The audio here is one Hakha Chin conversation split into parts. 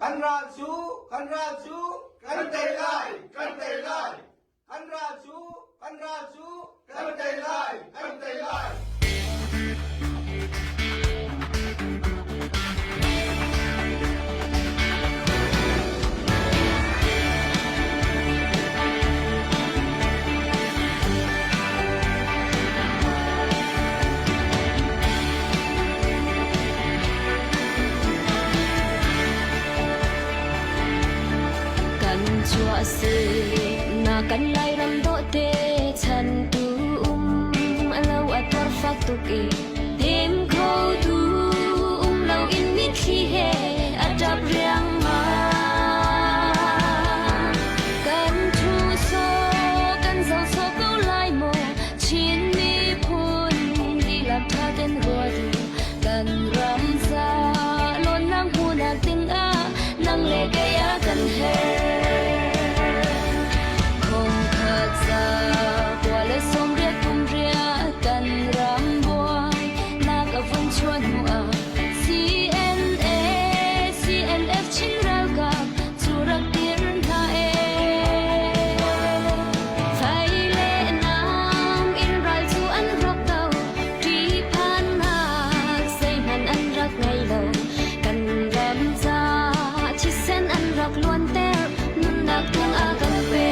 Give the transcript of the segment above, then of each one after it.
Kan ral cu, kan ral cu, kan tei lai, kan tei lai. Kan ral cu, kan ral cu, kan tei lai, kan tei lai. Kan chuah si na kan Lairam dawhte chan tu um alo a tuar fak tuk i hnem kho tu um lo in mitthli he a ṭap riangmang. Kan thu sawh kan zoh sawh ko lai maw Chin miphun dihlak ṭha ten ruat u kan ram ca lawnnak hmuhnak dingah nang le kei a kan herh. Khongkhat za kua le 80 kum riat kan ram buai nak a vun chuah hnu ah CNA CNF Chin ralkap cu rak dir hna ee. Fai le nam in ral cu an rak do, ṭihphannak zeihmanh an rak ngei lo. Kan ram ca thisen an rak luanter, nunnak tung a kan pek.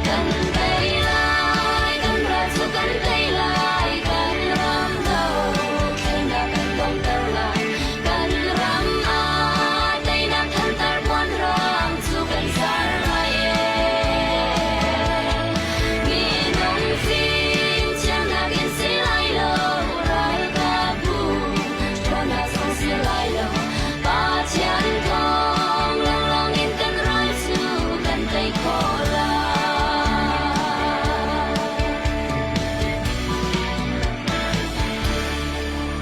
Kan tei lai, kan ral cu kan tei lai, kan ram dothlennak kan donghter lai. Kan ram ah teinak thantar puanrang cu kan zar lai ee. Minung fimthiamnak in si lai lo, ralkapbu ṭhawnnak zong si lai lo. Pathian thawng lawnglawng in kan ral cu kan tei khawh lai.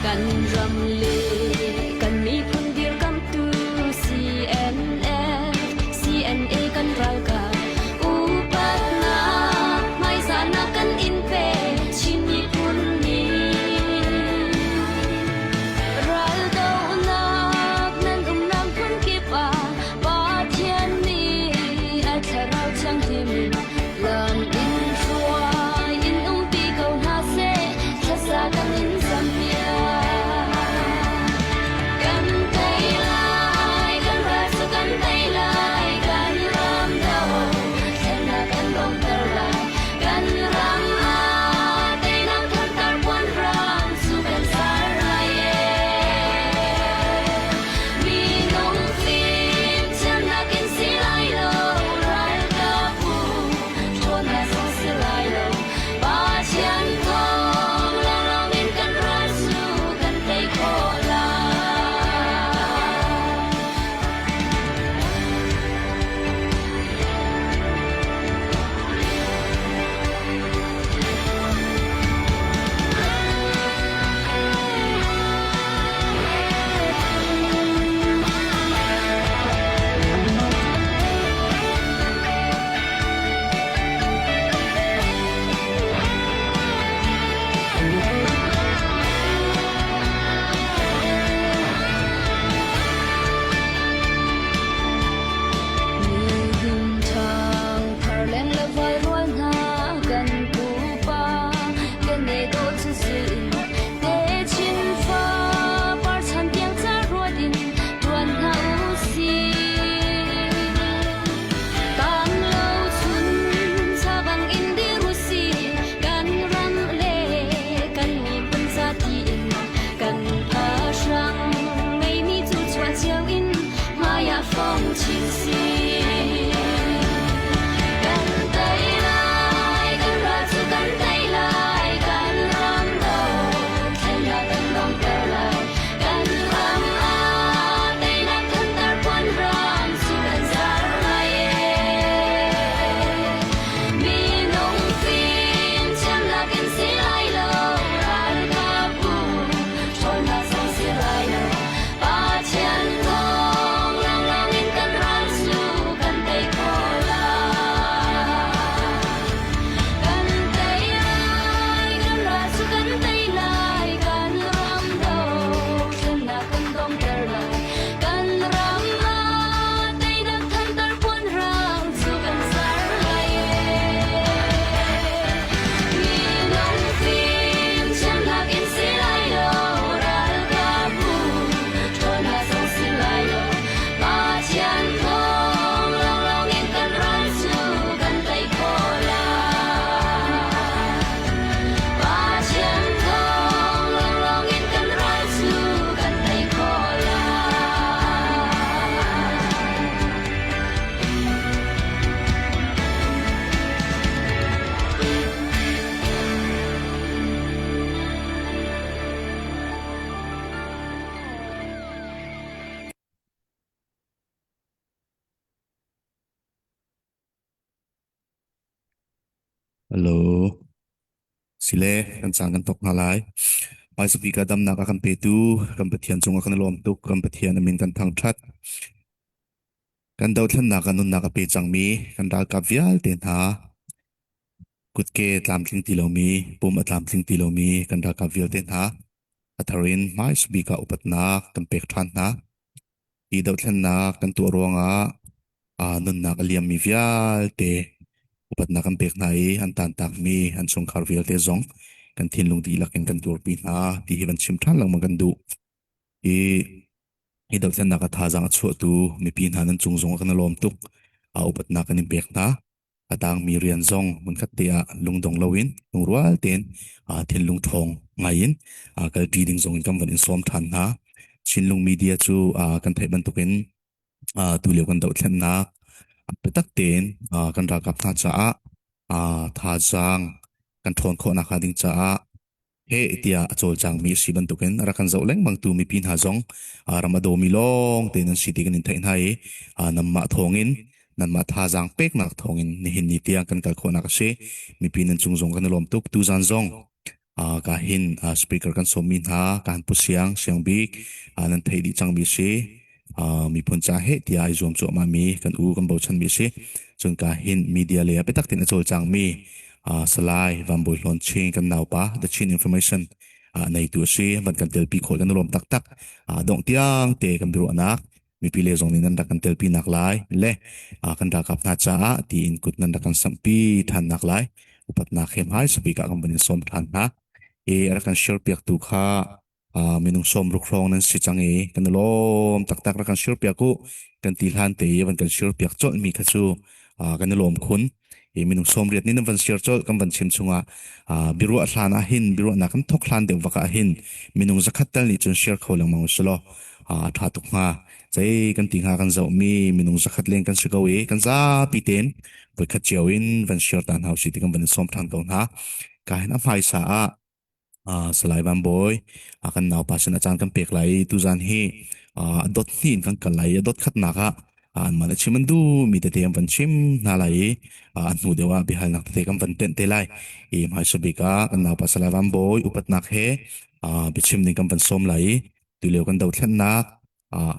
Kan ram le kan miphun dirkamtu CNF, CNA kan ralkap upatnak hmaizahnak kan in pe Chin miphun nih. Raldohnak nan umnak hmun kip ah Pathian nih a thlarau thianghlim in lam in hruai in umpi ko hna seh thlasa kan in zampiak. Kan tei lai, kan ral cu kan tei lai, kan ram do thlennak kan donghter lai. Kan ram ah teinak thantar puanrang cu kan zar lai ee. Minung fimthiamnak in si lai lo, ralkapbu ṭhawnnak zong si lai lo. Pathian thawng lawnglawng in kan Hello. Sile, kan caan kan thawk hna lai. Hmaisabik ah damnak a kan petu kan Pathian cungah kan i lawm tuk. Kan Pathian a min kan thangṭhat. Kan dothlennak ah nunnak a pe cangmi kan ralkap vialte hna kutke tlamtling ti lomi, pum a tlamtling ti lomi kan ralkap vialte hna a thar in hmaisabik ah upatnak kan pek ṭhan hna. Hi dothlennak kan tuah ruangah aa nunnak a liammi vialte upatnak kan pek hna i an taantakmi an chungkhar vialte zong kan thinlung dihlak in kan tuarpi hna ti hi van chim ṭhan lengmang kan duh. Hi hi dothlennak a thazaang a chuahtu mipi hna nan cung zong ah kan i lawm tuk. Aa upatnak kan in pek hna. A tangmi rian zong hmunkhat te ah lungdong loin lungrual tein thinlung ṭhawng ngai in kalṭi ding zong in kan van in sawm ṭhan hna. Chinlung media cu kan theih bantukin tulio kan dohthlennak biatak tein kan ralkap hna caah thazaang kan ṭhawn khawh nakhnga ding caah heh tiah a cawlcangmi a si bantukin a rak kan zoh lengmangtu mipi hna zong ram a dawmi lawng tein an si ti kan in theih hna i nanmah thawngin nanmah thazaang peknak thawngin nihin ni tiang kan kal khawhnak a si. Mipi nan cung zong kan i lawm tuk. Tuzan zong ka hin speaker kan sawmmi hna ka han pu Siang Siang Bik nan theih dih cangmi a si. Miphun ca heh tiah ai zuam cuahmahmi kan u kan bochanmi a si. Cun ka hin media lei ah biatak tein a cawlcangmi Salai Van Bawi Hlawn Ching kan naupa The Chin Information neitu a si. Van kan telpi khawh kan lawm taktak. Dongh tiang te kan biaruahnak mipi le zong nih nan rak kan telpi nak lai le kan ralkap hna caah tiin kut nan rak kan samhpi than nak lai upatnak he hmai sabik ah kan van in sawm than hna. I rak kan share piak tu kha minung 60 hrawng nan si cang i kan i lawm taktak rak kan share-piak u kan ti hlan te i van kan share-piak colhmi kha cu kan i lawm khun i minung 80 nih nan van share colh kan van chim chungah biaruah hlan ah hin biaruahnak kan thok hlan deuh vak ah hin minung zakhat tal nih cun share kho lengmang u silaw a ṭha tuk hnga zei kan ti hnga kan zohmi minung zakhat leng kan si ko i kan zapi tein voikhat cio in van share ta hna usih ti kan van in sawm ṭhan ko hna ka hin a hmaisa ah Salai Van Bawi, kan naupa sin a caan kan pek lai i tuzaan hi a dot hnih in kan kal lai i a dot khatnak ah anmah nih chim an duhmi tete an van chim hna lai i a hnu deuh ah biahalnak tete kan van tenh te lai. I hmaisa bik ah kan naupa Salai Van Bawi upatnak he biachim ding kan van sawm lai i tulio kan dothlennak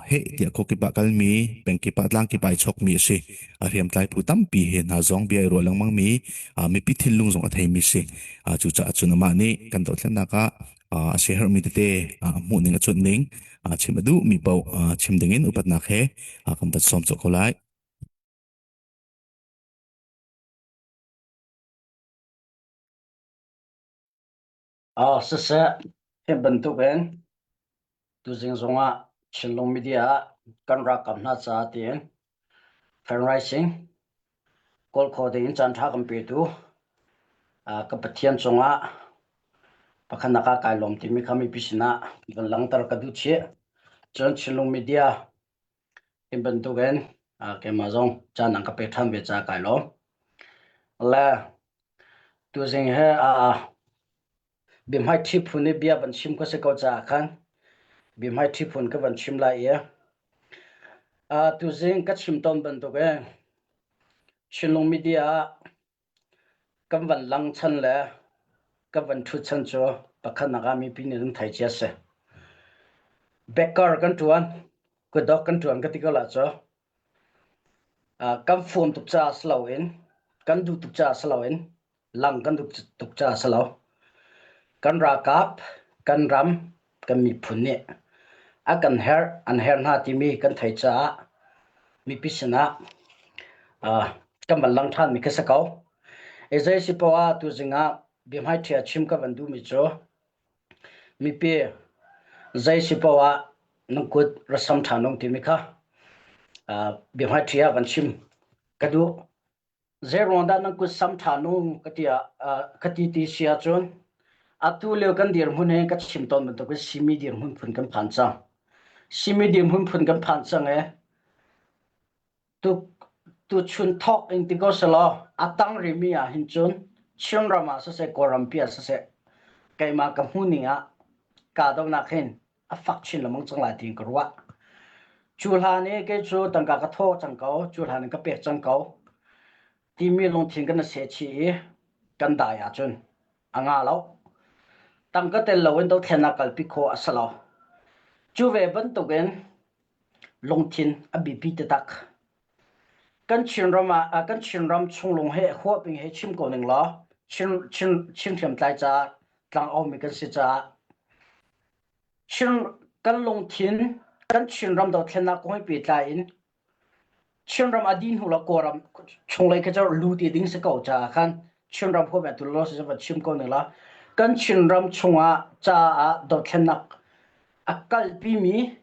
heh tiah khuakip ah kalmi, pengkip ah tlangkip ah ai chawkmi a si. A hriamtlai phu tampi he hna zong bia i ruah lengmangmi, mipi thinlung zong a theimi si. Cucaah cun amah nih kan dothlennak ah a siaherhmi tete a hmuhning a cuanhning chim a duhmi paoh chim dingin upatnak he kan van sawm cawh ko lai. Siseh, hi bantukin tuzing zongah Chinlung Media ah kan ralkap hna caah tiin fundraising kawl kho dingin caanṭha kan petu ka Pathian cungah pakhatnak ah kai lawm timi kha mipi sinah van langhter ka duh chih. Cun Chinlung Media hi bantukin keimah zong caan an ka pek ṭhan ve caah kai lawm. Le tuzing he biahmaiṭhi phun i bia van chim ka si ko caah khan biahmaiṭhi phun ka van chim lai i tuzing ka chim tawn bantukin Chinlung Media ah kan van lang chan le kan van ṭhut chan cu pakhatnak ah mipi nih an thei cia si. Backer kan ṭuan, kutdok kan ṭuan ka ti ko la cu. Kan fum tuk caah si loin, kan duh tuk caah si loin, lang kan duh tuk caah si lo. Kan ralkap, kan ram, kan miphun nih a kan herh, an herh hna timi kan theih caah mipi sinah kan van lang ṭhanmi khi si ko. I zei si poah ah tuzing ah biahmaiṭhi a chim ka van duhmi cu mipi zei si poah ah nan kut ra sam ṭhan ung timi kha biahmaiṭhi ah van chim ka duh. Zeiruang dah nan kut sam ṭhan u ka ti ah ka ti ti si ahcun atu lio kan dirhmun he ka chim tawn bantukin simi dirhmun phun kan phan cang. Simi dirhmun phun kan phan cang i tu tuchun thawk in ti ko selaw a tang rimi ah hin cun Chinram ah siseh Kawlrampi ah siseh keimah ka hmuhning ah kahdohnak hin a fak chin lengmang cang lai tiin ka ruah. Cu hlan i kei cu tangka ka thawh cang ko, cu hlan in ka pek cang ko timi lungthin kan seh chih i. Kan dai ahcun a nga lo. Tangka tel loin dothlennak kalpi khawh a si lo. Cu ve bantukin lungthin a biapi taktak. Kan Chinram ah kan Chinram chung lung he huap in he chim ko ning law Chin Chin Chin hriamtlai caah tlangaumi kan si caah Chin kan lungthin kan Chinram dothlennak kong he pehtlai in Chinram a dih hnu le Kawlram chunglei kha cu lut i ding si ko caah khan Chinram huap in atu law si va chim ko ning la. Kan Chinram chungah caah dothlennak a kalpimi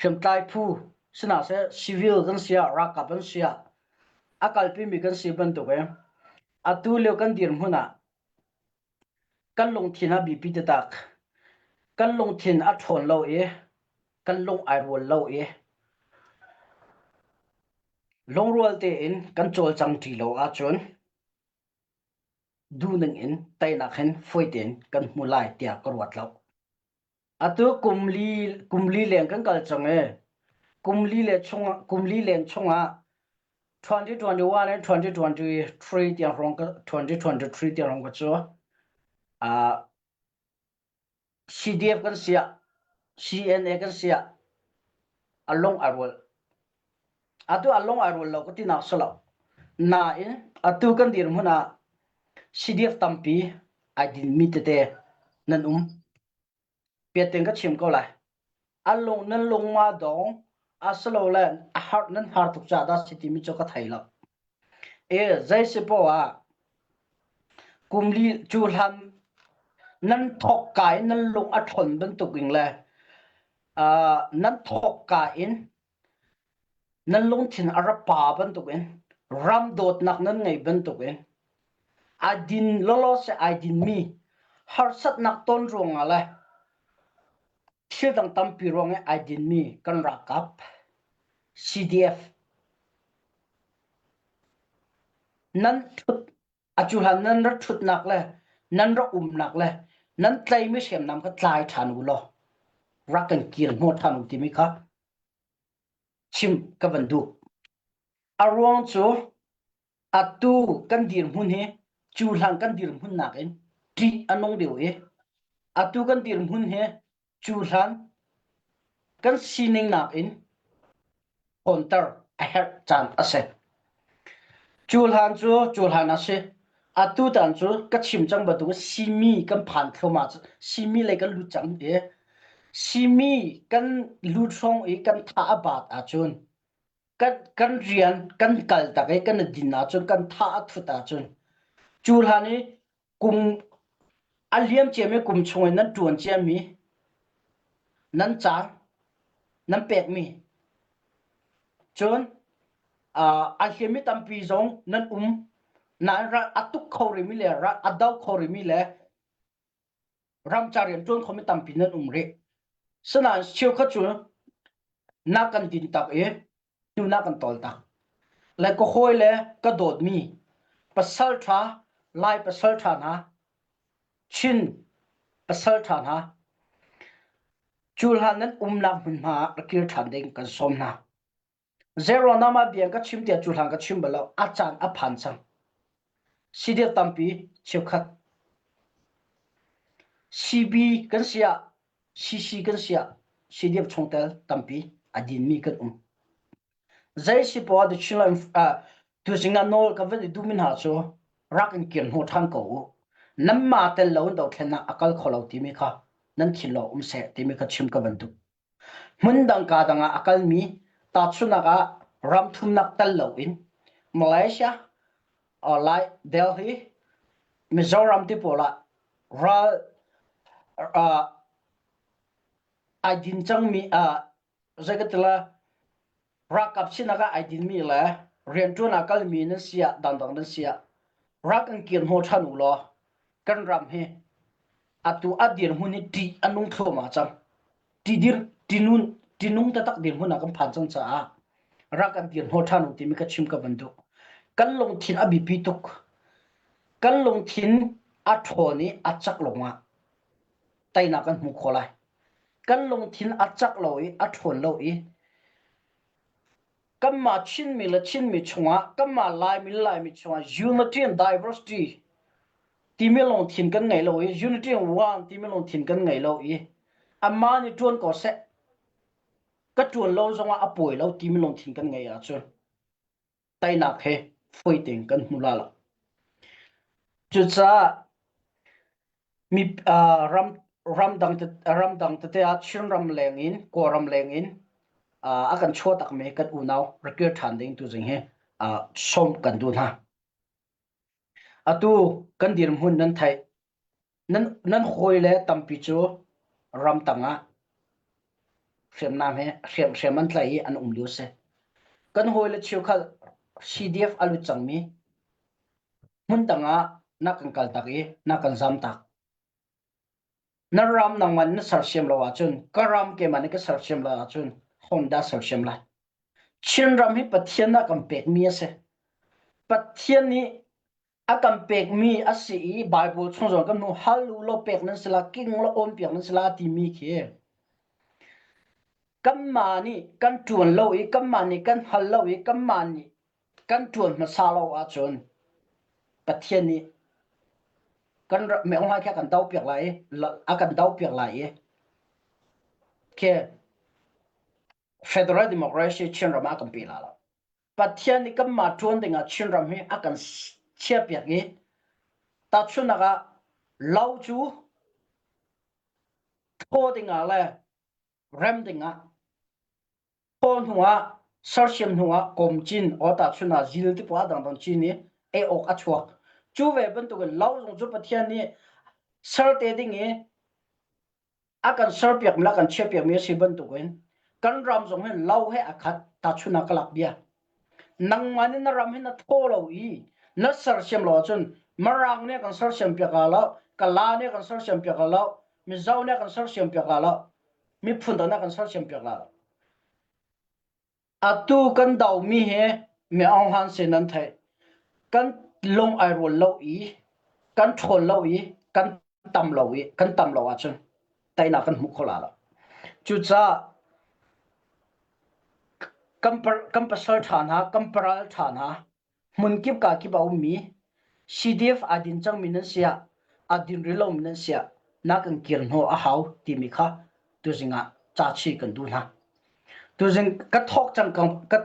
hriamtlai phu sinaseh civil kan si ah ralkap an si ah a kalpimi kan si bantuk in atu lio kan dirhmun ah Kan lungthin a biapi taktak. Kan lungthin a ṭhawn lo i kan lung ai rual lo i lungrual tein kan cawlcang ṭi lo ahcun duhning in teinak hin fawi tein kan hmu lai tiah ka ruat lo. Atu kum li leng kan kal cang i kum li leng chungah 2021 and 2023 tiang hrawng 2023 tiang hrawng ka cu uh, CDF kan siah CNA kan siah a lung a rual. Atu a lung a rual lo ka ti nak si lo. Nain atu kan dirhmun ah CDF tampi ai dinmi tete nan um. Piatin ka chim ko lai. A lung nan lung ma dong asilole a har nan har tuk caah dah si timi cu ka thei lo. E zei si poah ah kum li cu hlan nan thawk ka in nan lung a ṭhawn bantuk in le uh, nan thawk ka in Nan lungthin a ra pa bantukin ram dawtnak nan ngei bantukin a din lawlaw seh ai dinmi harsatnak ton ruangah le thil dang tampi ruang i ai dinmi kan ralkap CDF nan ṭhut a cu hlan nan ra ṭhutnak le nan ra umnak le nan tlaimi hriamnam kha tlai ṭhan u law rak kan kir hnawh ṭhan u timi kha chim ka van duh. A ruang cu atu kan dirhmun hi cu hlan kan dirhmun nakin ṭih a nung deuh i atu kan dirhmun hi cu hlan kan sining nakin ṭhawnter a herh caan a si. Cu hlan cu cu hlan a si. Atu tan cu ka chim cang bantuk simi kan phan thluahmah simi lei kan lut cang i simi kan lut hrawng i kan tha a baat ahcun kan kan rian kan kal tak i kan din ahcun kan tha a thut ahcun cu hlan i kum a liam ciami kum chung in nan ṭuan ciami nan caan nan pekmi cun a hliami tampi zong nan um nain a tuk kho rimi le a do kho rimi le ramca rian ṭuan khomi tampi nan um rih. Sinain cheukhat cu na kan din tak i tu na kan tawl tak. Le ka hawi le ka dawtmi pasal ṭha Lai pasal ṭha hna Chin pasal ṭha hna cu hlan nan umnak hmunhma ah rak kir ṭhan ding kan sawm hna. Zero nama bia ka chim tiah cu hlan ka chim bal lo. A caan a phan cang. Sidir tampi cheukhat. CB kan si ah CC kan si ah CDF chungtel tampi a dinmi kan um. Zei si poah the Chinland uh, tuzing ah nawl ka van i duhmi hna cu rak in kir hnawh ṭhan ko u. Nanmah tel lo in dothlennak a kal kho lo timi kha nan thinlung um seh timi kha chim ka van duh. Hmundang kaa dang ah a kalmi tahchunhnak ah ram thumnak tel loin Malaysia, Lai Delhi, Mizoram ti pawl ah ral uh, ai din cangmi uh, zei ka ti la ralkap sinak ah ai dinmi le rianṭuan ah kalmi nan si ah dangdang nan si ah rak in kir hnawh ṭhan u law kan ram hi atu a dirhmun hi ṭih a nung thluahmah cang. Ṭidir ṭinun ṭinung taktak dirhmun ah kan phan cang caah rak kan dir hnawh ṭhan u timi ka chim ka van duh. Kan lungthin a biapi tuk. Kan lungthin a ṭhawn i a cak lawngah teinak kan hmu khawh lai. Kan lungthin a cak lo i a ṭhawn lo i kanmah Chinmi le Chinmi chungah kanmah Laimi le Laimi chungah unity and diversity. Timi lungthin kan ngei lo i unity in one timi lungthin kan ngei lo i amah nih ṭuan ko seh ka ṭuan lo zongah a pawi lo timi lungthin kan ngei ahcun teinak he fawi tein kan hmu la lo. Cucaah mi uh, ram ramdang ramdang tete ah Chinram leng in Kawlram leng in uh, a kan chuah takmi kan unau rak kir ṭhan ding tu zing hi uh, sawm kan duh hna. Atu kan dirhmun nan theih. Nan, nan hawile tampi cu ramtang ah hriamnam he hriam, hriam an tlaih i an um lio si. Kan hawile cheukhat CDF a lut cangmi hmundang ah na kan kaltak i na kan zamtak. Na ram nangmah na sersiam lo ahcun ka ram keimah nih ka sersiam lo ahcun Honda sersiam lai. Chinram hi Pathian a kan pekmi a si. Pathian nih a kan pekmi a si i Bible chung zong kan hmu hal u law pek nan si la king law awn piak nan si la timi khi kanmah nih kan ṭuan lo i kanmah nih kan hal lo i kanmah nih kan ṭuan hmasa lo ahcun Pathian nih kan meung lai khi a kan do piak lai i a kan do piak lai i khi Federal Democracy Chinram ah kan pe la lo. Pathian nih kanmah ṭuan dingah Chinram hi a kan chiahpiak i tahchunhnak ah lo cu thaw dingah le rem dingah thaw hnuah sersiam hnuah kawm cin or tahchun ah zil ti poah dangdang cin i ei awk a chuak. Cu ve bantukin lo zong cu Pathian nih ser te ding i a kan serpiakmi le a kan chiahpiakmi a si bantukin kan ram zong hin lo he a khat tahchun ah ka lak bia nangmah nih na ram hi na thaw lo i na sersiam lo ahcun Mirang nih a kan sersiam piak la lo Kala nih a kan sersiam piak la lo Mizo nih a kan sersiam piak la lo miphun dang nih a kan sersiam piak la lo Atu kan domi hi mi Aung Han sin nan theih. Kan lung ai rual lo i kan ṭhawn lo i kan tam lo i kan tam lo ahcun teinak kan hmu kho la lo. Cucaah kan, kan pasal ṭha hna, kan paral ṭha hna, hmunkip kakip a ummi CDF aa din cangmi nan si ah aa din rih lomi nan si ah na kan kir hnawh a hau timi kha tuzing ah ca chi kan duh hna. Tuzing ka thawk cang ka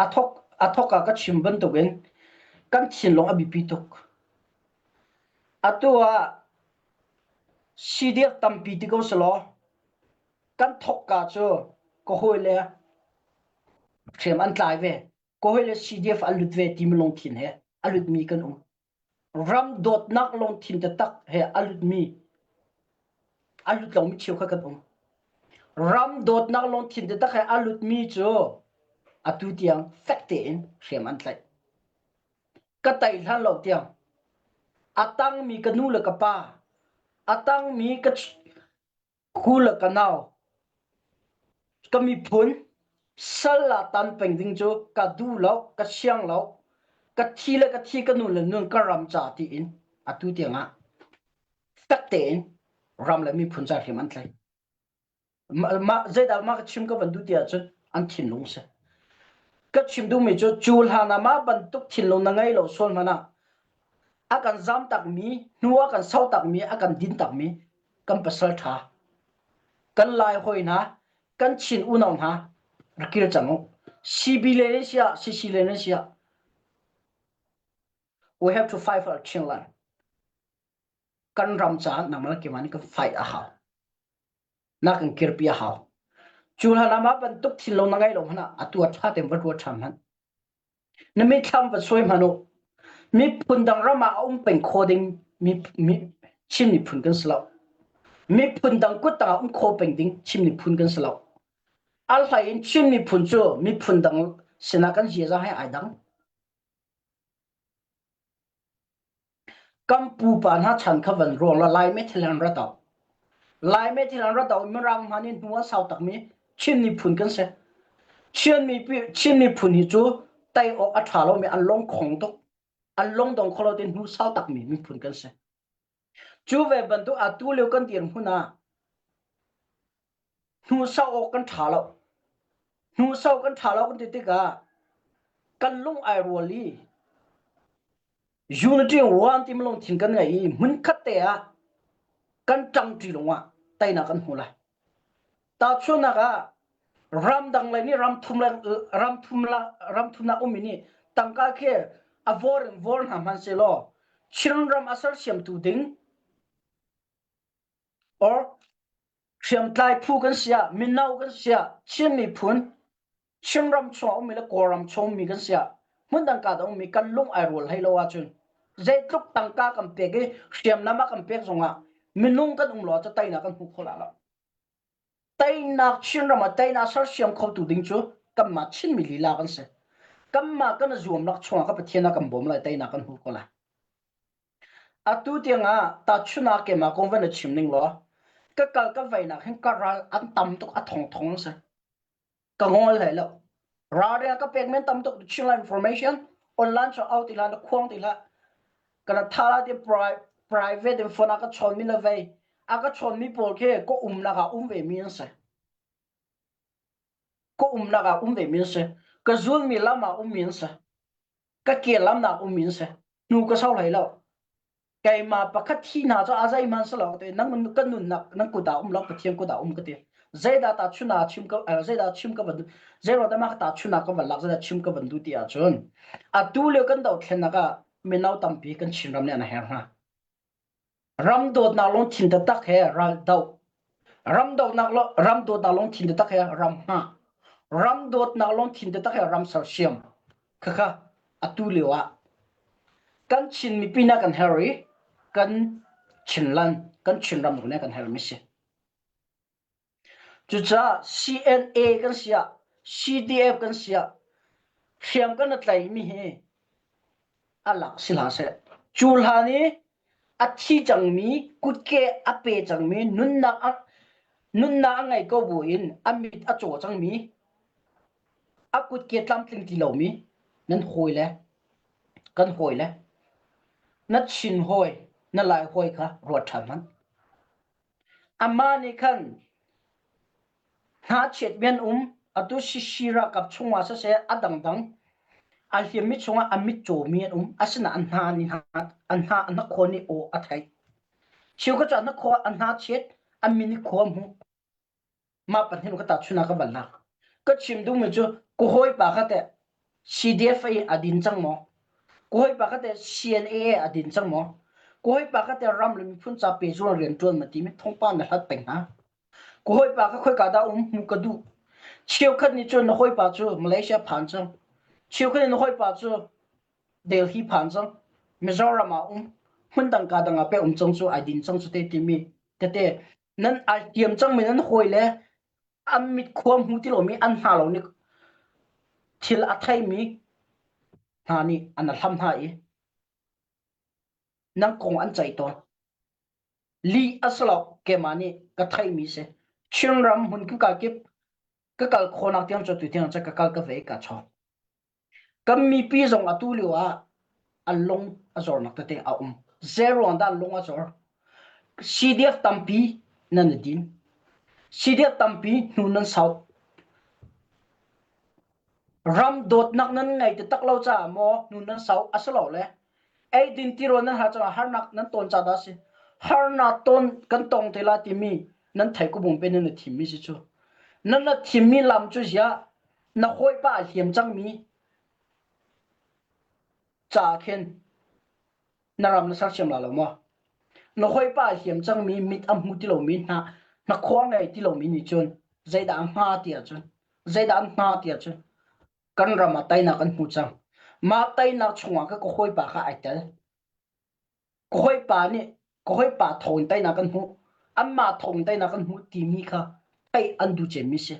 a thawk a thawk ah ka chim bantukin kan thinlung a biapi tuk. Atu ah CDF tampi ti ko selaw kan thawkka cu ka hawile hriam an tlai ve. Ka hawile CDF an lut ve timi lungthin he a lutmi kan um. Ram dawtnak lungthin taktak he a lutmi a lut lomi cheukhat kan um. Ram dawtnak lungthin taktak he a lutmi cu atu tiang fek tein hriam an tlaih. Ka tai hlan lo tiang a tangmi ka nu le ka pa, a tangmi ka Ku le ka nau, ka miphun sal ah tan peng ding cu ka duh lo, ka siang lo, ka thi le ka thi ka nu le nun ka ram ca tiin atu tiangah fek tein ram le miphun ca hrim an tlaih. Mah zeidah mah ka chim ka van duh ti ahcun an thinlung si. Ka chim duhmi cu cu hlan ah mah bantuk thinlung na ngei lo sual hmanh ah a kan zam takmi, hnu a kan sau takmi, a kan din takmi kan pasal ṭha, kan Lai hawi hna, kan Chin unau hna rak kir cang u. CB le nan si ah, CC le nan si ah, we have to fight for our Chinland. Kan ram caah nangmah le keimah nih kan fight a hau. Na kan kirpi a hau. Cu hlan ah mah bantuk thinlung na ngeih lo hmanh ah atu ah ṭha tein va ruat ṭhan hmanh. Na mitthlam va suai hmanh u. Miphun dang ram ah a um peng kho ding mi, mi, Chin miphun kan si lo. Miphun dang kut tang ah um kho peng ding Chin miphun kan si lo. A hlei in Chin miphun cu miphun dang sinah kan ziaza he ai dang. Kan pupa hna chan kha van ruang la Laimi thil an rat au. Laimi thil an rat au i Mirang hna nih hnu a sau takmi Chin miphun kan si. Chin miphun, Chin miphun hi cu tei awk a ṭha lomi an lung khong tuk. An lung dong kho lo te hnu sau takmi miphun kan si. Cu ve bantuk atu lio kan dirhmun ah hnu sau awk kan ṭha lo. Hnu sau kan ṭha lo kan ti tikah kan lung ai rual i. Unity one tim lungthin kan ngei i hmunkhat te ah kan ṭangṭi lungah teinak kan hmu lai. Tahchunhnak ah ramdang lei nih ramthum le ramthum la ramthumnak ummi nih tangka khi a vor in vor hna hmanh sehlaw Chinram a sersiamtu ding or hriamtlai phu kan si ah mino kan si ah Chin miphun Chinram chung a ummi le Kawlram chung ummi kan si ah hmundang ka dah ummi kan lung ai rual hlei lo ahcun zeitluk tangka kan pek i hriamnam a kan pek zongah minung kan um lo ahcun teinak kan hmu kho la lo. Teinak Chinram ah teinak sersiam khotu ding cu kanmah Chinmi lila kan si. Kanmah kan i zuamnak chungah ka Pathian a kan bawm lai teinak kan hmu ko lai. Atu tiangah tahchunhnak keimah kong van i chim ning law ka kal ka veinak hin ka ral an tam tuk a thongthong an si. Ka ngol hlei lo. Ralring a ka pek men tam tuk Chinland information online cu out ti hlah na khuang ti hlah. Kana tha la ti private in phone a ka chawn mi na vei. A ka chawn mi pawl khi ka umnak ah um ve mi an si. Ka umnak ah um ve mi an si. Ka zul mi lam ah um mi an si. Ka ke lam nak um mi an si. Hnu ka sau hlei lo. Keimah pakhat thi hna cu a zeihmanh si lo te nang kan nunnak nan kut ah um lo Pathian kut ah um ka ti. Zeidah ta chuna chim ka zeidah chim ka van zeiruang dah mah ta chuna ka van lak zeidah chim ka van duh ti ahcun atu lio kan dothlennak ah mino tampi kan Chinram nih an herh hna. Ram dawtnak lungthin taktak he ral doh. Ram dawtnak ram dawtnak lungthin taktak he ram hngah. Ram dawtnak lungthin taktak he ram sersiam. Khakha atu lio ah kan Chin mipi na kan her i kan Chinland kan Chinram zong nih kan her mi si. Cucaah CNA kan si ah CDF kan si ah hriam kan i tlaihmi hi a lak si hlah seh. Cu hlan i a thi cangmi, kutke a pe cangmi, nunnak a, nunnak a ngei ko buin a mit a caw cangmi, a kutke tlamtling ti lomi nan hawile, kan hawile, na Chin hawi, na Lai hawi kha ruat ṭhan hmanh. Amah nih khan hnahchiat mi an um, atu Sisi ralkap chungah siseh a dangdang a hliammi chungah a mitcaw mi an um, asinain an hna nih an hna an hnakhaw nih aw a theih. Cheukhat cu an hnakhaw an hnachiat, an min nih khua a hmuh. Mah pahnih ka tahchun ah ka van lak. Ka chim duhmi cu ka hawipa kha teh CDF in a din cang maw? Ka hawipa kha teh CNA a din cang maw? Ka hawipa kha teh ram le miphun ca pehzul rian ṭuan ma timi thawngpang na hlat peng hna. Ka hawipa kha khoika dah um hmu ka duh. Cheukhat nih cun na hawipa cu Malaysia phan cang. Cheukhat nih na hawipa cu Delhi phan cang. Mizoram ah um. Hmun dang ka dang ah pe um cang cu ai din cang cu te timi tete nan ai tiam cangmi nan hawi le an mit khua hmu ti lomi an hna lo nih thil a theimi hna nih an hlam hna i nan kong an ceih tawn. Lih a si lo keimah nih ka theihmi si. Chinram hmun ka kip ka kal khawhnak tiang cu tu tiang cu ka kal ka ve ka chawk. Kan mipi zong atu lio ah an lung a zornak tete a um. Zeiruang dah lung a zor? CDF tampi nan i din. CDF tampi hnu nan sau. Ram dawtnak nan ngei taktak lo caah maw hnu nan sau a si lo le eidin tirawl nan har caah harnak nan tawn ca dah a si. Harnak tawn kan tong te la timi nan thei ko bung pe nan i thimmi si cu. Nan na thimmi lam cu ziah na hawipa a hliam cangmi ca khin na ram na sersiam la lo maw? Na hawipa a hliam cangmi mit a hmu ti lomi hna hnakhua ngei ti lomi nih cun zeidah a hnga ti ahcun zeidah an hnga ti ahcun kan ram ah teinak an hmu cang. Mah teinak chungah ka ka hawipa kha ai tel. Ka hawipa nih ka hawipa thawng in teinak kan hmuh. Anmah thawng in teinak kan hmuh timi kha theih an duh cemmi si.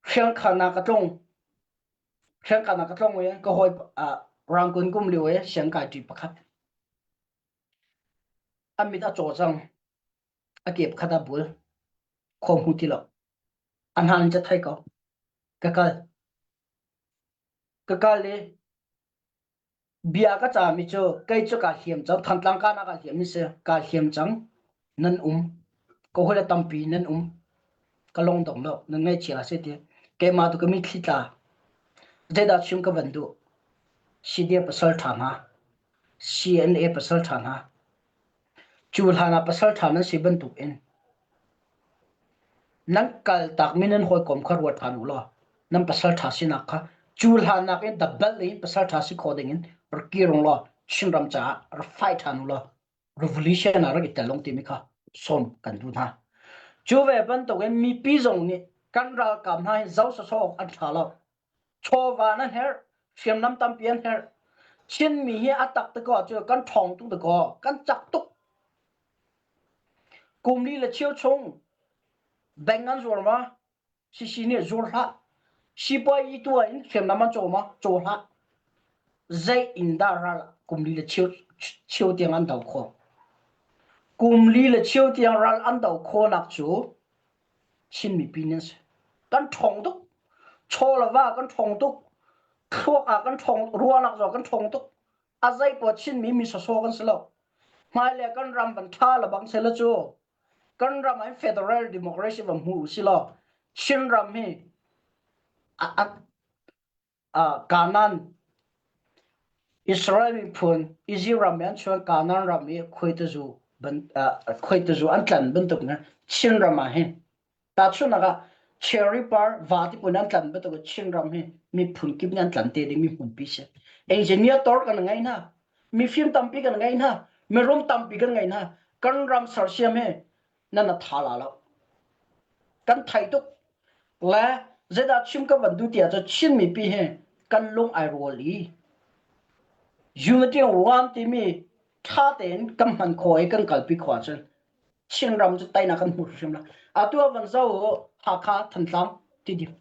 Hriangkhannak ka tlung. Hriangkhannak ka tlung i ka hawi uh, Rangoon kum lio i siangkai ṭi pakhat. A mit a caw cang. A ke pakhat a bul. Khua hmu ti lo. A hna in ca thei ko. Ka kal. Ka kal i Bia ka cahmi cu kei cu kaa hliam cang, Thantlang kaan ah kaa hliam mi si, kaa hliam cang. Nan um. Ka hawile tampi nan um. Ka lung dong lo, nan ngaihchia hlah seh ti. Keimah tu ka mitthli tla. Zeidah chim ka van duh? CDF pasal ṭha hna, CNA pasal ṭha hna, cu hlan ah pasal ṭha nan si bantuk in nan kaltakmi nan hawikom kha ruat ṭhan u law nan pasal ṭha sinak kha cu hlan nakin double in pasal ṭha si khawh ding in rak kir ung law Chinram caah rak fight ṭhan u law revolution ah rak i tel long timi kha sawm kan duh hna. Cu ve bantukin mipi zong nih kan ralkap hna hi zo sawsawh awk an ṭha lo. Chawva nan herh, hriamnam tampi an herh. Chinmi hi a tak te ko cu kan ṭhawng tuk te ko, kan cak tuk. Kum li le cheu chung bank an zuar ma? Sisi nih zuar hlah. Sipuai i tuah in hriamnam an caw ma? Caw hlah. Zei in dah ral kum li le cheu, cheu tiang an do khawh? Kum li le cheu tiang ral an do khawhnak cu Chin mipi nan si. Kan ṭhawng tuk. Chaw le va kan ṭhawng tuk. Thluak ah kan ṭhawng, ruahnak zong kan ṭhawng tuk. A zei poah Chinmi mi sawsawh kan si lo. Hmailei kan ram van ṭha le bang seh le cu kan ram ah federal democracy van hmu u si law Chinram hi a, a, a Kanan Israel miphun Egypt ram i an chuan Kanan ram i khuaitazu ban khuaitazu an tlan bantuk na Chinram ah hin tahchunhnak ah cherry par va ti pun an tlan bantuk Chinram hi miphun kip nih an tlan te ding mi hmunpi si engineer tor kan ngei hna mifim tampi kan ngei hna mirum tampi kan ngei hna kan ram sersiam hi nan a tha la lo kan thai tuk le zeidah chim ka van duh ti ahcun Chin mipi hi kan lung ai rual i unity one timi tha tein kan hman khawh i kan kalpi khawh ahcun Chinram cu teinak kan hmu hrimhrim lai. Atu ah van zoh Hakha, Thantlang, Tidim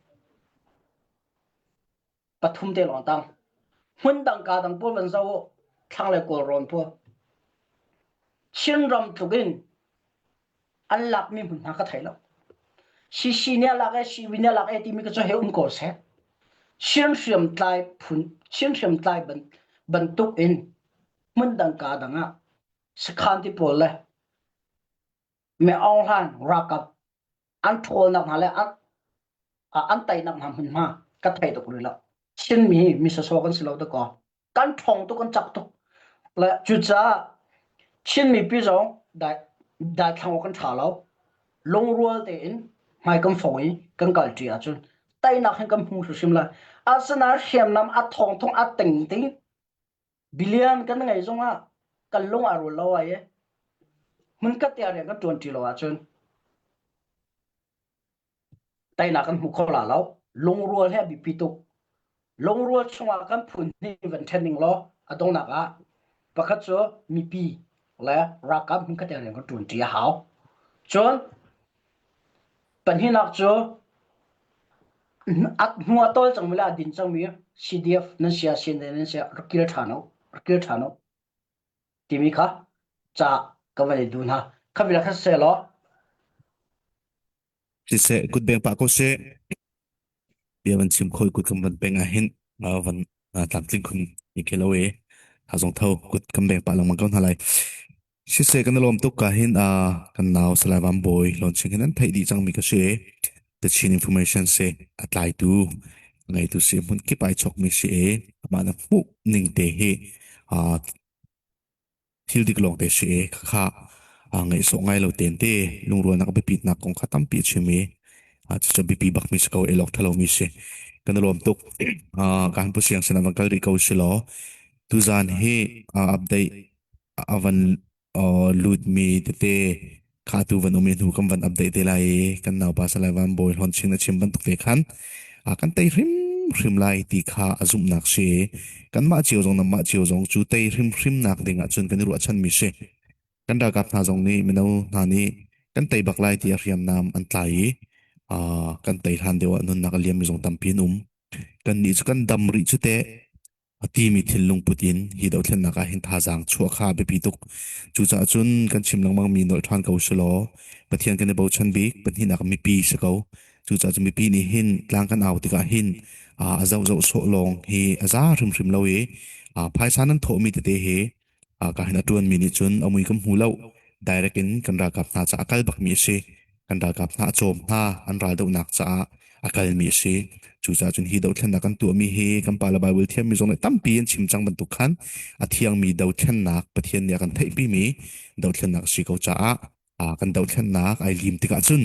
pathum te lawng tang. Hmun dang ka dang pawl van zoh thlang le Kawlrawn pawl. Chinram tluk in an lakmi hmunhma ka thei lo. CC nih a lak e, CB nih a lak e timi ka cu he um ko seh. Chin hriamtlai phun, Chin hriamtlai bantuk in hmun dang ka dang ah sakhan ti pawl le Me Aung Hlaing ralkap an ṭhawlnak hna le an an teinak hna hmunhma ka thei tuk rih lo. Chinmi hi mi sawsawh kan si lo dakaw. Kan ṭhawng tuk kan cak tuk. Le cucaah Chin mipi zong dai daithlang awk kan ṭha lo. Lungrual tein hmai kan fong i kan kalṭi ahcun teinak hin kan hmu hrimhrim lai. Asinain hriamnam a thawng thawng a ting ting Billion kan ngei zongah kan lung aa rual lo ai i hmunkhat te ah rian kan ṭuanṭi lo ahcun teinak kan hmu kho la lo. Lungrual hi a biapi tuk. Lungrual chungah kan phun hi van ṭhen ning law a donghnak ah pakhat cu mipi le ralkap hmunkhat te ah rian kan ṭuanṭi a hau. Cun pahnihnak cu Hnu a tawl cangmi le a din cangmi CDF nan si ah CNA nan si ah rak kir ṭhan u, rak kir ṭhan u timi kha ca ka van i duh hna. Kha vial kha siseh law. Siseh, kutbeng pah ko seh. Bia van chim kho i kut kan van peng ah hin van tlamtling khun ni ke lo e. Ha zong tho kut kan beng pah lengmang ko hna lai. Siseh kan i lawm tuk ka hin kan nau Salai Van Bawi launching hin an theih dih cangmi ka si. The Chin Information si a tlaitu ngeitu si hmun kip ai chokmi si e amah na hmuh ning te hi thil dik lawng te si e khakha ngaihsawh ngai lo ten te lungrualnak biapitnak kong kha tampi a chim i cucu biapi bakmi si ko elok thalo mi si kan i lawm tuk kan pu siang sin ah van kal rih ko si law tuzan hi update a van lutmi tete kha tu van um i hnu kan van update te lai i kan naupa Salai Van Bawi Hlawn Chin a chim bantuk te khan kan tei hrimhrim lai ti kha a zumhnak si. Kanmah cio zong nanmah cio zong cu tei hrimhrim nak ding ah cun kan i ruahchanmi si. Kan ralkap hna zong nih mino hna nih kan tei bak lai ti a hriamnam an tlai i kan tei hlan deuh ah nunnak a liammi zong tampi an um. Kannih cu kan dam rih cu teh A timi thinlung put in hi dothlennak ah hin thazaang chuah kha a biapi tuk. Cucaah cun kan chim lengmangmi nolh ṭhan ko selaw Pathian kan i bochan bik, pahnihnak mipi si ko. Cucaah cun mipi nih hin tlang kan au tikah hin a zohzoh sawh lawng hi a za hrimhrim lo i phaisa nan thawhmi tete hi ka hin a ṭuanmi nih cun a mui kan hmu lo. Direct in kan ralkap hna caah a kal bakmi a si. Kan ralkap hna a cawm hna, an raldohnak caah. a kalmi a si. Cucaah cun hi dothlennak kan tuahmi hi kan pa le Bible thiammi zong nih tampi an chim cang bantuk khan a thiangmi dothlennak Pathian nih a kan theihpimi dothlennak a si ko caah kan dothlennak ai lim tikah cun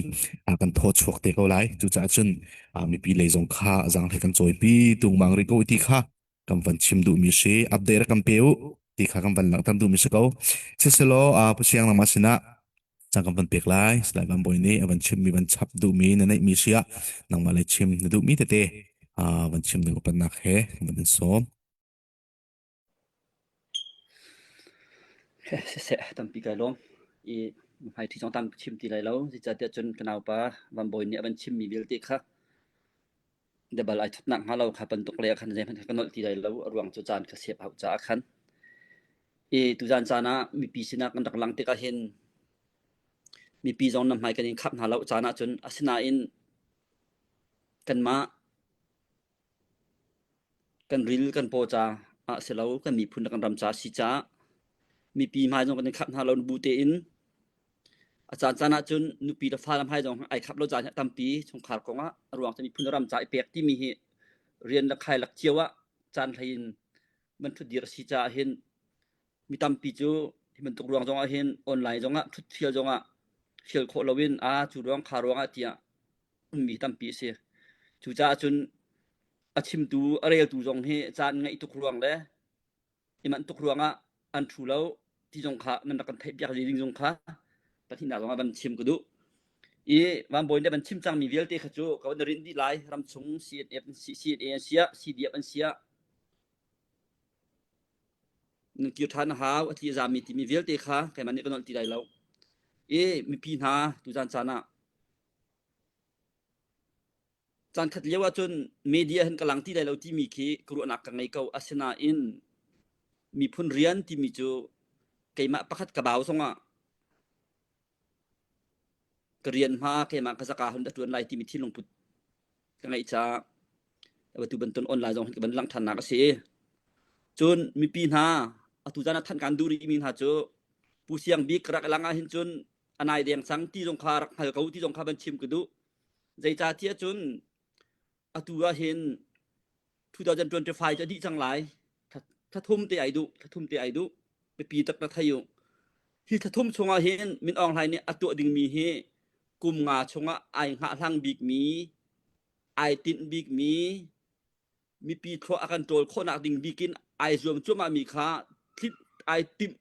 kan thaw chuak te ko lai. Cucaah cun mipi lei zong kha zaanghlei kan cawipi tungmang rih ko ti kha kan van chim duhmi si. Update rak kan pe u ti kha kan van langhter duhmi si ko. Siselaw Pathian nangmah sinah cang kan van pek lai. Salai Van Bawi nih a van chimmi van chap duhmi na neihmi si ah nangmah lei chim na duhmi tete van chim ding upatnak he van in sawm. Siseh, tampi kai lawm. I hmaiṭhi zong tam chim ti lai lo. Zeicahtiah cun ka naupa Van Bawi nih a van chimmi vialte kha biabal ai thutnak hnga lo kha bantuk lei ah khan zeihmanh kha ka nolh ti lai lo. A ruang cu caan ka siap hauh caah khan. I tuzaan caan ah mipi sinah kan rak lang tikah hin mipi zong na hmai kan in khap hna lo caan ah cun asinain kanmah Kan ril kan paw ca ah si lo, kan miphun le kan ram ca a si caah mipi hmai zong kan i khap hna lo bu tein a caancaan ahcun nupi le fale hmai zong ai khap lo caan hi a tampi chungkhar kong ah a ruang cu miphun le ram ca i pek timi hi rian le khai lak cio ah caan hlei in van ṭhutdir a si caah hin mi tampi cu hi bantuk ruang zong ah hin online zong ah ṭhut fial zong ah fial khawh loin a cu ruang kha ruang ah tiah ummi tampi a si. Cucaah cun a chimtu a reltu zong hi caan ngeih tuk ruang le i manh tuk ruangah an ṭhu lo ti zong kha nan rak kan theihpiak ding zong kha pahnihnak zong ah van chim ka duh. I Van Bawi nih van chim cangmi vialte kha cu ka van rinh dih lai ramchung CNF CNA an siah CDF an siah nan kir ṭhan a hau a tli a zami timi vialte kha keimah nih ka nolh ti lai lo. I mipi hna tuzan caan ah Caankhat lio ahcun media hin ka lang ti lai lo timi khi ka ruahnak ka ngei ko. Asinain miphun rian timi cu keimah pakhat ka bau zongah ka rian hma keimah ka zaka hun ka ṭuan lai timi thinlung put ka ngeih caah atu bantuk online zong hin ka van langh ṭhannak a si. Cun mipi hna atu caan ah thanh kaan duh rihmi hna cu Pu Siang Bik ka rak lang ahhin cun a nai deng cang ti zong kha rak hngal ko ti zong kha van chim ka duh. Zeicahtiah cun atu ah hin 2025 cu a dih cang lai. Thla thum te ai duh, thla thum te ai duh. Biapi taktak thei u. Hi thla thum chungah hin Min Aung Hlaing nih a tuah dingmi hi kum nga chungah ai hngahhlang bikmi, ai tinh bikmi, mipi thlua a kan ṭawl khawhnak ding bikin ai zuam cuahmahmi kha tlinh ai timh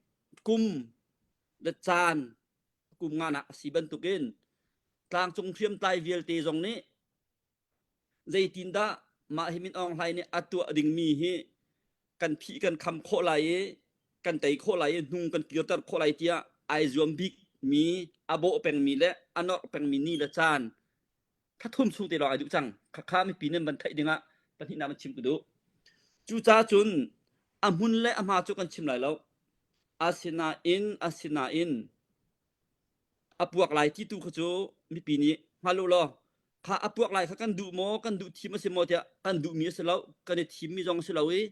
kum le caan kum nganak a si bantukin tlangcung hriamtlai vialte zong nih zeitindah mah hi Min Aung Hlaing nih a tuah dingmi hi kan phih kan kham khawh lai i kan tei khawh lai i hnung kan kirter khawh lai tiah ai zuam bik mi a bawh pengmi le a norh pengmi ni le caan thathum chung te lawng ai duh cang khakha mipi nan van theih dingah pahnihnak van chim ka duh cucaah cun a hmun le a hma cu kan chim lai lo asinain asinain a puak lai ti tu kha cu mipi nih hngal u law kha a puak lai kha kan duh maw kan duh thim a si maw tiah kan duhmi a si lo kan i thimmi zong a si lo i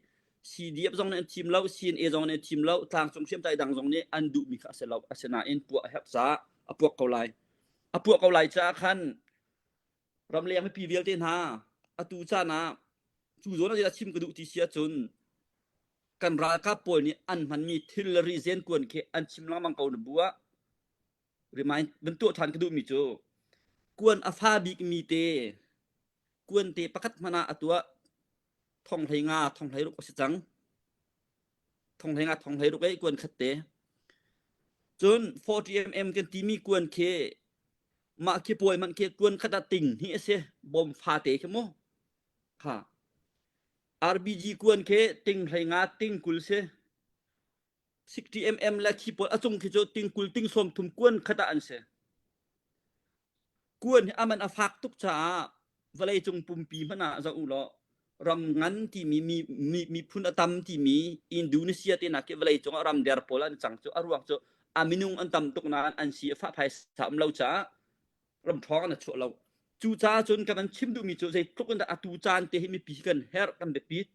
CDF zong nih an thim lo CNA zong nih an thim lo tlangcung hriamtlai dang zong nih an duhmi kha a si lo asinain puah a herh caah a puak ko lai a puah ko lai caah khan ramleng mipi vialte hna atu caan ah cu zawn ah chim ka duh ti si ahcun kan ralkap pawl nih an hmanmi thil le ri zenkuan khi an chim lengmang ko na bu ah remind van tuah ṭhan ka duhmi cu kuan a fa bikmi te kuan te pakhat hmanh ah a tuah thong hlei nga thong hlei ruk a si cang thong hlei nga thong hlei ruk ei kuan khat te cun 40 mm kan timi kuan khi mah khi puai man khi kuan khat ah ting hi a si bom fa te khi mu kha RBG kuan khi ting hlei nga ting 20 si 60 mm le khi pawl a cung khi cu ting 20 ting 30 kuan khat ah an si Kuan hi a man a fak tuk caah vawleicung pumpi hmanh ah zoh u law ram ngan timi mi, mi, miphun a tam timi Indonesia te nak khi vawleicung ah ram der pawl an cang cu a ruang cu a minung an tam tuk nain an si a fah phaisa um lo caah ram ṭhawng an chuah lo. Cucaah cun ka van chim duhmi cu zeitluk in dah atu caan te hi mipi kan herh kan biapit.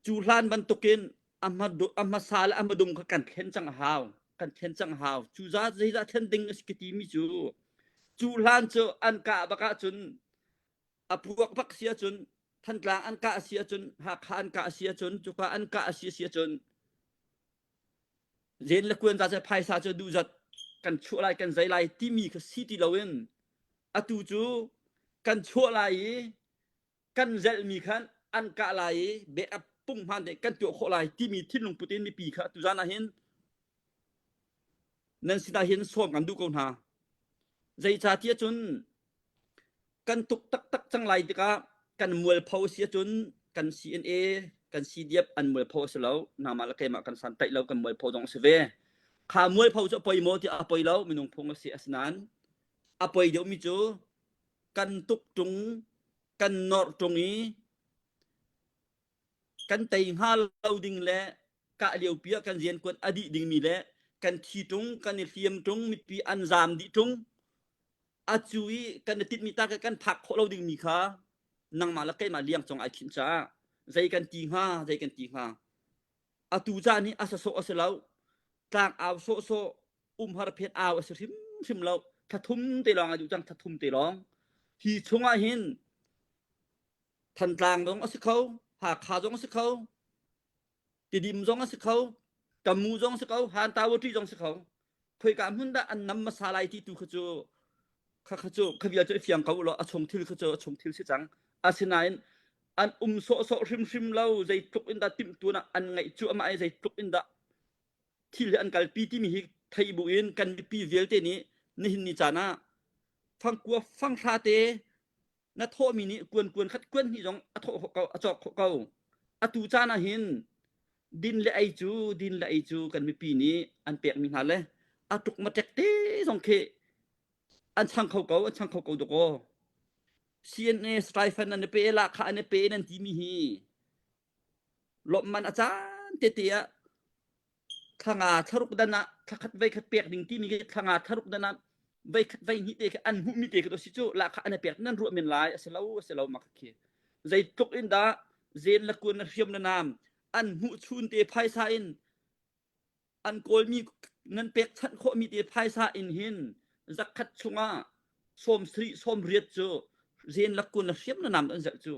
Cu hlan bantukin a hmasa le a hmadung kha kan thlen cang a hau. Kan thlen cang a hau. Cu zat zeizah thlen ding a si ka timi cu cu hlan cu an kah bak ahcun A puak bak si ahcun Thantlang an kah si ahcun Hakha an kah si ahcun cuka an kah si si ahcun zen le kuan za phaisa cu duhzat kan chuah lai kan zai lai timi kha si ti loin atu cu kan chuah lai i kan zelhmi khan an kah lai i backup punghman te kan tuah khawh lai timi thinlung put in mipi kha tuzan ah hin nan sinah hin sawm kan duh ko hna. Zeicahtiah cun kan tuk taktak cang lai tikah kan mualpho si ahcun kan CNA kan CDF an mualpho a si lo nangmah le keimah kan santaih lo kan mualpho zong a si ve kha mualpho cu a poi maw tiah a poi lo minung phung a si asinain a poi deuhmi cu kan tuk ṭung kan norh ṭung i kan tei hnga lo ding le kah liopi ah kan riankuan a dih dingmi le kan thi ṭung kan i hliam ṭung mipi an zaam dih ṭung a cu i kan i tinhmi ta kan phak khawh lo dingmi kha nangmah le keimah liang cung ai khinh caah zei kan ti hnga zei kan ti hnga atu caan hi a sasawh a si lo tlang au sawhsawh umhar phet au a si hrimhrim lo thlathum te lawng ai duh cang thlathum te lawng hi chungah hin Thantlang zong a si kho Hakha zong a si kho Tidim zong a si kho Tamu zong a si kho Hantawati zong a si kho khoika hmun dah an nam hmasa lai ti tu kha cu kha kha cu kha vial cu i fiang ko law a chung thil kha cu a chung thil si cang asinain an um sawhsawh hrimhrim lo zeitluk in dah timhtuan ah an ngaih cu amah i zeitluk in dah thil hi an kalpi timi hi thei bu in kan mipi vialte nih nihin ni caan ah fangkua fanghra te na thawhmi nih kuan kuan khat kuan hnih zong a thawh khawh ko a cawk khawh ko atu caan ah hin din le ei cu din le ei cu kan mipi nih an pekmi hna le a tuk matek te zong khi an chang kho ko an chang kho ko dakaw CNA stipend an i pe la kha an i pe nan timi hi lawmman a caan tete ah thlanga thlaruk dan ah thlakhat voi khat pek ding timi khi thlanga thlaruk dan ah voi khat voi hnih te khi an hmuhmi te khi si cu lahkhah an i pek nan ruah men lai a si lo a si lo mak khi zeitluk in dah zen le kun na hriam na nam an hmuh chun te phaisa in an kawlmi nan pek chanh khawhmi te phaisa in hin zakhat chungah sawm sri sawm riat cu zen le kun na hriam na nam an zelh cu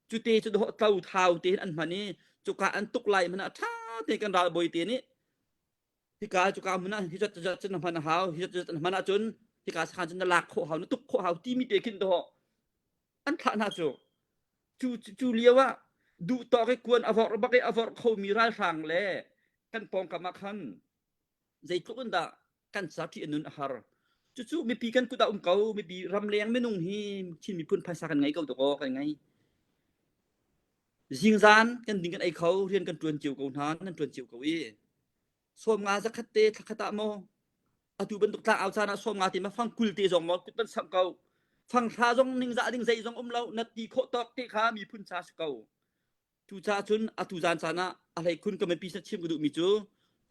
Cute cu dawh tlo thau tein an hman i cuka an tuk lai hmanh ah ṭha tein kan ralbawi te nih hika cuka hmun ah hi zat zat cun na hman a hau hi zat zat na hman ahcun hika sakhan cun na lak khawh hau na tuk khawh hau timi te khin dawh an thlah hna cu cu cu lio ah duh tawk i kuan a vorh bak i a vorh khomi ralhrang le kan pawngkam ah khan zeitluk in dah kan ca ṭih a nun a har. Cucu mipi kan kut ah um ko. Mipi ramleng minung hi Chin miphun phaisa kan ngei ko dawkaw kan ngei. Zingzan kan ding kan ei kho, rian kan ṭuan cio ko hna, nan ṭuan cio ko i. Sawm nga zakhat te thlakhat ah maw atu bantuk tlang au caan ah sawm nga te ma fang kul te zong maw kut ban samh ko. Fang hra zong ningzah ding zei zong um lo, na ti khawh tawk te kha miphun ca si ko. Cucaah cun atu zan caan ah a hleikhun ka mipi sin chim ka duhmi cu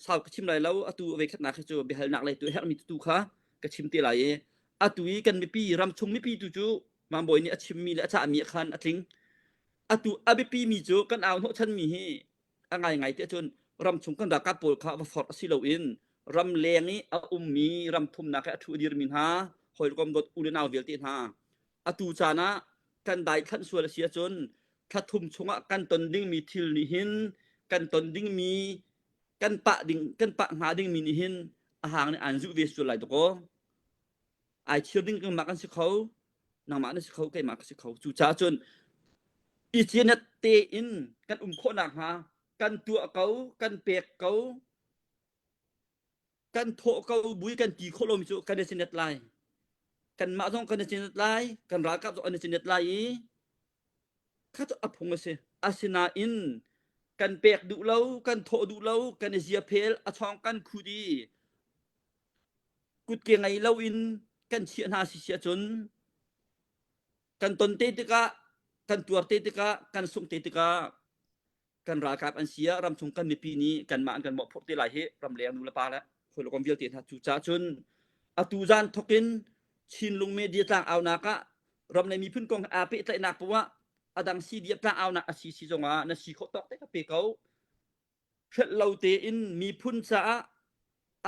sau ka chim lai lo atu a voikhatnak hi cu biahalnak lei tu a herhmi tu kha ka chim te lai i atu i kan mipi ramchung mipi tu cu Mambawi nih a chimmi le a cahmi ah khan a tling. Atu a biapi mi cu kan au hnawhchanmi hi a ngaingai ti ahcun ramchung kan ralkap pawl kha va forh si loin ramleng i a ummi ram thumnak i a ṭhu a dirmi hna hawikom dawt u le nau vialte hna atu caan ah kan daithlanh sual a si ahcun thla thum chungah kan ton dingmi thil nih hin kan ton dingmi kan pah ding kan pah hnga dingmi nih hin a hang nih aan zuh ve sual lai dakaw ai chir ding kanmah kan si kho nangmah na si kho keimah ka si kho cucaah cun i cianat tein kan um khawh nakhnga kan tuah ko kan pek ko kan thawh ko bui kan ti khawh lomi cu kan i sinet lai kanmah zong kan i sinet lai kan ralkap zong an i sinet lai i kha cu a phung a si asinain kan pek duh lo kan thawh duh lo kan i ziaphel a chawng kan khut i kutke ngei loin kan chiah hna si si ahcun kan ton te tikah kan tuar te tikah kan sungh te tikah kan ralkap an si ah ramchung kan mipi nih kanmah an kan mawhphurh te lai hi ramleng nu le pa le hawikom vialte hna cu caah cun atu zan thokin Chinlung media tlang aunak ah ram le miphun kong aa pehtlaihnak poah adang CDF tlang aunak a si si zongah na si khawh tawk te ka pe ko hrelh lo tein miphun caah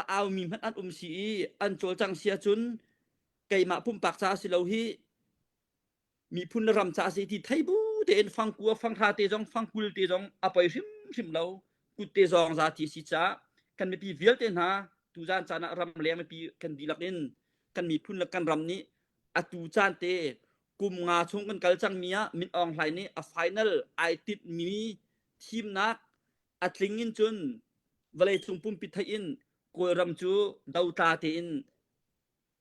a aumi hmanh an um si i an cawlcang si ahcun keimah pumpak caah si lo hi. Miphun le ram ca si ti thei bu tein fangkua fanghra te zong fangkul te zong a poi hrimhrim lo. Kut te zong za ti si caah kan mipi vialte hna tuzan caan ah ram leng mipi kan dihlak in kan miphun le kan ram nih atu caan te kum nga chung kan kal cangmi ah Min Aung Hlaing nih a final ai tinhmi thimnak a tling in cun vawleicung pumpi theih in Kawlram cu dotla tein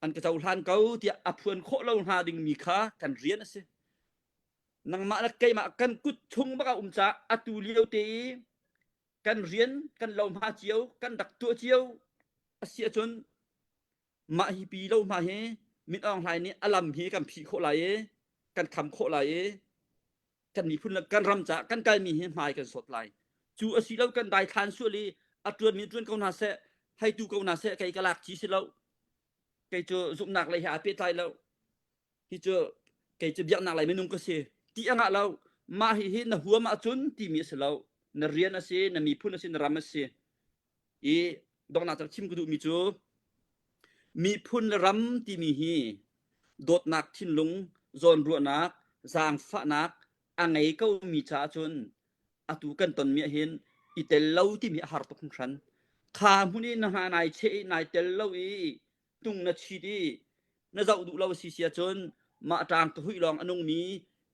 an ka cohlan ko tiah a phuan khawh lo hnga dingmi kha kan rian a si. Nangmah le keimah kan kut chung bak a um caah atu lio te i kan rian kan lohma cio kan rak tuah cio a si ahcun mah hi pi lohma hi Min Aung Hlaing nih a lam hi kan phih khawh lai i kan kham khawh lai i kan miphun le kan ram caah kan kalmi hi hmai kan sawt lai. Cu a si lo kan daithlan sual i a ṭuanmi ṭuan ko hna seh, hei tu ko hna seh kei ka lak ci si lo. Kei cu zumhnak lei he aa pehtlai lo. Hi cu kei cu biaknak lei minung ka si. Ti a ngah lo. Mah hihi na huam ahcun timi a si lo. Na rian a si, na miphun a si, na ram a si. I donghnak cang chim ka duhmi cu miphun le ram timi hi dawtnak thinlung, zawnruahnak, zaangfahnak a ngei komi caah cun atu kan tonmi ah hin i tel lo timi a har tuk hringhran. Kha hmun i na hna nai cheh i nai tel lo i tung na chit i na zoh duh lo si si ahcun mah ṭang ka huih lawng a nungmi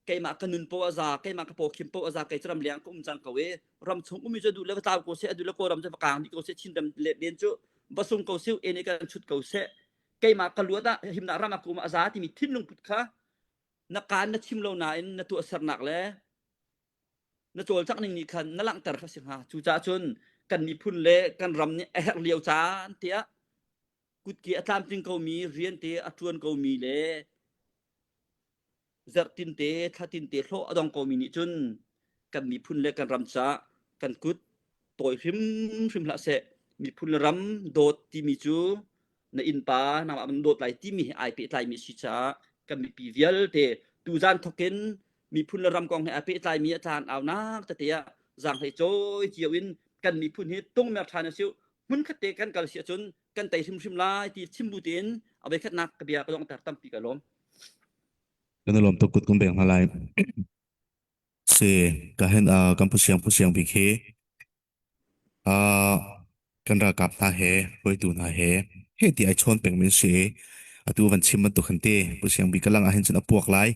keimah ka nun paoh a za keimah ka pawkhim paoh a za kei cu ram leng ka um cang ko i ram chung ummi cu duh le va tlau ko seh a duh le kawlram cu va kaang dih ko seh Chin ram le len cu va sung ko seh en i kan chut ko seh keimah ka luat ah himnak ram ah ka um a za timi thinlung put kha na kaan na chim lo nain na tuahsernak le na cawlcangh ning nih khan na langhter kha si hnga cucaah cun kan miphun le kan ram nih a herh lio caan tiah kutke a tlamtling komi rian te a ṭuan komi le zarhtin te thlatin te hlawh a dong komi nih cun kan miphun le kan ram caah kan kut tawi hrimhrim hlah seh miphun le ram dawt timi cu na innpa nangmah man dawt lai timi he ai pehtlaimi a si caah kan mipi vialte tuzan thokin miphun le ram kong he ai pehtlaimi a tlan aunak tete ah zaanghlei cawi cio in kan miphun hi tungmer ṭhan a si hmunkhat te kan kal si ahcun kan tei hrimhrim lai ti chim bu tein a voikhatnak ka bia ka donghter tampi ka lawm. Kan i lawm tuk kut kan beng hna lai. Si ka hen uh, kan phusiang phusiang bik hi uh, kan ralkap hna he hruaitu hna he he ti ai chawn peng min si atu van chim bantuk han te phusiang bik ka lang ah hin cun a puak lai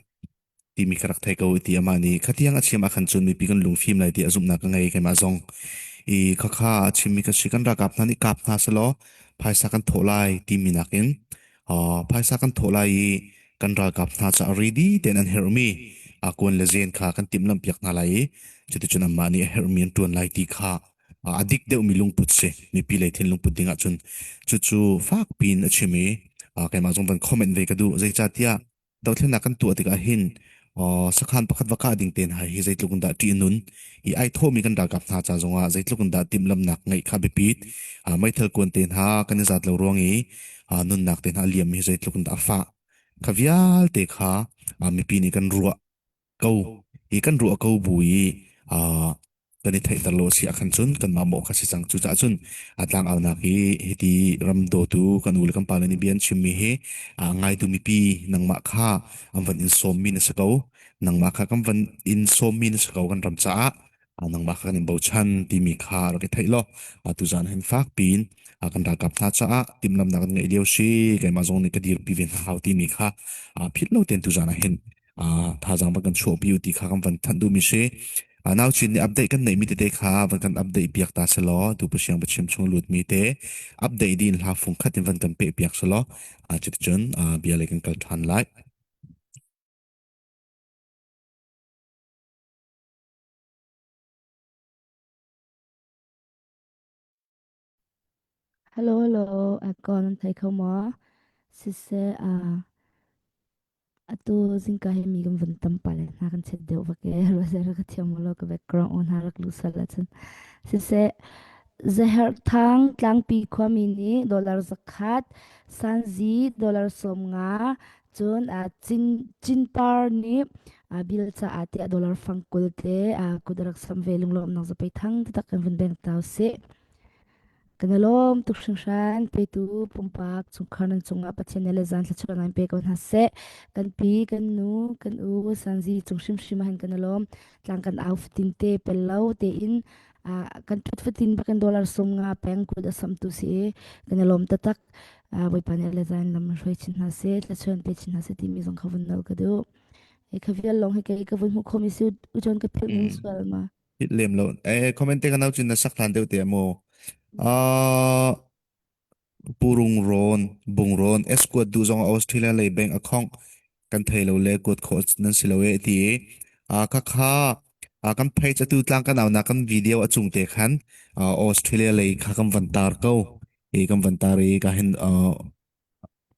timi ka rak thei ko ti amah nih khatiang a chim ah khan cun mipi kan lungfim lai ti a zumhnak ka ngei keimah zong i khakha a chimmi ka si kan ralkap hna nih kap hna selaw phaisa kan thawh lai timi nakin uh, phaisa kan thawh lai i kan ralkap hna ca ready tein an herhmi a kuan le zen kha kan timhlamh piak hna lai i cuticun anmah nih a herhmi an ṭuan lai ti kha a dik deuhmi lungput si mipi lei thinlung put ding ahcun cucu fak piin a chim i keimah zong van comment ve ka duh zeicahtiah dothlennak kan tuah tikah hin sakhan pakhat va kah ding te hna hi zeitluk in dah ṭih a nun i ai thawhmi kan ralkap hna ca zongah zeitluk in dah timhlamhnak ngeih kha biapit meithal kuan te hna kan i zat lo ruang i nunnak te hna a liam hi zeitluk in dah a fah kha vialte kha mipi nih kan ruah ko i kan ruah ko bu i kan i theihter lo a si ahkhan cun kanmah mawh kha si cang. Cucaah cun a tlangaunak hi hiti ram dawtu kan u le kan pa le nih bia an chimmi hi a ngaitu mipi nangmah kha an van in sawmmi na si ko. Nangmah kha kan van in sawmmi na si ko kan ram caah nangmah kha kan in bochan timi kha rak i theih law tuzaan hin fak piin kan ralkap hna caah timhlamhnak kan ngeih lio si keimah zong nih ka dirpi ve hna hau timi kha philh lo tein tuzaan ah hin thazaang van kan chuahpi u ti kha kan van thanh duhmi si. Nau Chin nih update kan neihmi tete kha van kan update piak ta selaw tu pasiang pachim chung lutmi te update din hla fung khat in van kan peh piak selaw cuticun bia lei kan kal ṭhan lai. Hello, hello, ako nan thei kho maw? Siseh, uh, Atu zingka hi mi kan vun tam pah le hna kan chet deuh vak e. Ruah rak ka thiam law ka background aw hna rak luh sual ahcun. Siseh, Zaherthang tlangpi khuami nih dollar zakhat, Sanzi dollar 50, cun uh, Cin Cinpar nih uh, bil caah tiah dollar fang 20 te uh, kut rak sam ve lunglawmhnak zapei thang taktak kan vun beng tau sih. Kan i lawm tuk hringhran. Petu pumpak chungkhar nan cungah Pathian nih le zan thluachuah nan pe ko hna seh. Kan pi, kan nu, kan u, Sanzi cung hrimhrim ah hin kan i lawm. Tlang kan au fatin te pel lo tein kan thut fatin bakin dollar 50 peng kut a samtu si i kan i lawm taktak. Bawipa nih le zan lam hruai chin hna seh, thluachuah pe chin hna seh timi zong kha vun nawl ka duh. Hi kha vial lawng hi kei ka vun hmuh khomi si u John ka philh ning sual ma. Hit lem lo. Eh, comment te ka nau cun na sak hlan deuh te mu. Ah, purung rawn, bung rawn, eskuat du zong Australia lei bank account kan thei lo le kuat khawh nan si lo e ti. Ah, kha kha ah, kan page atu tlang kan au na kan video a chung te khan ah, Australia lei kha kan van tar ko. E kan van tar i ka hin ah,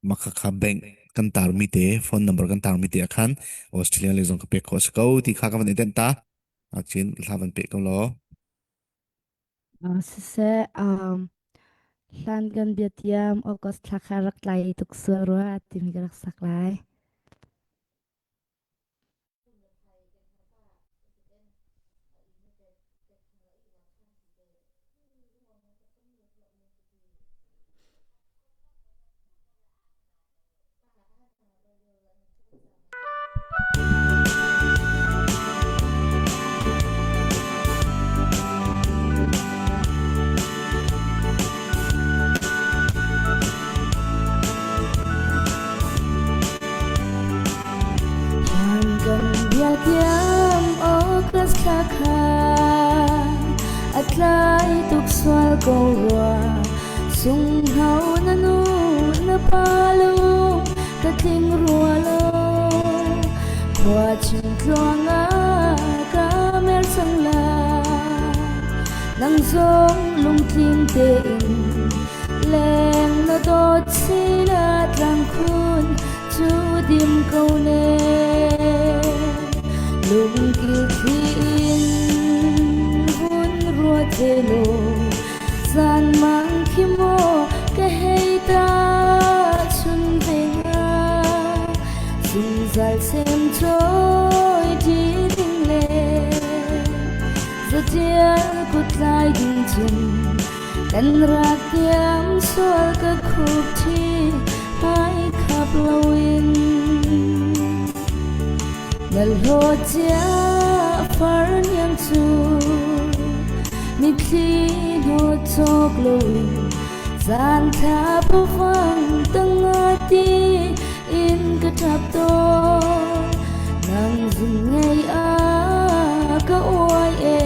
maka kha bank kan tar mi te phone number kan tar mi te khan Australia lei zong ka pek khawh si ko ti kha ka van i den ta. Achin hla van pe ko law. Siseh, hlan kan biatiam August thla kha rak tlai tuk sual rua timi ka rak sak lai. Hlan kan biatiam August thla kha a tlai tuk sual ko rua. Sunghno na nu na pa lung ka tling rua lo khua chim tluang ah ka mer cang la nang zong lungtling tein leng na dawt sina tlang khun cu dim ko ne lungkil thli in vun ruat te law Zan mang khi maw ka hei ta chun ve nga zungzal sem trôi đi ding le zatial kut lai ding chun kan rak tiam sual ka khup thi hmai khap loin Na hlawt cia far niam cu mitthli hnawt cawk loin zan thla pawfang tangah ti in ka ṭap tawn nang zun ngei ah ka uai e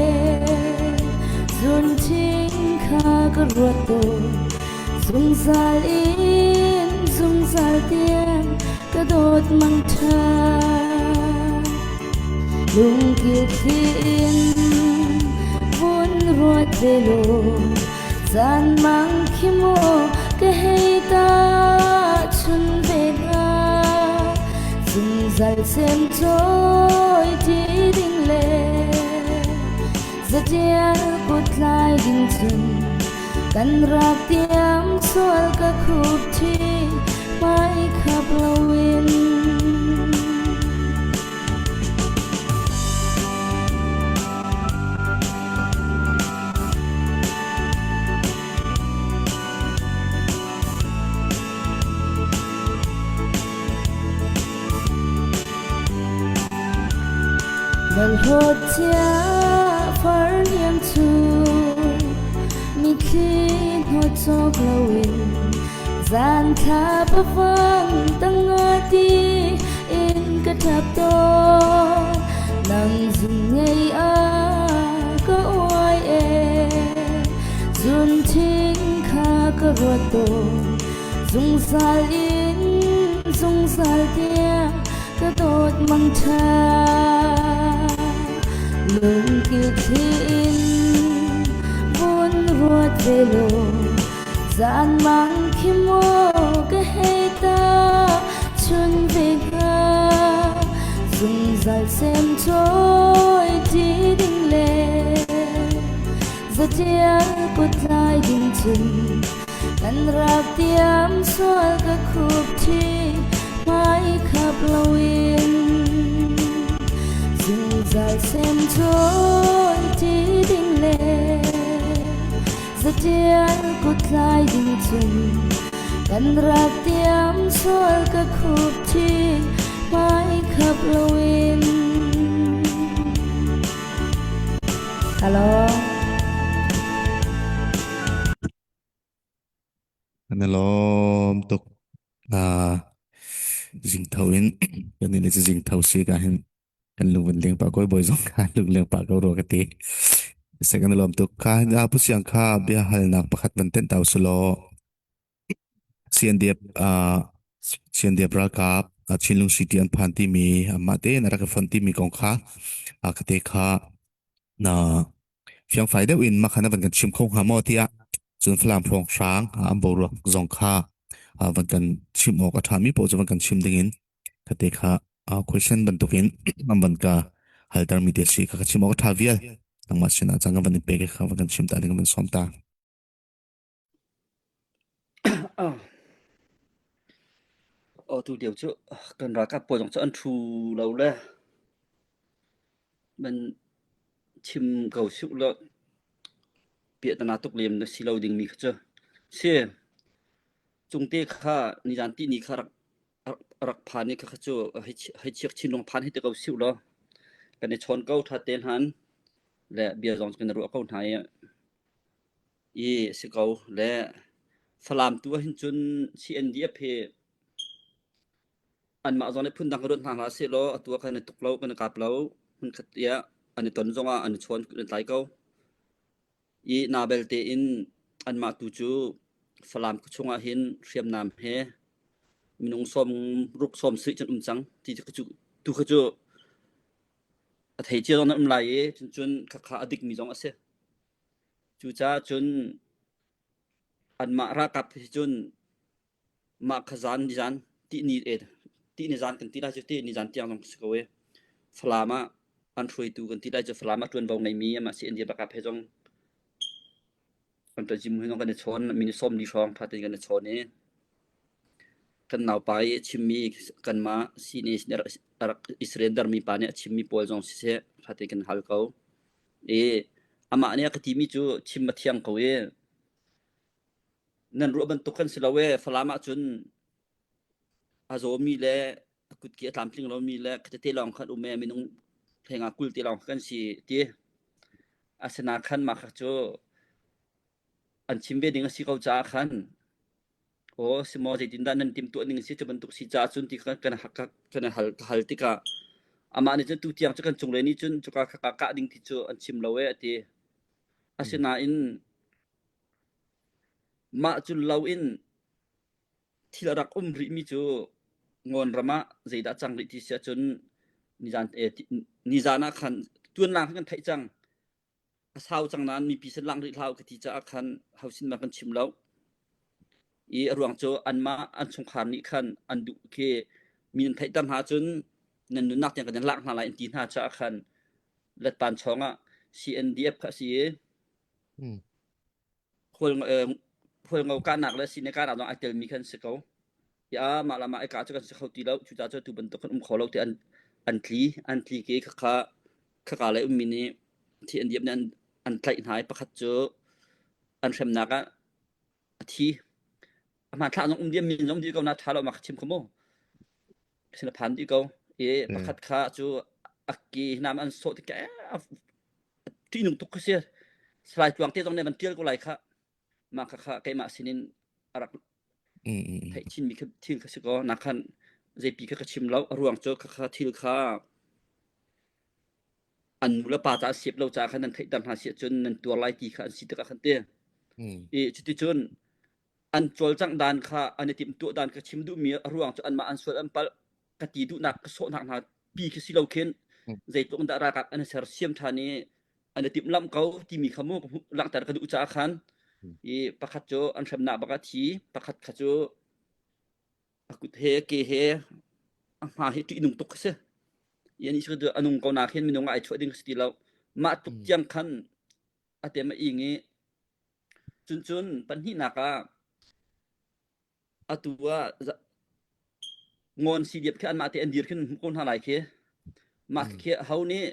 zun thing kha ka ruat tawn zungzal in zungzal tiang ka dawt mangṭha lungkil thli in vun ruat ve law zan mang khi maw ka hei ta chun ve hnga zungzal sem trôi ti ding le zatial kut tlai ding cun kan rak tiam sual ka khup thi hmai khap loin. Nan hlawt cia farniam cu mitthli hnawt cawk loin zan thla pafang tangah ti in ka ṭap tawn nang zun ngei ah ka uai e zun thing kha ka ruat tawn Zungzal in zungzal tiang ka dawt mangṭha. Lungkil thli in vun ruat ve law zan mang khi maw ka hei ta chun ve hnga. Zungzal sem trôi ti ding le zatial kut tlai ding cun Kan rak tiam sual ka khup thi hmai khap loin zungzal sem trôi ti ding le zatial. Tial kutlai ding cun kan rak tiam sual ka khup thi hmai khap loin. Hello. Kan i lawm tuk. Uh, zingtho in kan in zingtho si ka hin kan lung van leng pa koi boy zong kha lung leng pa ko ro ka ti. Se kan i lawm tuk. Kha a pu siang kha bia halnak pakhat van ten tau selo. CNDF uh, CNDF ralkap uh, Chinlung City an phan ti mi amah te na rak fon ti mi kong kha a ka te kha na fiangfai deuh in makhan van kan chim kho hnga maw tiah cun Falam hrawnghrang an boruak zong kha van kan chim awk a ṭhami paoh cu van kan chim dingin khate kha question bantukin an van ka halter mi te si kha ka chim awk a ṭha vial nangmah sinah cang kan van in pek kha van kan chim ta ding van sawm ta. Aw tu lio cu kan ralkap pawl zong cu an ṭhu lo le man chim ko sih law piahtana tuk lem na si lo dingmi kha cu si. Cungte kha nizan tihni kha rak rak phan i khakha cu hei chiak chin lung phan hei ti ko sih law kan i chawn ko ṭha te hnan le bia zong kan i ruah ko hna i i si ko le Falam tu ahhin cun CNDF hi anmah zong nih phundang ruat hna hlah sehlaw atu ah khan i tuk lo kan i kap lo hmunkhat tiah an i ton zongah an i chawn an i tlai ko. I na belte in anmah tu cu Falam khuachung ah hin hriamnam he minung sawm ruk sawm sarih cun um cang ti cu tu kha cu a thei cia zong na um lai i cun cun khakha a dikmi zong a si. Cucaah cun anmah ralkap hi cun mah kha zan nizan tihni e tihni zan kan ti lai cu ti nizan tiang zong si ko e. Falam ah an hruaitu kan ti lai cu Falam ah ṭuanvo ngeimi amah CND ralkap he zong kan ṭazim he zong kan i chawn minute 40 hrawng ṭha tein kan i chawn i kan naupa i a chimmi kanmah CNA a rak i surrender mi pa nih a chimmi pawl zong siseh ṭha tein kan hal ko. I amah nih a ka timi cu chim a thiang ko i nan ruah bantuk kan si lo e Falam ah cun a zawmi le a kutki a tlamtling lomi le khatete lawng khan um e minung thlenga 20 te lawng kan si ti asina khan mah kha cu an chim ve ding a si ko caah khan aw si maw zeitindah nan timhtuah ning si cu bantuk si caah cun ti kha kan kan hal ka hal tikah amah nih cun tu tiang cu kan cunglei nih cun cuka kha kah ding ti cu an chim lo e a ti asinain mah cu lo in thil a rak um rihmi cu ngawn ram ah zeidah cang rih ti si ahcun nizan eh, nizan ah khan tuanlang kan theih cang A sau cang nain mipi sin lang rih hlah u ka ti caah khan ho sin ma kan chim lo. I a ruang cu anmah an chungkhar nih khan an duh khi mi nan theihter hna cun nan nunnak tiang kan in lak hna lai an ti hna caah khan letpan chawng ah CNDF kha a si i Hualngo kahnak le sine kahnak zong ai telmi khan si ko. Ya mah le mah i kah cu kan si kho ti lo. Cucaah cu tu bantuk kan um kho lo ti an an tli an tli ke khakha khaka lei ummi nih thi an diam nih an an tlaih hna i pakhat cu an hremnak ah a thi. A hmanthlak zong um diam min zong di ko na tha lo ma kha chim kho mu. Sin a phan dih ko. I pakhat kha cu a ke nam an sawh tik ṭihnung tuk kha si. Salai Tluang te zong nih van ṭial ko lai khah. Mah kha kha keimah sinin a rak theih chinmi kha thil kha si ko. Na khan zeipi kha ka chim lo. A ruang cu kha kha thil kha an nu le pa caah siap lo caah khan nan theihter hna si ahcun nan tuar lai ti kha an si tikah khan ti. I cuticun an cawlcangh dan kha an i timhtuah dan ka chim duhmi a ruang cu anmah an sual an palh ka ti duhnak ka sawhnak hna pi khi si lo khin zeitluk in dah ralkap an i sersiam ṭhan i an i timhlamh ko timi kha mu langhter ka duh caah khan i pakhat cu an hremnak bak ah thi pakhat kha cu a kut he ke he a hma hi ṭihnung tuk khi si i ani cu a nung ko nak hin minung ah ai chuah ding si ti lo mah tluk tiang khan a tem a ing i cun cun pahnihnak ah Atu ah ngawn CDF khi anmah te an dir khin hmuh ko hna lai khi. Mah khi ho nih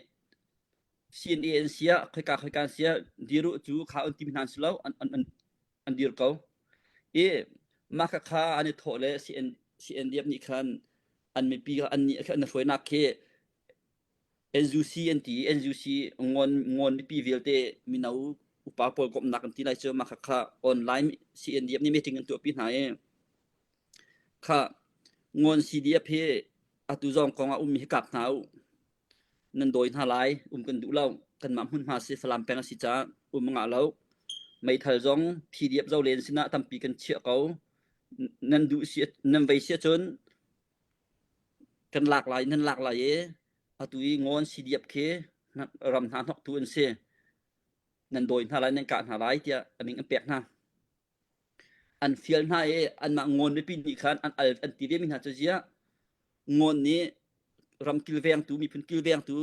CNA an sia khoika khoika an sia dir u cu kha an ti hna an si lo an an an. An dir ko. I mah khakha an i thawh le CN, CNDF nih khan an mipi an nih an hruainak khi NUC an ti i NUC ngawn ngawn mipi vialte mino upa pawl komhnak an ti lai cu mah khakha online CNDF nih meeting an tuahpi hna i kha ngawn CDF hi atu zong kong ah ummi hi kap hna u nan dawi hna lai um kan duh lo kanmah hmunhma si Falam peng a si caah um a ngah lo meithal zong PDF zo len sinah tampi kan chiah ko nan duh si nan vei si ahcun kan lak lai nan lak lai i atu i ngawn CDF khi ram hna hnoktu an si nan dawi hna lai nan kah hna lai tiah a min an pek hna an fial hna i anmah ngawn mipi nih khan an al an ti ve mi hna cu ziah ngawn nih ram kilvengtu miphun kilvengtu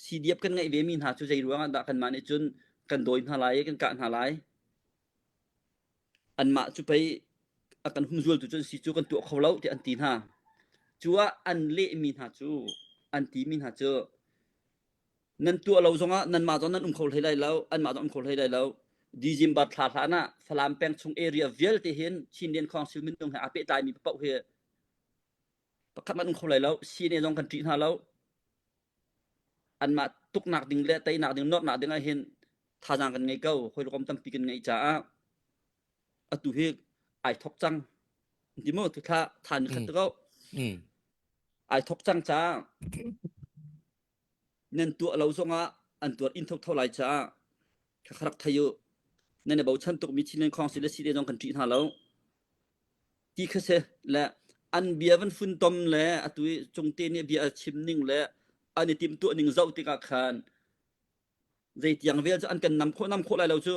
CDF kan ngeih ve mi hna cu zei ruang ah dah kanmah nih cun kan dawi hna lai i kan kah hna lai anmah cu pei a kan humzualtu cu an si cu kan tuah kho lo tiah an ti hna. Cu ah an lehmi hna cu an timi hna cu nan tuah lo zongah nanmah zong nan um kho hlei lai lo anmah zong um kho hlei lai lo December thla hlan ah Falam peng chung area vialte hin Chinland Council minung he aa pehtlaimi paoh hi pakhat hmanh um kho lai lo CNA zong kan ṭih hna lo anmah tuknak ding le teinak ding nornak ding ah hin thazaang kan ngei ko hawikom tampi kan ngeih caah atu hi ai thok cang ti mu tu thla than khat ko ai thok cang caah nan tuah lo zongah an tuar in tho tho lai caah kha rak thei u nan i bochan tuk mi Chinland Council le CDA zong kan ṭih hna lo Ti kha si le an bia van funtom le atu i Cungte nih bia a chim ning le an i timhtuah ning zoh tikah khan zeitiang vel cu an kan nam khawh nam khawh lai lo cu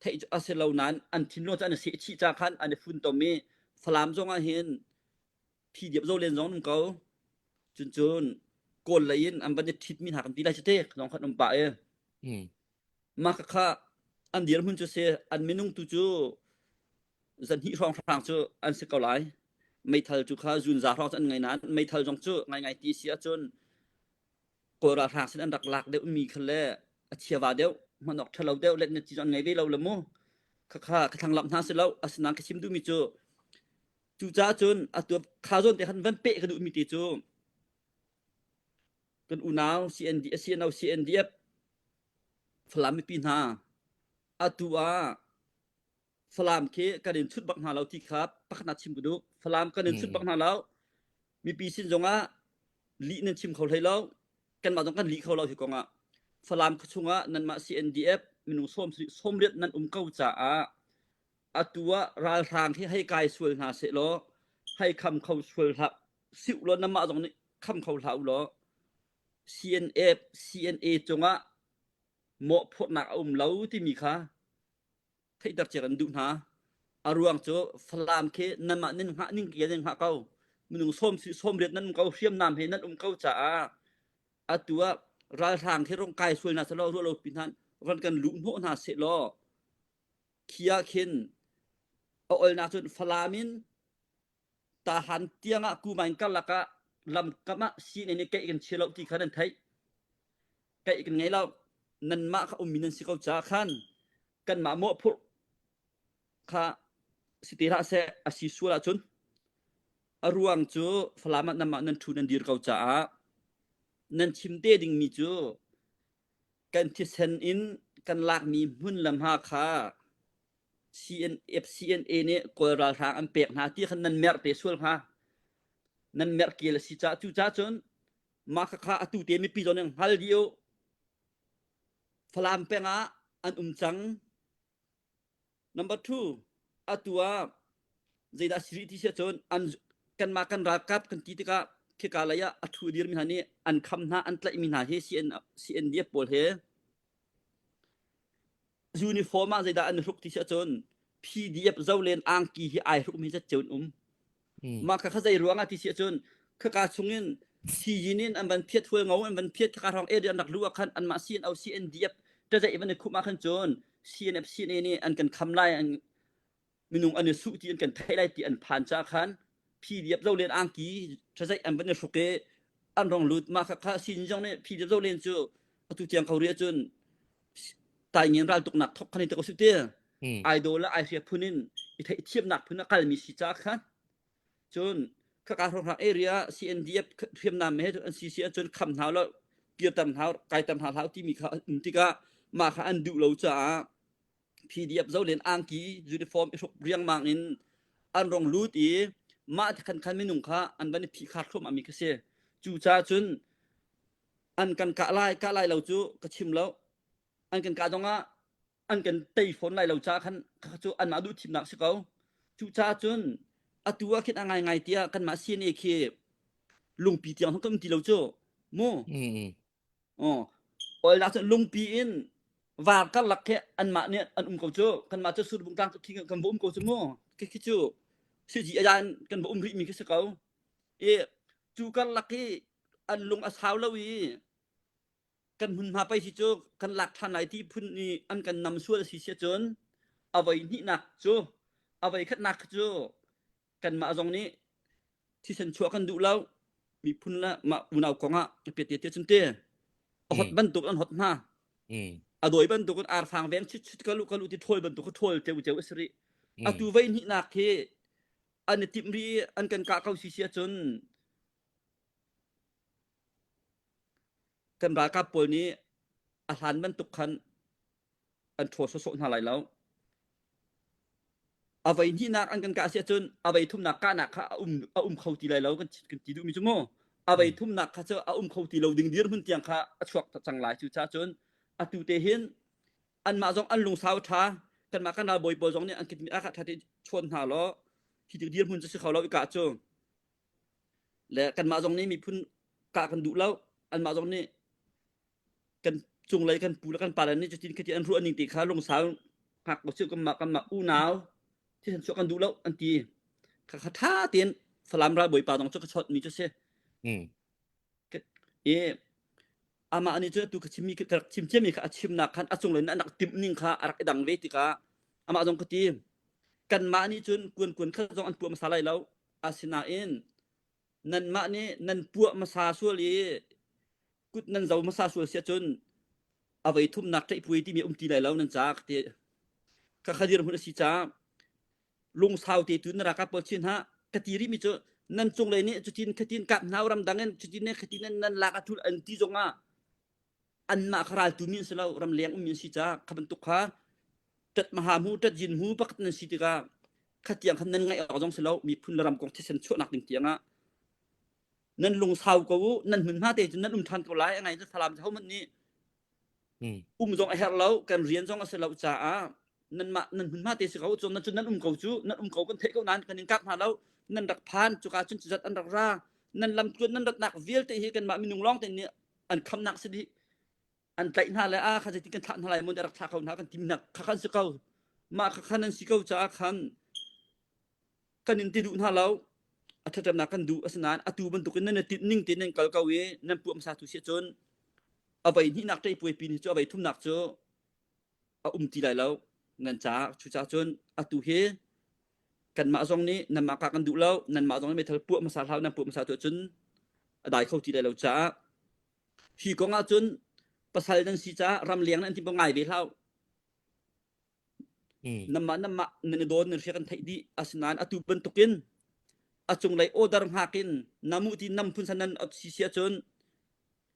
theih cu a si lo nain an thinlung cu an i seh chih ca khan an i funtom i Falam zong ah hin thi diap zo len zong an um ko. Cun cun Kawl lei in an van i ṭhitmi hna kan ti lai cu te zong khan um pah i Mah khakha an dirhmun cu si an minung tu cu zanhnih hrawnghrang cu an si ko lai. Meithal cu kha zunza hrawng cu an ngei nain meithal zong cu ngaingai ti si ahcun Kawl ralhrang sin an rak lak deuh mi kha le a chiava deuh hman awk ṭhalo deuh let na ci cu an ngei ve lo le mu. Khakha ka thlanglamh hna si lo asinain ka chim duhmi cu cucaah cun atu kha zawn te khan van peh ka duhmi te cu kan unau CND CNO CNDF Falam mipi hna atu ah Falam khi kan in chut bak hna lo ti kha pakhat na chim ka duh Falam kan in chut bak hna lo mipi sin zongah lih nan chim kho hlei lo kanmah zong kan lih kho lo hi kongah Falam khuachung ah nanmah CNDF minung sawm sawmriat nan um ko caah atu ah ralhrang hi hei kai sual hna seh law hei kham kho sual hlah siu law nanmah zong nih kham kho hlah u law CNF CNA cungah mawhphurhnak a um lo timi kha theihter cia kan duh hna. A ruang cu Falam khi nanmah nan hngah ning ke nan hngah ko. Minung sawm sawmriat nan um ko hriamnam he nan um ko caah atu ah ralhrang khi rong kai sual hna selaw ruah lo pi hna ron kan luh hnawh hna seh law khi ah khin a olnak cun Falam in Tahan tiangah Kumain karlak ah lamkam ah sianginn i keih kan chia lo ti kha nan theih. Keih kan ngei lo. Nanmah kha ummi nan si ko caah khan kanmah mawhphurh kha si te hlah seh a si sual ahcun a ruang cu Falam ah nanmah nan ṭhu nan dir ko caah nan chim te dingmi cu kan thisen in kan lakmi hmun le hma kha CNA nih Kawl ralhrang an pek hna ti khan nan merh te sual hnga. Nan merh kel a si caah cucaah cun mah khakha atu te mipi zong nih hngal dih u. Falam peng ah an um cang. Number two, atu ah zeidah si rih ti si ahcun an kanmah kan ralkap kan ti tikah khika lei ah a thu dirmi hna nih an kham hna an tlaihmi hna hi CN, CNDF pawl he Uniform ah zeidah an hruk ti si ahcun PDF zolen angki hi ai hrukmi zatceo an um. Mah kha kha zei ruang ah ti si ahcun khaka chungin siyin in an van phiat hual ngo an van phiat khaka hrawng area an rak luh ah khan anmah CNO CNDF ṭazaih van i khumh ah khan cun CNF CNA nih an kan kham lai an minung an i suh ti an kan theih lai ti an phan caah khan PDF zolen angki ṭhazaih an van i hruk i an rong lut mah kha kha sin zong nih PDF zolen cu atu tiang ko rih ahcun taingen raltuknak thok khan i te ko su ti. Idol le ai hria phun in i theihthiamnak phun a kalmi si ca khan cun khaka hrawnghrang area CNDF hriamnam he an si si ahcun kham hna lo kirter hna kaiter hna hlah timi kha um tikah mah kha an duh lo caah PDF zolen angki uniform i hruk riangmang in an rong lut i mah khan khan minung kha an van i phihkhar thluahmah mi kha si. Cucaah cun an kan kah lai kah lai lo cu ka chim lo. An kan kah zongah an kan tei fawn lai lo caah khan kha cu anmah duh thimnak si ko. Cucaah cun atu ah khin a ngaingai tiah kanmah CNA khi lungpi tiang kan um ti lo cu mu. Oh, oil nak cun lungpi in var karlak khi anmah nih an um ko cu. Kanmah cu surbung tlang khi kan va um ko cu mu. Khi khi cu siji ayan kan va um rih mi khi si ko. I cu karlak hi an lung a sau lo i kan hmunhma pei si cu kan lak ṭhan lai ti phun nih an kan nam sual a si si cun a voi hnihnak cu a voi khatnak cu kanmah zong nih thisen chuah kan duh lo miphun le mah unau kong ah piat te cun te a hot bantuk an hot hna a dawi bantuk in arfang veng chit chit kalu kalu ti ṭhawl bantuk ṭhawl ceu ceu a si rih atu vei hnihnak hi an i timh rih an kan kah ko si si ahcun Kan ralkap pawl nih a hlan bantuk khan an ṭhaw sawsawh hna lai lo. A voi hnihnak an kan kah si ahcun a voi thumnak kahnak kha a um, a um kho ti lai lo kan, kan ti duhmi cu mu. A voi thumnak kha cu a um kho ti lo ding dirhmun tiang kha a chuak cang lai. Cucaah cun atu te hin anmah zong an lungsau ṭha kanmah kan ralbawi pawl zong nih an kitmi a kha ṭha te chawn hna law hi dirhmun cu si kho lo i kah cu. Le kanmah zong nih miphun kah kan duh lo. Anmah zong nih kan cunglei kan pu le kan pale nih cutin khati an ruah ning ti kha lungsau hngak ko sih kanmah kanmah unau thisen chuah kan duh lo an ti. Kha kha tha tein Falam ralbawi pa zong cu ka chawt mi cu si. I amah nih cun atu ka chimmi ka rak chim ciami kha a chimnak khan a cunglei in an rak timh ning kha a rak i dang ve tikah amah zong ka ti kanmah nih cun kuan kuan kha zong an puah hmasa lai lo Asinain nanmah nih nan puah hmasa sual i kut nan zo hmasa sual si ahcun a voi thumnak ṭaihpuai timi a um ti lai lo nan ca ka ti. Ka kha dirhmun a si caah lungsau te tu na ralkap pawl chin hna ka ti rihmi cu nan cunglei nih cutin khatin kap hna ramdang in cutin ne khatin nan lak a ṭul an ti zongah anmah kha raltu mi an si lo ramleng ummi an si caah kha bantuk kha ṭat maha mu ṭat yin mu pakhat nan si tikah khatiang khan nan ngaih awk zong si lo miphun le ram kong thisen chuahnak ding tiangah nan lungsau ko u nan hmunhma te cun nan um ṭhan ko lai a ngai cu Falam hohmanh nih um zong a herh lo kan rian zong a si lo caah nanmah nan hmunhma te si ko cun nan cun nan um ko cu nan um ko kan theih ko nain kan in kap hna lo nan rak phan cuka cun cuzat an rak ra nan lam tluan nan ratnak vialte hi kanmah minung lawng te nih an khamnak si dih an tlaih hna le a kha zeitin kan thlah hna lai mun rak thlah ko hna kan tim hna kha khan si ko mah kha khan an si ko caah khan kan in ti duh hna lo a thatamnak kan duh asinain atu bantukin nan i ning te nan kal ko i nan puam sa tu si cun a vei hnihnak ṭei puai pin hi cu a vei thumnak cu a um ti lai lo nan caah cucaah cun atu hi kanmah zong nih nanmah ka kan duh lo nanmah zong nih meithal puah hmasa hlah nan puah hmasa tu cun a dai kho ti lai lo caah hi kong ah cun pasal nan si caah ramleng nan ti ngai ve hlah nanmah nanmah nan i dawn nan hria kan theih dih asinain atu bantukin a cunglei order hngak in namu ti nam phun san nan si si ahcun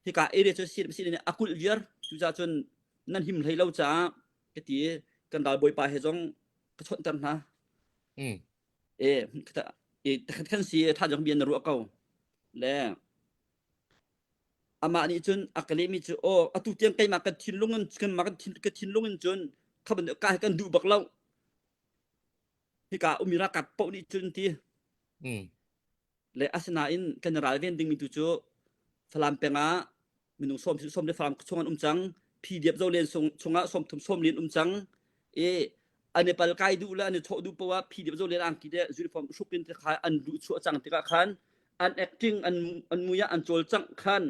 hika area cu si si a kulh viar cucaah cun nan him hlei lo caah ka ti kan ralbawipa he zong ka chawnhter hna e kan si tha jong bia na ruah ko le amah nih cun a ka lehmi cu aw atu tiang keimah kan thinlung in kanmah kan thin ka thinlung in cun kha bantuk ka kan duh bak lo hika umi ralkap paoh nih cun ti Le asinain kan i ralven dingmi tu cu Falam peng ah minung sawm sawm le Falam chung an um cang. PDF Zolen chungah 30 sawm um cang. I an i pal kai duh le an i chawh duh poah PDF Zolen angki te uniform hruk in te kha an duh chuah cang tikah khan an acting an an mui ah an cawlcangh khan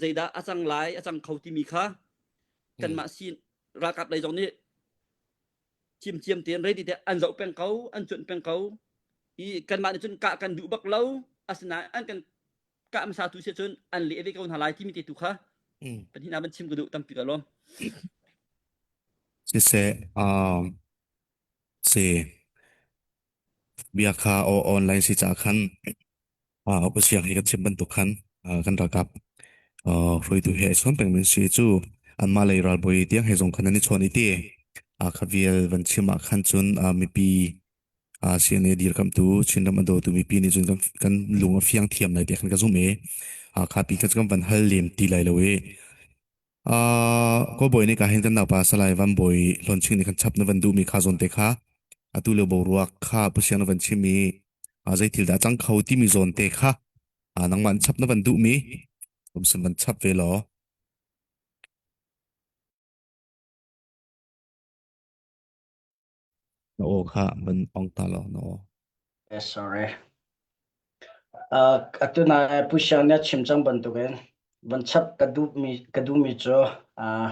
zeidah a cang lai a cang kho timi kha kanmah sin ralkap lei zong nih ciamciam tein ready te an zoh peng ko an cuanh peng ko i kanmah nih cun kah kan duh bak lo asinain an kan kah hmasa tu si cun an leh ve ko hna lai timi te tu kha pan hina ban chim ka duh tampi ka lawm Siseh, um, Si bia kha aw online si caah khan uh, usiang hi kan chim bantuk khan uh, kan ralkap uh, hruaitu he chawn peng min si cu anmah lei ralbawi tiang he zong khan an i chawn i ti uh, kha vial van chim ah khan cun uh, mipi uh, CNA dirkamtu Chinram a dawtu mipi nih cun kan, kan lung a fiang thiam lai tiah khan ka zumh i uh, kha pi kha cu kan van hal lem ti lai lo i Uh, Kawlbawi nih ka hin kan naupa Salai Van Bawi Hlawnching nih khan chap na van duhmi kha zawn te kha atu lio boruak kha Pu Siang na van chim i uh, zei thil dah cang kho timi zawn te kha uh, nangmah in chap na van duhmi umsun van chap ve law. Na aw kha van ong ta law na aw. Yes, sorry. Uh, atu na Pu Siang nih a chim cang bantukin van chap ka duhmi ka duhmi cu uh,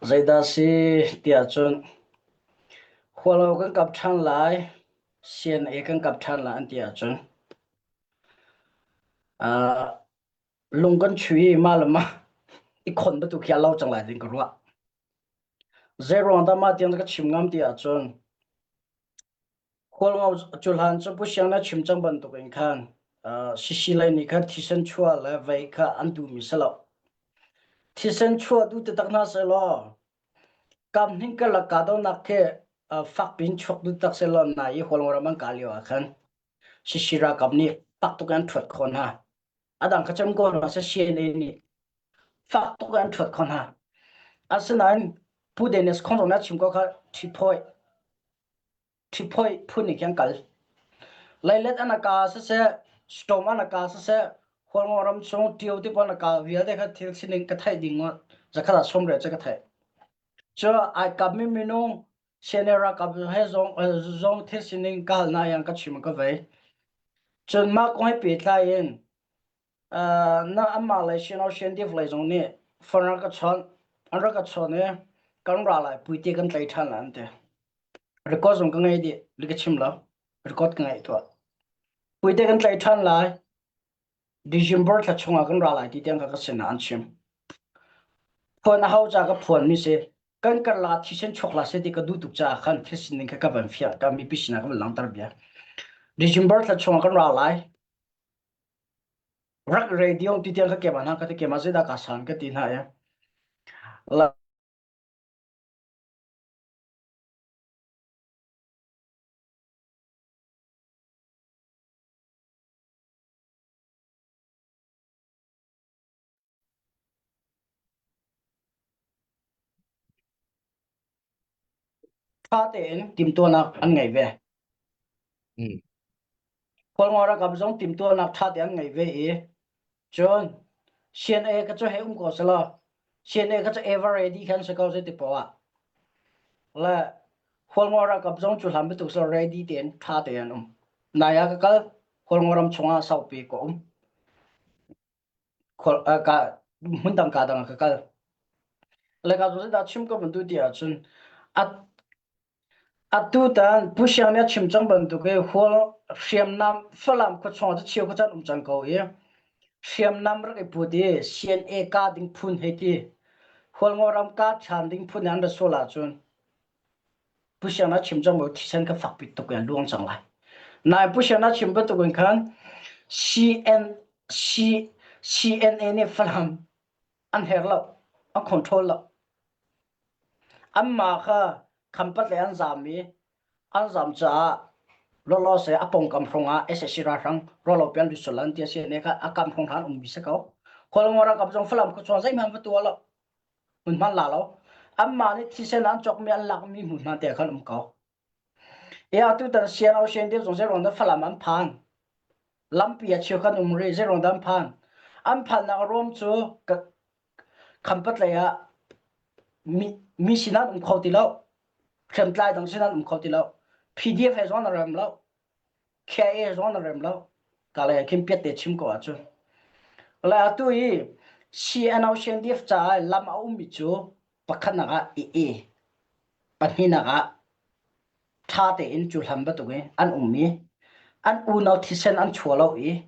zeidah si tiah cun hualo kan kap ṭhan lai, CNA kan kap ṭhan lai an ti ahcun uh, lung kan chui i mah le mah i khon bantuk khi a lo cang lai ding ka ruah. Zeiruang dah mah tiang ka chim ngam ti ahcun Khualngo cu hlan cu Pu Siang na chim cang bantuk in khan uh, Sisi lei nih khan thisen chuah le vei kha an duhmi si lo. Thisen chuah duh taktak hna sehlaw kam hning karlak kahdohnak khi uh, fak piin chuak duh tak sehlaw nai i Hualngo ram an kah lio ah khan Sisi ralkap nih fak tuk in an ṭhuat khawh hna. A dang kha cem ko hna seh CNA nih fak tuk in an ṭhuat khawh hna. Asinain Pu Dennis Khong zong nih a chim ko kha ṭhiphawi ṭhiphawi phun nih khin kal. Leilet an a ka siseh, storm an a ka siseh, Hualngo ram chung ṭio ti pawl an a ka vialte kha thil sining ka theih ding zakhat ah 90 cu ka theih. Cu ai kapmi minung CNA ralkap he zong zong thil sining ka hal hna yang ka chim ka vei. Cun mah kong he pehtlai in na anmah lei Sino Shan lei zong nih phone rak ka chawnh an rak ka chawnh i kan ra lai puite kan tlai ṭhan lai an ti. Record zong ka ngei dih, li ka chim lo. Record ka ngaih tuah. Puite kan tlai ṭhan lai. December thla chungah kan ra lai ti tiang ka ka sinah an chim. Phuan a hau ca ka phuan mi si. Kan karlak thisen chuak la se ti ka duh tuk caah khan thil sining kha ka van fiah ka mipi sinah ka van langhter bia. December thla chungah kan ra lai. Rak radio ti tiang ka kema hna ka ti kema zeidah ka san ka ti hna i. La Ṭha tein timhtuahnak an ngei ve. Mm. Khualngo ralkap zong timhtuahnak ṭha tein an ngei ve i cun CNA ka cu hei um ko selaw CNA ka cu ever ready khan si ko zei ti poah ah le Khualngo ralkap zong cu hlan bantuk selaw ready tein ṭha tein an um. Nai ah ka kal Khualngo ram chungah saupi ka um. Khual uh, ka hmun dang ka dang ah ka kal. Le ka cu dah chim ko bantu ti ahcun at atu tan Pu Siang nih a chim cang bantuk i hual hriamnam Falam khuachung ah cheu khuachan um cang ko i hriamnam rak i put i CNA ka ding phun hei ti Hualngo ram ka chan ding phun an ra sual ahcun Pu Siang na chim cang bu thisen ka fak pi tuk in luang cang lai. Nai Pu Siang na chim bantuk in khan CN C CNA nih Falam an her lo, an control lo. Anmah kha khampat le an zam i an zam caah lawlaw se a pawngkam hrong ah SAC ralhrang rawlo pian lut sual an ti a si ne kha a kam hrong hlan ummi si ko. Khualngo ralkap zong Falam khuachuang zeihmanh va tuah lo. Hmunhma la lo. Anmah nih thisen an cawkmi an lakmi hmunhma te khan um ko. E atu tan sian au sian deuh zong zeiruang dah Falam an phan. Lampi a cheu kan um rih zeiruang dah an phan. An phannak rom cu khampat lei ah mi, mi sinah um kho ti lo. Hriamtlai dang sinah um kho ti lo. PDF he zong an rem lo. KIA zong na rem lo. Ka le khin piat te chim ko ahcun. Le atu i CNO CNDF caah lam a ummi cu pakhatnak ah AA, pahnihnak ah ṭha tein cu hlam bantuk i an um i an unau thisen an chua lo i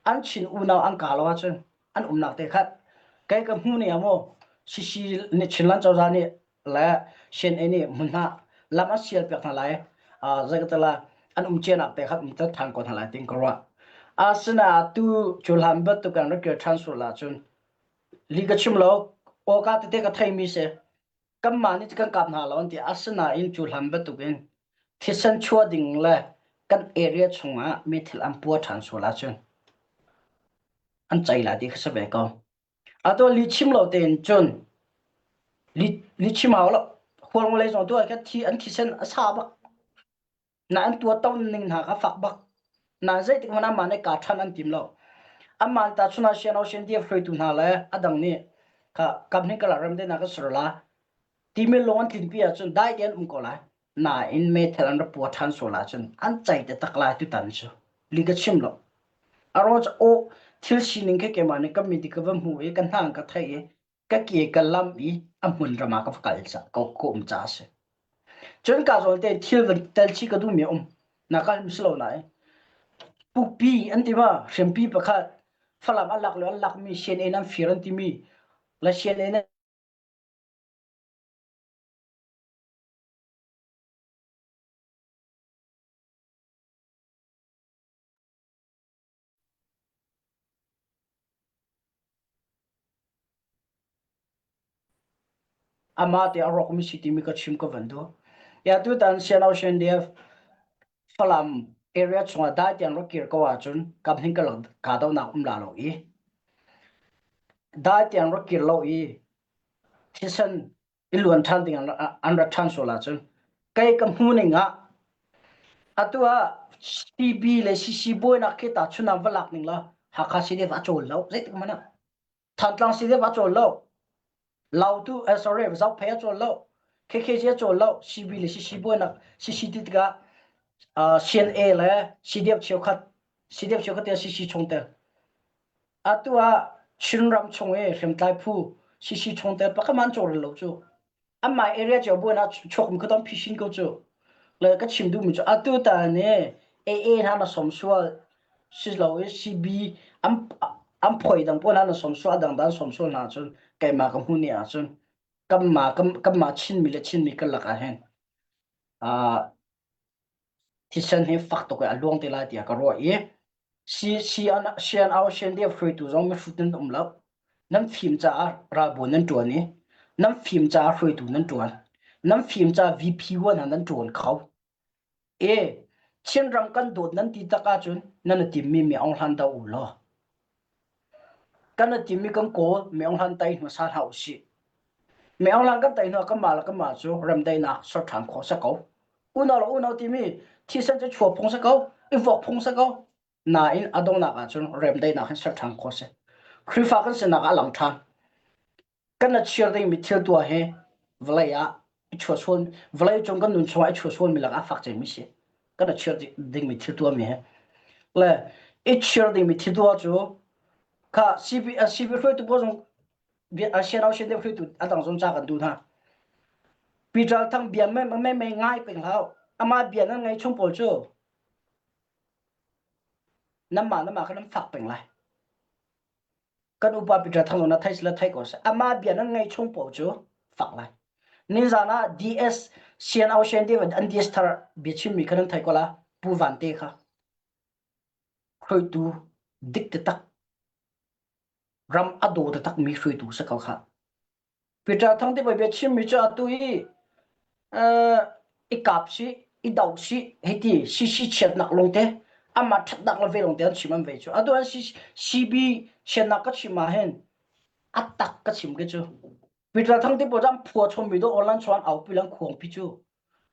an chin unau an ka lo ahcun an umnak te khat kei ka hmu ni ah maw CC nih Chinland cozah nih le CNA nih hmunhma. Lam an sial piak hna lai. Zei ka tala an um cianak te kha um tel ṭhan ko hna lai tin ka ruah. Asinain tu cu hlan bantuk an rak kir ṭhan sual ahcun li ka chim lo awka tete ka theimi si. Kanmah nih kan kap hna lo an ti. Asinain cu hlan bantukin thisen chuah ding le kan area chungah mi thil an pua ṭhan sual ahcun an cei lai ti kha si ve ko. Atu li chim lo tein cun li, li chim hau lo. Hualngo lei zong tu ah khan thi an thisen a sa bak. Na an tua to ning hna kha fak bak. Na zeitik hmanh ah mah nih kaa ṭhan an tim lo. Amah ta chun ah sian sian dia hruaitu hna le a dang nih kha kam hin kala ram te na ka sur la timi lung an tlinpi ahcun dai te an um ko lai. Nain meithal an ra pua ṭhan sual ahcun an cei te tak lai tutan cu. Li ka chim lo. A ro cu aw thil sining khi keimah nih ka mit i ka va hmu i ka hna ka theih i ka ke ka lam i a hmun ram ah ka va kal ca ka ka um ca a si. Cun ka zawn te thil van tel chih ka duhmi a um. Na ka si lo nain. Pukpi an ti ma hriampi pakhat Falam an lak le an lakmi CNN an fir an timi le CNN Amah te a rawkmi si timi ka chim ka van duh. Ya tutan Sian CNDF Falam area chungah dai tiang rak kir ko ahcun kam hin ka lak ka donak um la lo i dai tiang rak kir lo i thisen i luan ṭhan ding an rat ṭhan sual ahcun kei ka hmu ning ah atu ah CB le CC buainak khi ta chunang va lak ning la Hakha CDF a cawl lo zeitik hmanh ah Thantlang CDF a cawl lo Lautu eh, sorry Zophei a cawl lo KKG a cawl lo CB le CC buainak CC ti tikah uh, CNA le CDF cheukhat CDF cheukhat te CC chungtel Atu ah Chinram chung i hriamtlai phu CC chungtel pakhat man cawrel lo cu. Amah area cio buan ah chuakmi kha ton phisin ko cu. Le ka chim duhmi cu atu ta nih AA hna na som sual si lo i CB an an phoi dang pawl hna na som sual dang dan som sual hna cun keimah ka hmu ni ahcun kanmah kanmah Chinmi le Chinmi kan lak ah hin uh, thisen hi fak tuk in a luang te lai tiah ka ruah i si sian au sian deu hruaitu zong mihrut nan um lo nan fim caah ralbawi nan ṭuan i nan fim caah hruaitu nan ṭuan nan fim caah VP wan nan ṭuan kho e Chinram kan dawt nan ti tak ahcun nan i timmi mi Aung Hlan do u law Kan i tim i kan kawl, Myo Hlan tei hmasa hlah usih. Myo Hlan kan tei hnu ah kanmah le kanmah cu remdaihnak ser ṭhan khawh si ko. Unau le unau timi thisen cu chuah phung si ko, i vuak phung si ko. Nain a donghnak ahcun remdaihnak hin ser ṭhan khawh si. Khrihfa kan sinak ah a lang ṭhan. Kan a chir dingmi thil tuah hi vawlei ah i chuahsual vawlei cung kan nun chungah i chuahsualmi lakah a fak cemmi si. Kan a chir dingmi thil tuahmi hi. Le i chir dingmi thil tuah cu kha CB CB hruaitu pawl zong sian sian deuh hruaitu a dang zong ca kan duh hna. Peter Thang bia me me me ngai peng hlau. Amah bia nan ngai chung pawl cu namah namah kha nan fak peng lai. Kan upa Peter Thang zong na thei sila thei ko seh. Amah bia nan ngaih chung paoh cu fak lai. Nizan ah DS CNO Shen David an DS thar biachimmi kha nan thei ko la Pu Van Te kha. Hruaitu dik taktak ram a daw taktak mi hruaitu si ko kha. Peter Thang te bia chimmi cu atu i i kap si i do si hiti CC chiatnak lung te amah ṭhatnak le ve lung te an chim an ve cu atu an CB chiatnak ka chim ah hin a tak ka chim ke cu Peter Thang te pawl an phua chommi do online chuan au pi lang khuang pi cu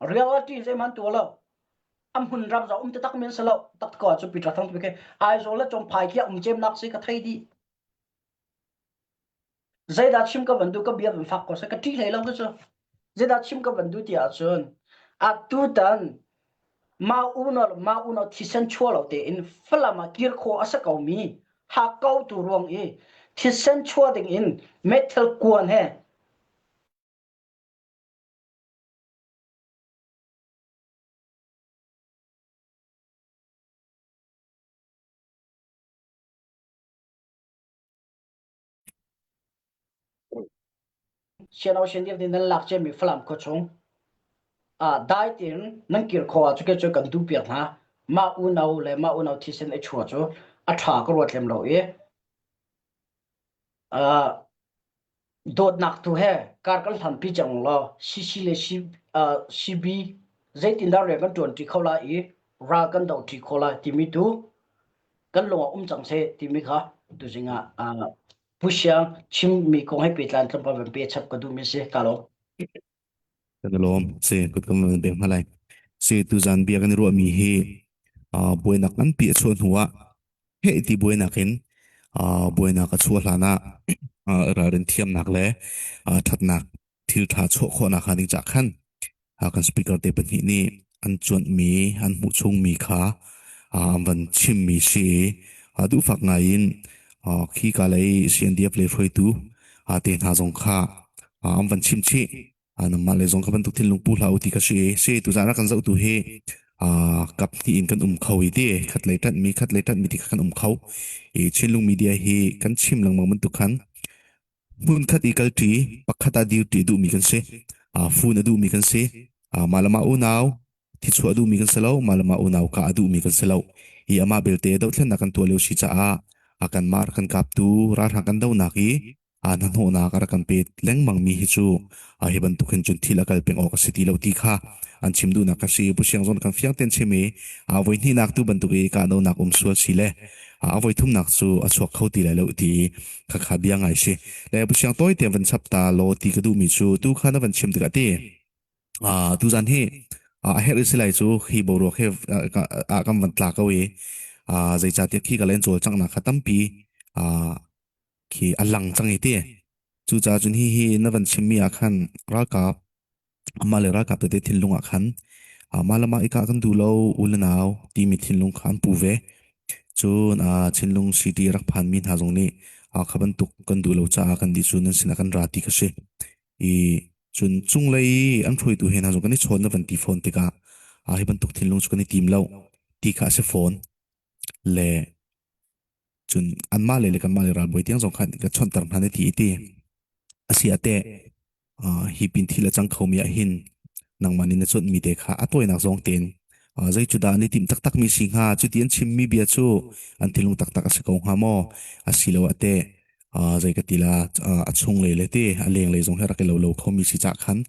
reality zeihmanh tu lo a hmun ram za um te tak men salo tak ko cu Peter Thang te ke Aizawl le Chomphai khi um cem nak si ka thei di Zeidah chim ka van duh ka bia van fak ko seh ka ṭih hlei lo cu. Zeidah chim ka van duh ti ahcun atutan mah unau le mah unau thisen chuah lo tein Falam ah kir khawh a si komi hakkau tu ruang i thisen chuah ding in meithal kuan he Sian Ocean nih nan lak ciami Falam khua chung. Dai tein nan kir khawh ah cu kan duh piak hna. Mah unau le mah unau thisen i chuah cu a ṭha ka ruat lem lo i dawtnak tu he kar kan hlanpi cang law CC le CB zeitindah rian kan ṭuanṭi kho lai i ral kan dohṭi kho lai timi tu kan lung ah um cang seh timi kha tuzing ah Pu Siang chimmi kong he pehtlai tlawmpal van pe chap ka duhmi a si. Ka lawm. Kan i lawm. Si, kut kan van beng hna lai. Si, tuzan bia kan i ruahmi hi uh, buainak nganpi a chuah hnu ah heh ti buainak in uh, buainak a chuah hlan ah uh, ralrin thiamnak le uh, ṭhatnak thil ṭha chuah khawhnak hnga ding cah khan kan speaker te pahnih nih an cuanhmi an hmuh chungmi kha an van chimmi si i duhfak ngai in khi ka lei CNDF lei hruaitu te hna zong kha an van chim chih nangmah le zong kha bantuk thinlung pu hlah u ti kha si si tuzaan ah kan zohtu hi kap hnih in kan um kho i ti khat lei ṭanhmi khat lei ṭanhmi ti kha kan um kho i Chinlung media hi kan chim lengmang bantuk khan Hmunkhat i kalṭi, pakhat ah dirṭi a duhmi kan si. Aa fun a duhmi kan si. Aa mah le mah unau thichuah a duhmi kan si lo. Mah le mah unau kah a duhmi kan si lo. Hi amah belte dohthlennak kan tuah lio si caah a kanmah rak kan kaptu ralhrang kan donak i aa hnahnawhnak a rak kan pe lengmangmi hi cu aa hi bantuk hin cun thil a kal peng awk a si ti lo ti kha an chim duhnak a si. Pu Siang zong kan fiang tein chim i aa voi hnihnak tu bantuk i kahdohnak um sual si le a voi thumnak cu a chuak kho ti lai lo ti khakha bia ngai si le pu siang tawi te van chap ta law ti ka duhmi cu tu kha na van chim tikah ti tu zan hi a herh si lai cu hi boruak he a kan van tla ko i zeicahtiah khi ka len cawl cangnak kha tampi khi a lang cang i ti cucaah cun hi hi na van chimmi ah khan ralkap Amah le ralkap tete thinlung ah khan mah le mah i kah kan duh lo u le nau timi thinlung kha an pu ve. Cun Chinlung City rak phanmi hna zong nih kha bantuk kan duh lo caah kan dih cu nan sinah kan ra ti kha si. I cun cunglei i an hruaitu he hna zong kan i chawn na van ti fawn tikah hi bantuk thinlung cu kan i tim lo ti kha a si fawn. Le cun anmah le le kanmah le ralbawi tiang zong khan ka chawnhter hna na ti i ti. A si ah teh hi pin thil a cang khomi ah hin nangmah nih na cawnhmi te kha a tawinak zong tein zei cu dah an i timh taktakmi si hnga cuti an chimmi bia cu an thinlung taktak a si ko hnga maw asiloah teh zei ka ti la a chunglei le te a lenglei zong he rak i lo lo khomi si cah khan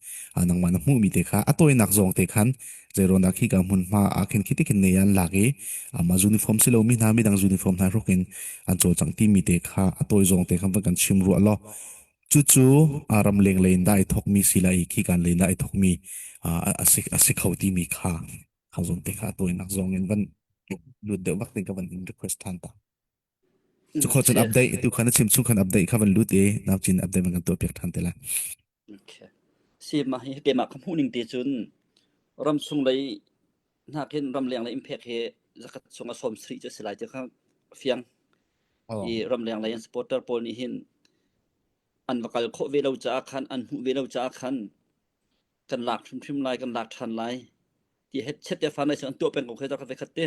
nangmah na hmuhmi te kha a tawinak zong te khan zeiruang dah khi ka hmunhma ah khin khi ti khin nei an lak i amah uniform si lomi hna midang uniform hna hruk in an cawlcangh timi te kha a tawi zong te khan van kan chim ruah law Cucu ramleng lei in dah ai thawkmi si lai i khikan lei in dah ai thawkmi a si, a si kho timi kha kha zawn te kha a tawinak zong in van lut deuh vak ding ka van in request than ta. Cu kho cun update tu khan na chim chung khan update kha van lut i nau cin update van kan tuah piak than te lai. Okay. Si mah hi keimah ka hmuh ning te cun ramchung lei nakin ramleng lei in-phek hi zakhat chung a sawm sarih cu a si lai ti kha fiang. Oh. I ramleng lei an supporter pawl nih hin an va kal khawh ve lo caah khan an hmuh ve lo caah khan kan lak hrimhrim lai kan lak ṭhan lai ti het chet te fa nai an tuah peng ko khi ka khat te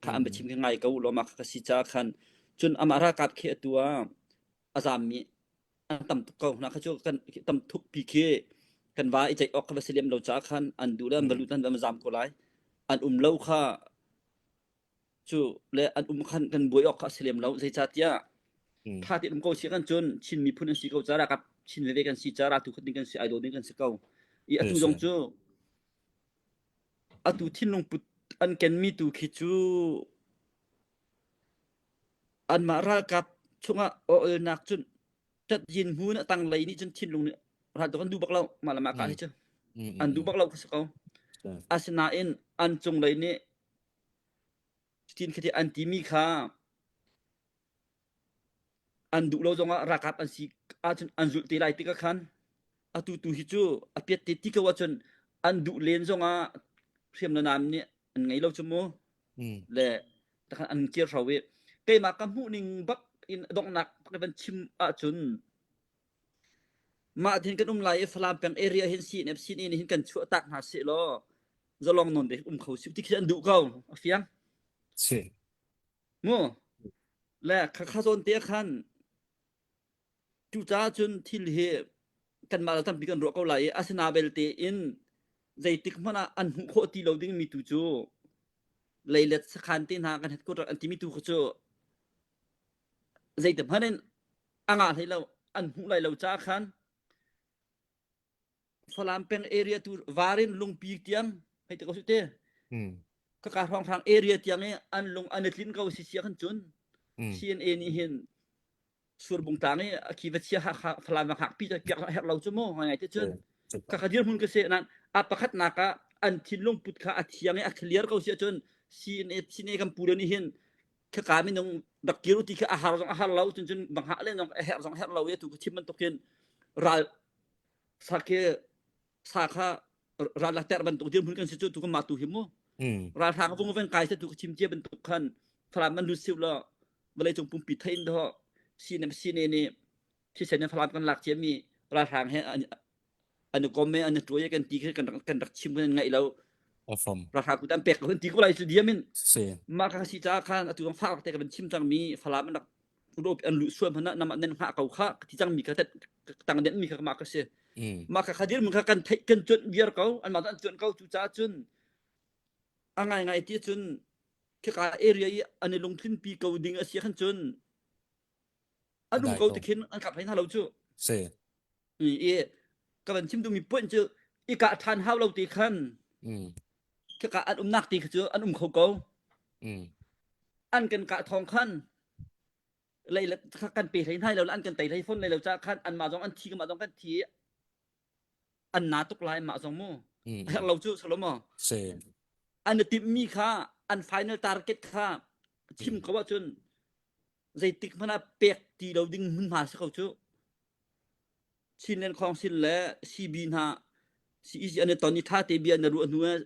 kha an biachim khi ngai ko lo ma ka si caah khan cun amah ralkap khi atu ah a zaammi an tam tuk ko na kha cu kan tam thuk pi khi kan va i ceih awk kha va si lem lo caah khan an duh le an va lut an va zam ko lai an um lo kha cu le an um khan kan buai awk kha a si lem lo zeicahtiah tha tein um ko si kan cun Chin miphun an si ko ca ralkap Chin veve kan si ca raltu khat ding kan si idol ding kan si ko i atu zong cu atu thinlung put an kenmi tu khi cu Anmah ralkap chungah awlnak cun ṭatyin hmun a tanglei nih cun thinlung nih raltuk an duh bak lo mah le mah kah hi cu an duh bak lo kha si ko. Asinain an cunglei nih cutin khati an timi kha an duh lo zongah ralkap an si ahcun an zulh te lai tikah khan atu tu hi cu a piat te ti ko ahcun an duh len zongah hriam le nam nih an ngei lo cu mu. Le takhan an kir hro i keimah ka hmuh ning bak in donghnak bak van chim ahcun mah tin kan um lai i Falam peng area hin CNF CNA nih hin kan chuah tak hna seh law zalong non te um kho si ti khi an duh ko a fiang Si. mu le kha kha zawn te khan cucaah cun thil hi kanmah le tampi kan ruah ko lai i asina belte in. Zeitik hmanh ah an hmuh khawh ti lo dingmi tu cu leilet sakhan te hna kan headquarter an timi tu kha cu zeitik hmanh in a ngah hlei lo an hmuh lai lo caah khan Falam peng area tu Varin lungpi tiang hei ti ko su te Mm. kaka hrawnghrang area tiang i an lung an i tlin ko si sia khan cun Mm. CNA nih hin surbung tlang i a khi va chia Hakha Falam va hngak pi piak herh lo cu mu ngai ngai te cun ka ka dirhmun ka se nan a pakhat nak ah an thinlung put kha a thiang i a clear ko si ahcun CNA CNA kan pu le nih hin khaka minung rak kir ti kha a har zong a har lo cun cun bang hah le zong a herh zong herh lo i tu ka chim bantukin ral sa khi sa kha ral la ter bantuk dirhmun kan si cu tu kan mah tu hi mu Mm. ralhrang vung ven kai se tu ka chim cia bantuk khan Falam man lut siu lo vawlei cung pumpi thein do CNM CNA nih thisen in Falam kan lak cia mi ralhrang he an an i kom i an i tuai kan ti khi kan rak kan rak chim kan ngaih lo Awesome. ralhrang kut an pek ko ti ko lai su diam in Si. mah ka si ca khan atu ang fak te ka van chim cang mi Falam an rak Europe an luh sual hmanh ah namah nan hngah ko kha ka ti cang mi kha tang den mi kha mah ka si Mm. mah kha khadir mun kha kan theih kan cuanh viar ko an mah an cuanh ko cu caah cun a ngai ngai ti cun khika area i an i lungthin pi ko ding a si khan cun an um ko ti khin an kap hlei hna lo cu Si. i ka van chim duhmi point cu i kah ṭhan hau lo ti khan Mm. khika an umnak ti kha cu an um kho ko Mm. an kan kah thawng khan lei le kan pe hlei hnai lo an kan tei hlei fawn lai lo ca khan anmah zong an thi kanmah zong kan thi an na tuk lai mah zong mu Mm. herh lo cu salomo Si. an i timhmi kha an final target kha chim ko ahcun zeitik hmanh ah pek ti lo ding hmunhma si ko cu Chinland Council le CB hna CEC an i ton i ṭha te bia na ruah hnu ah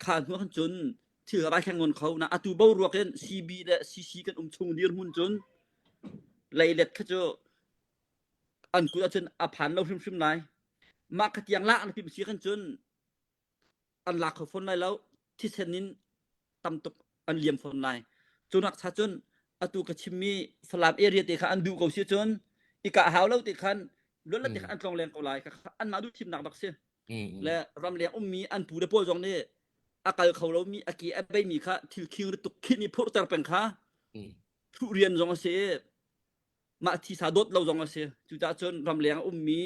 kha hnu khan cun thil rai thleng ngon kho na atu boruak in CB le CC kan um chung dirhmun cun leilet kha cu an kut ahcun a phan lo hrimhrim lai mah kha tiang lak na timh si khan cun an lak kho fawn lai lo thisen in tam tuk an liam fawn lai cunak cha cun atu ka chimmi Falam area te kha an duh ko si cun i kah hau lo te khan luat te khan an tlong leng ko lai an mah duh thimnak bak si le ramleng ummi an pu le pawl zong nih a kal kho lomi a ke a beimi kha thil khing tuk khin i phurhter peng kha thuh rian zong a si mah thisa dawt lo zong a si. Cucaah cun ramleng a ummi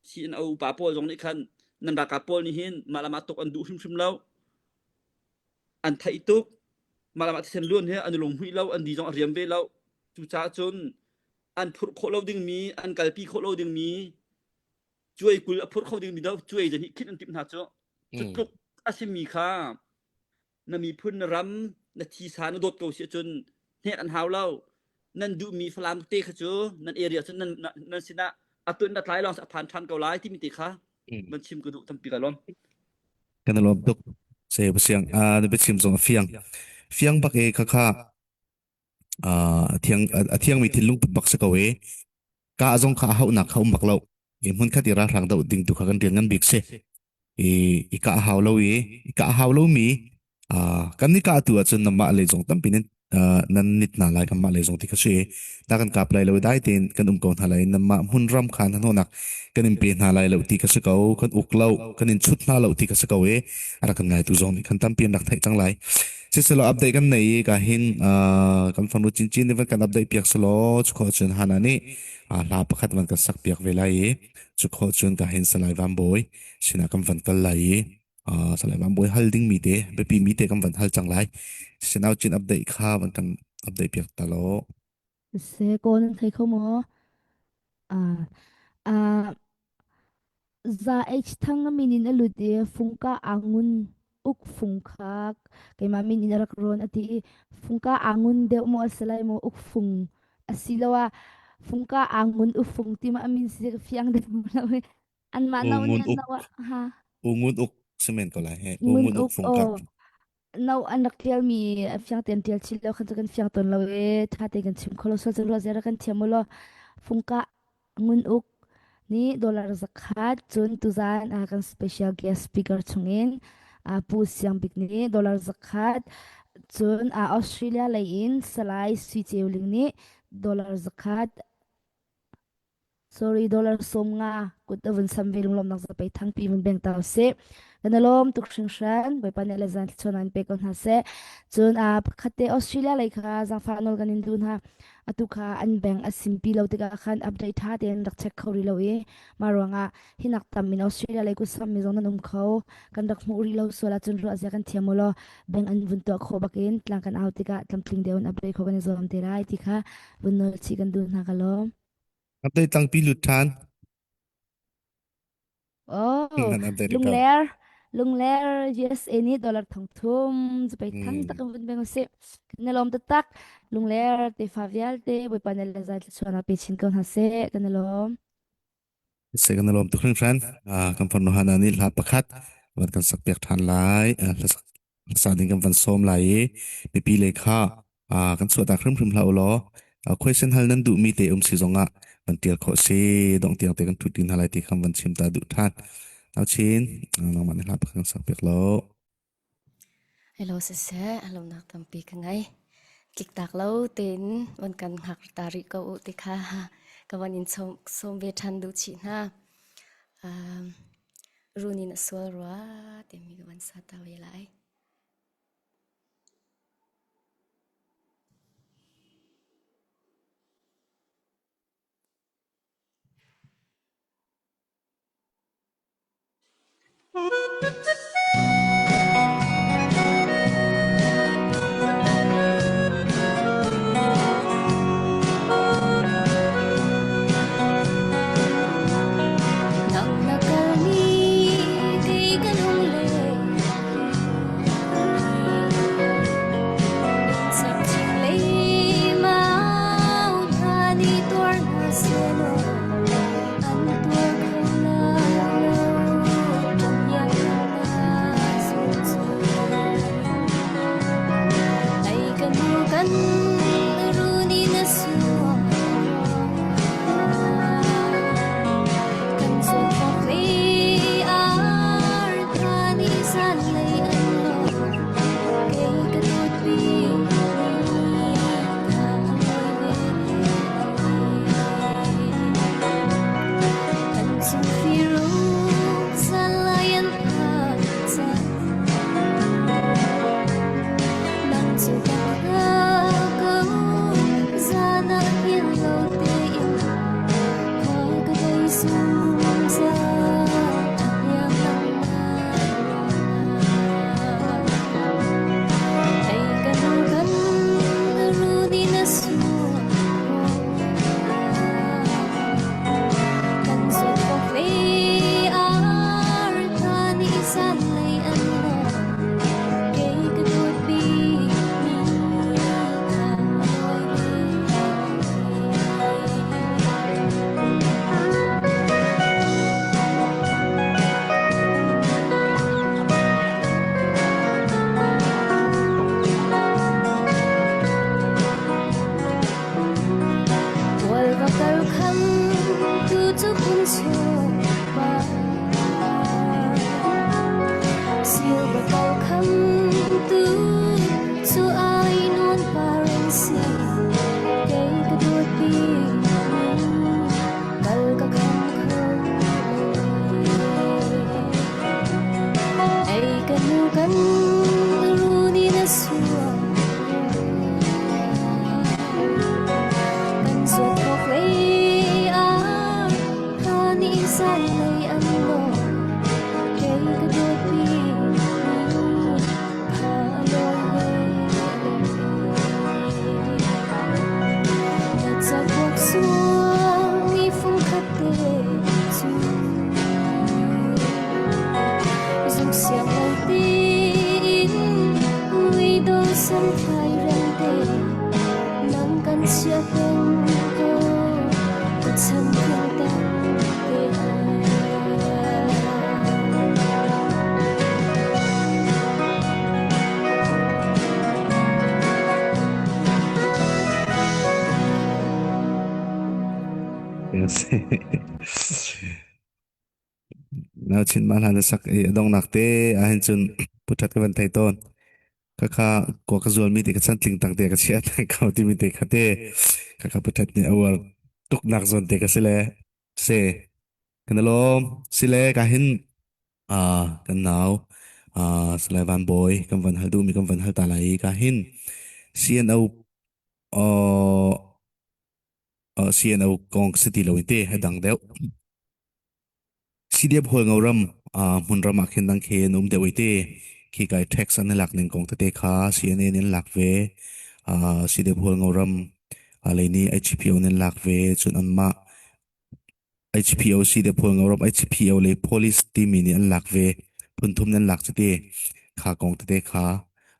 CNO upa pawl zong nih khan nan ralkap pawl nih hin mah le mah tuk an duh hrimhrim lo. An theih tuk. Mah le mah thisen luan hi an i lunghmuih lo, an di zong a riam ve lo. Cucaah cun an phurh khawh lo dingmi, an kalpi khawh lo dingmi, cuai 20 a phurh kho dingmi do cuai zan hi khinh an timh hna cu. Cu tluk a simi kha na miphun na ram na thisa na dawt ko si ahcun hnek an hau lo nan duhmi Falam te kha cu nan area cun nan nan sinah atun na tlai lawng a phan ṭhan ko lai timi te kha van chim ka duh tampi ka lawm Kan i lawm tuk. Se siang a na biachim zong a fiang. Fiang bak e kha kha a thiang a thiangmi thinlung put bak si ko e. Ka zong kha a hauhnak kha um bak lo. I hmun khat i ralhrang doh ding tu kha kan rian ngan bik si. I i ka hau lo i i ka hau lo mi kan ni ka tu ahcun namah lei zong tampi nan nan nit hna lai kanmah lei zong ti kha si ta kan kap lai lo dai tein kan um ko hna lai namah hmun ram kha hnahnawhnak kan in pe hna lai lo ti kha si ko kan uk lo kan in chut hna lo ti kha si ko i a rak kan ngaitu zong nih khan tampi an rak theih cang lai siselaw update kan nei i ka hin kan fanu cincin nih van kan update piak selaw cu khawh cun Hana nih hla pakhat van kan sak piak ve lai i cu khawh cun ka hin Salai Van Bawi sinah kan van kal lai i Salai Van Bawi hal ding mi te biapi mi te kan van hal cang lai sinau cin update kha van kan update piak ta law Se ko nan thei kho maw? Ah ah Za H Thang a min in a lut i Fungka Angun uk fung kha keimah min in a rak rawn a ti i Fungka Angun deuh maw a si lai maw uk fung asiloah Fungka Angun uk fung ti ma a min si ka fiang deuh lo i anmah no nih Ungun an uk no ah ha Ungun uk simen ko lai he ngun Ungun uk uk fungka aw no an rak ṭialmi a fiang tein ṭial chin lo khan cu kan fiang tawn lo i ṭha tein kan chim kho lo sual cu ruah zera kan thiam u law fungkah ngun uk nih dollar 100 cun tuzan ah kan special guest speaker chungin Pu Siang Bik nih dollar 100 cun Australia lei in Salai Sui Ceu Ling nih dollar 100 Sorry, dollar 50 kut a vun sam ve lunglawmnak zapei thangpi vun beng ta usih. Kan i lawm tuk hringhran. Bawipa nih le zan thluachuah in pe ko hna seh. Cun a pakhat te Australia lei kha zaangfah nawl kan in duh hna. Atu kha an bank a simpi lo tikah khan update ṭha tein rak check kho rih lo i mah ruangah hinak tam in Australia lei kut mi zong nan um kho. Kan rak hmuh rih lo sual ahcun ruah zia kan thiam u law bank an vun tuah khawh bakin tlang kan au tikah tlamtling deuh in update khawh kan i zuam te lai ti kha vun nawl chih kan duh hna ka lawm. Update tlangpi lut ṭhan. Oh, Nan update ko. Lungler, Lungler USA nih dollar thong thum cu pei thang tak Hmm. in vun beng usih. Kan i lawm taktak. Lungler tefa vialte Bawipa nih le zai thluachuahnak pe chin ko hna seh. Kan i lawm. Se kan lawm tuk hringhran. Ah, kan farnu Hana nih hla pakhat van kan sak piak ṭhan lai. Ah, hla sak hla ding kan van sawm lai i mipi le kha ah, kan chuahtak hrimhrim hlah u law ah, question hal nan duhmi te um si zongah van tial khawh si dong tiang te kan ṭhut tin hna lai ti kha van chim ta duh ṭhan. Nauchin, nangmah nih hla pakhat kan sak piak lo. Hello siseh, lawmnak tampi ka ngei. Tliktak lo tein van kan hngak ta rih ko u ti kha ka van in sawm ve ṭhan duh chih hna. Um, run in a sual rua timi ka van sa ta ve lai. Nang na kal ni kei ka lung Kan runi na suang Kan zawtfak lei ar hna nih zanlei an lawh. Kei ka dawtmi nih kha a lawi ve. Kan chung firu zanlei an phak cang. Nang cu kan hngak ko zan ah hngilh lo tein khua ka dei zungzal ṭhahniang nangmah ruangah. Ei ka nu kan run in a suak Kan zawtfak lei ar hna nih zanlei an lawh. Kei ka dawt bikmi kha a lawi ve. Kawl va kal kham tu cu phun chuak Siu va kal kham tu cu ai nuan par an si. Kei ka dawt bik mi kal ka kham kho lo. Ei ka nu kan run in a suak. Kan zawt thawk lei ah hna nih zanlei an lawh. Kei ka dawt bik mi kha a lawi ve. Na cakuak suang i fungkhat te cu zung siang lo tein mui do san thlai rem te nang kan chia peng ko ka chan phung tang te ah. Yes. Na chin ma hlan na sak i a donghnak te ahhin cun puthat ka van thei tawn. Khakha kua ka zualmi te ka chantling tang te ka chiah ko timi te kha te khakha puthat nih a uar tuknak zawn te ka si le si. Kan i lawm. Si le ka hin. Uh, kan nau uh, Salai Van Bawi kan van hal duhmi kan van hal ta lai i ka hin CNO uh, uh, CNO kong si ti lo in te a dang deuh. CDF Hualngo ram uh, hmunram ah khin dang khi an um deuh i te khi kai tax an i lak ning kong tete kha CNA nih an lak ve uh, CDF Hualngo ram uh, lei nih HPO nih an lak ve cun anmah HPO CDF Hualngo ram HPO le police timi nih an lak ve phunthum nih an lak cuti kha kong tete kha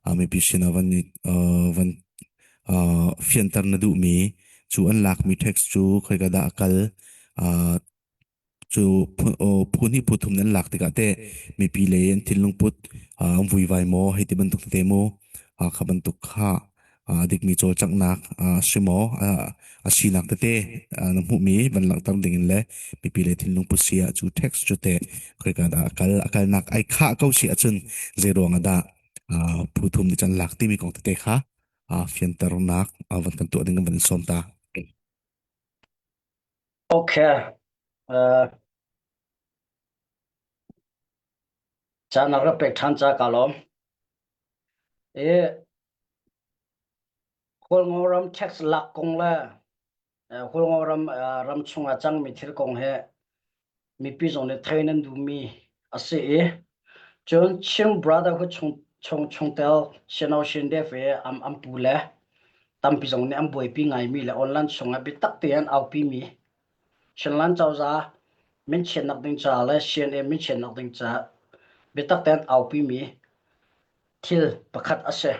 uh, mipi sin ah van uh, van uh, fianter na duhmi cu an lakmi tax cu khoika dah a kal uh, Cu phu hnih phu thum nan lak tikah teh mipi lei an thinlung put an vuivai maw hei ti bantuk tete mu kha bantuk kha a dikmi cawlcanghnak a si maw a sinak tete na hmuhmi van langhter ding in le mipi lei thinlung put si ah cu text cu teh khoika dah a kal a kalnak ai khah ko si ahcun zei ruang ah dah phu thum nih cun lak timi kong tete kha fianternak van kan tuah ding kan van in sawm ta. Okay. Uh, caan a rak pek ṭhan ca ka lawm. I Hualngo ram tax lak kong le Hualngo ram ram chungah cangmi thil kong he mipi zong nih thei nan duhmi a si i cun Chin Brotherhood chung chung chungtel Sino Shin Def i am an pu le tampi zong nih an buaipi ngaimi le online chungah biatak tein an aupi mi Chinland cozah minchiatnak ding caah le CNA minchiatnak ding caah biatak tein aupi mi thil pakhat a si.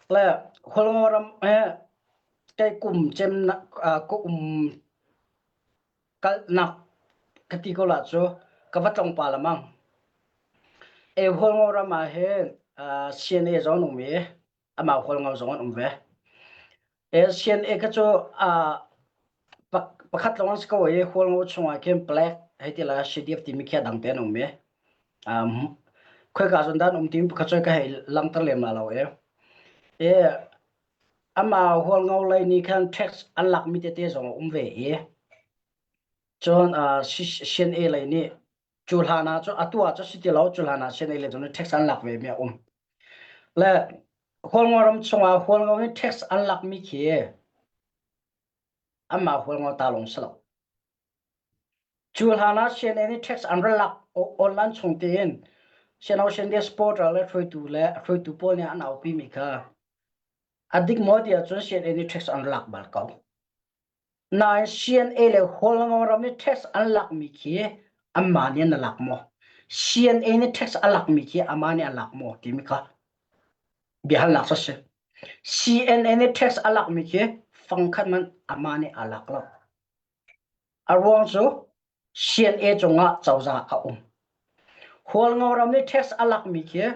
Le Hualngo ram he kei kum cem ka um kalnak ka ti ko la cu ka va tlong pa lamang. E Hualngo ram ah hin CNA zong an um i amah Hualngo zong an um ve. E CNA kha cu pakhat lawng an si ko i Hualngo chungah khin Black hei ti la CDF timi khi a dang te an um i khoika zawn dah an um timi pakhat cu ka hei langhter lem la lo i. E amah Hualngo lei nih khan tax an lakmi tete zong a um ve i cun CNA lei nih cu hlan ah cu atu ah cu si ti lo cu hlan ah CNA lei zong nih tax an lak ve mi a um. Le Hualngo ram chungah Hualngo nih tax an lakmi khi anmah Hualngo ta lawng si lo. Cu hlan ah CNA nih tax an rak lak online chung tein CNO CND supporter le hruaitu le hruaitu pawl nih an aupi mi kha a dik maw ti ahcun CNA nih tax an lak bal ko. Nain CNA le Hualngo ram nih tax an lakmi khi anmah nih an lak maw? CNA nih tax a lakmi khi amah nih a lak maw timi kha biahalnak cu a si. CNA nih tax a lakmi khi fangkhat man amah nih a lak lo. A ruang cu CNA cungah cozah a um. Hualngo ram nih tax a lakmi khi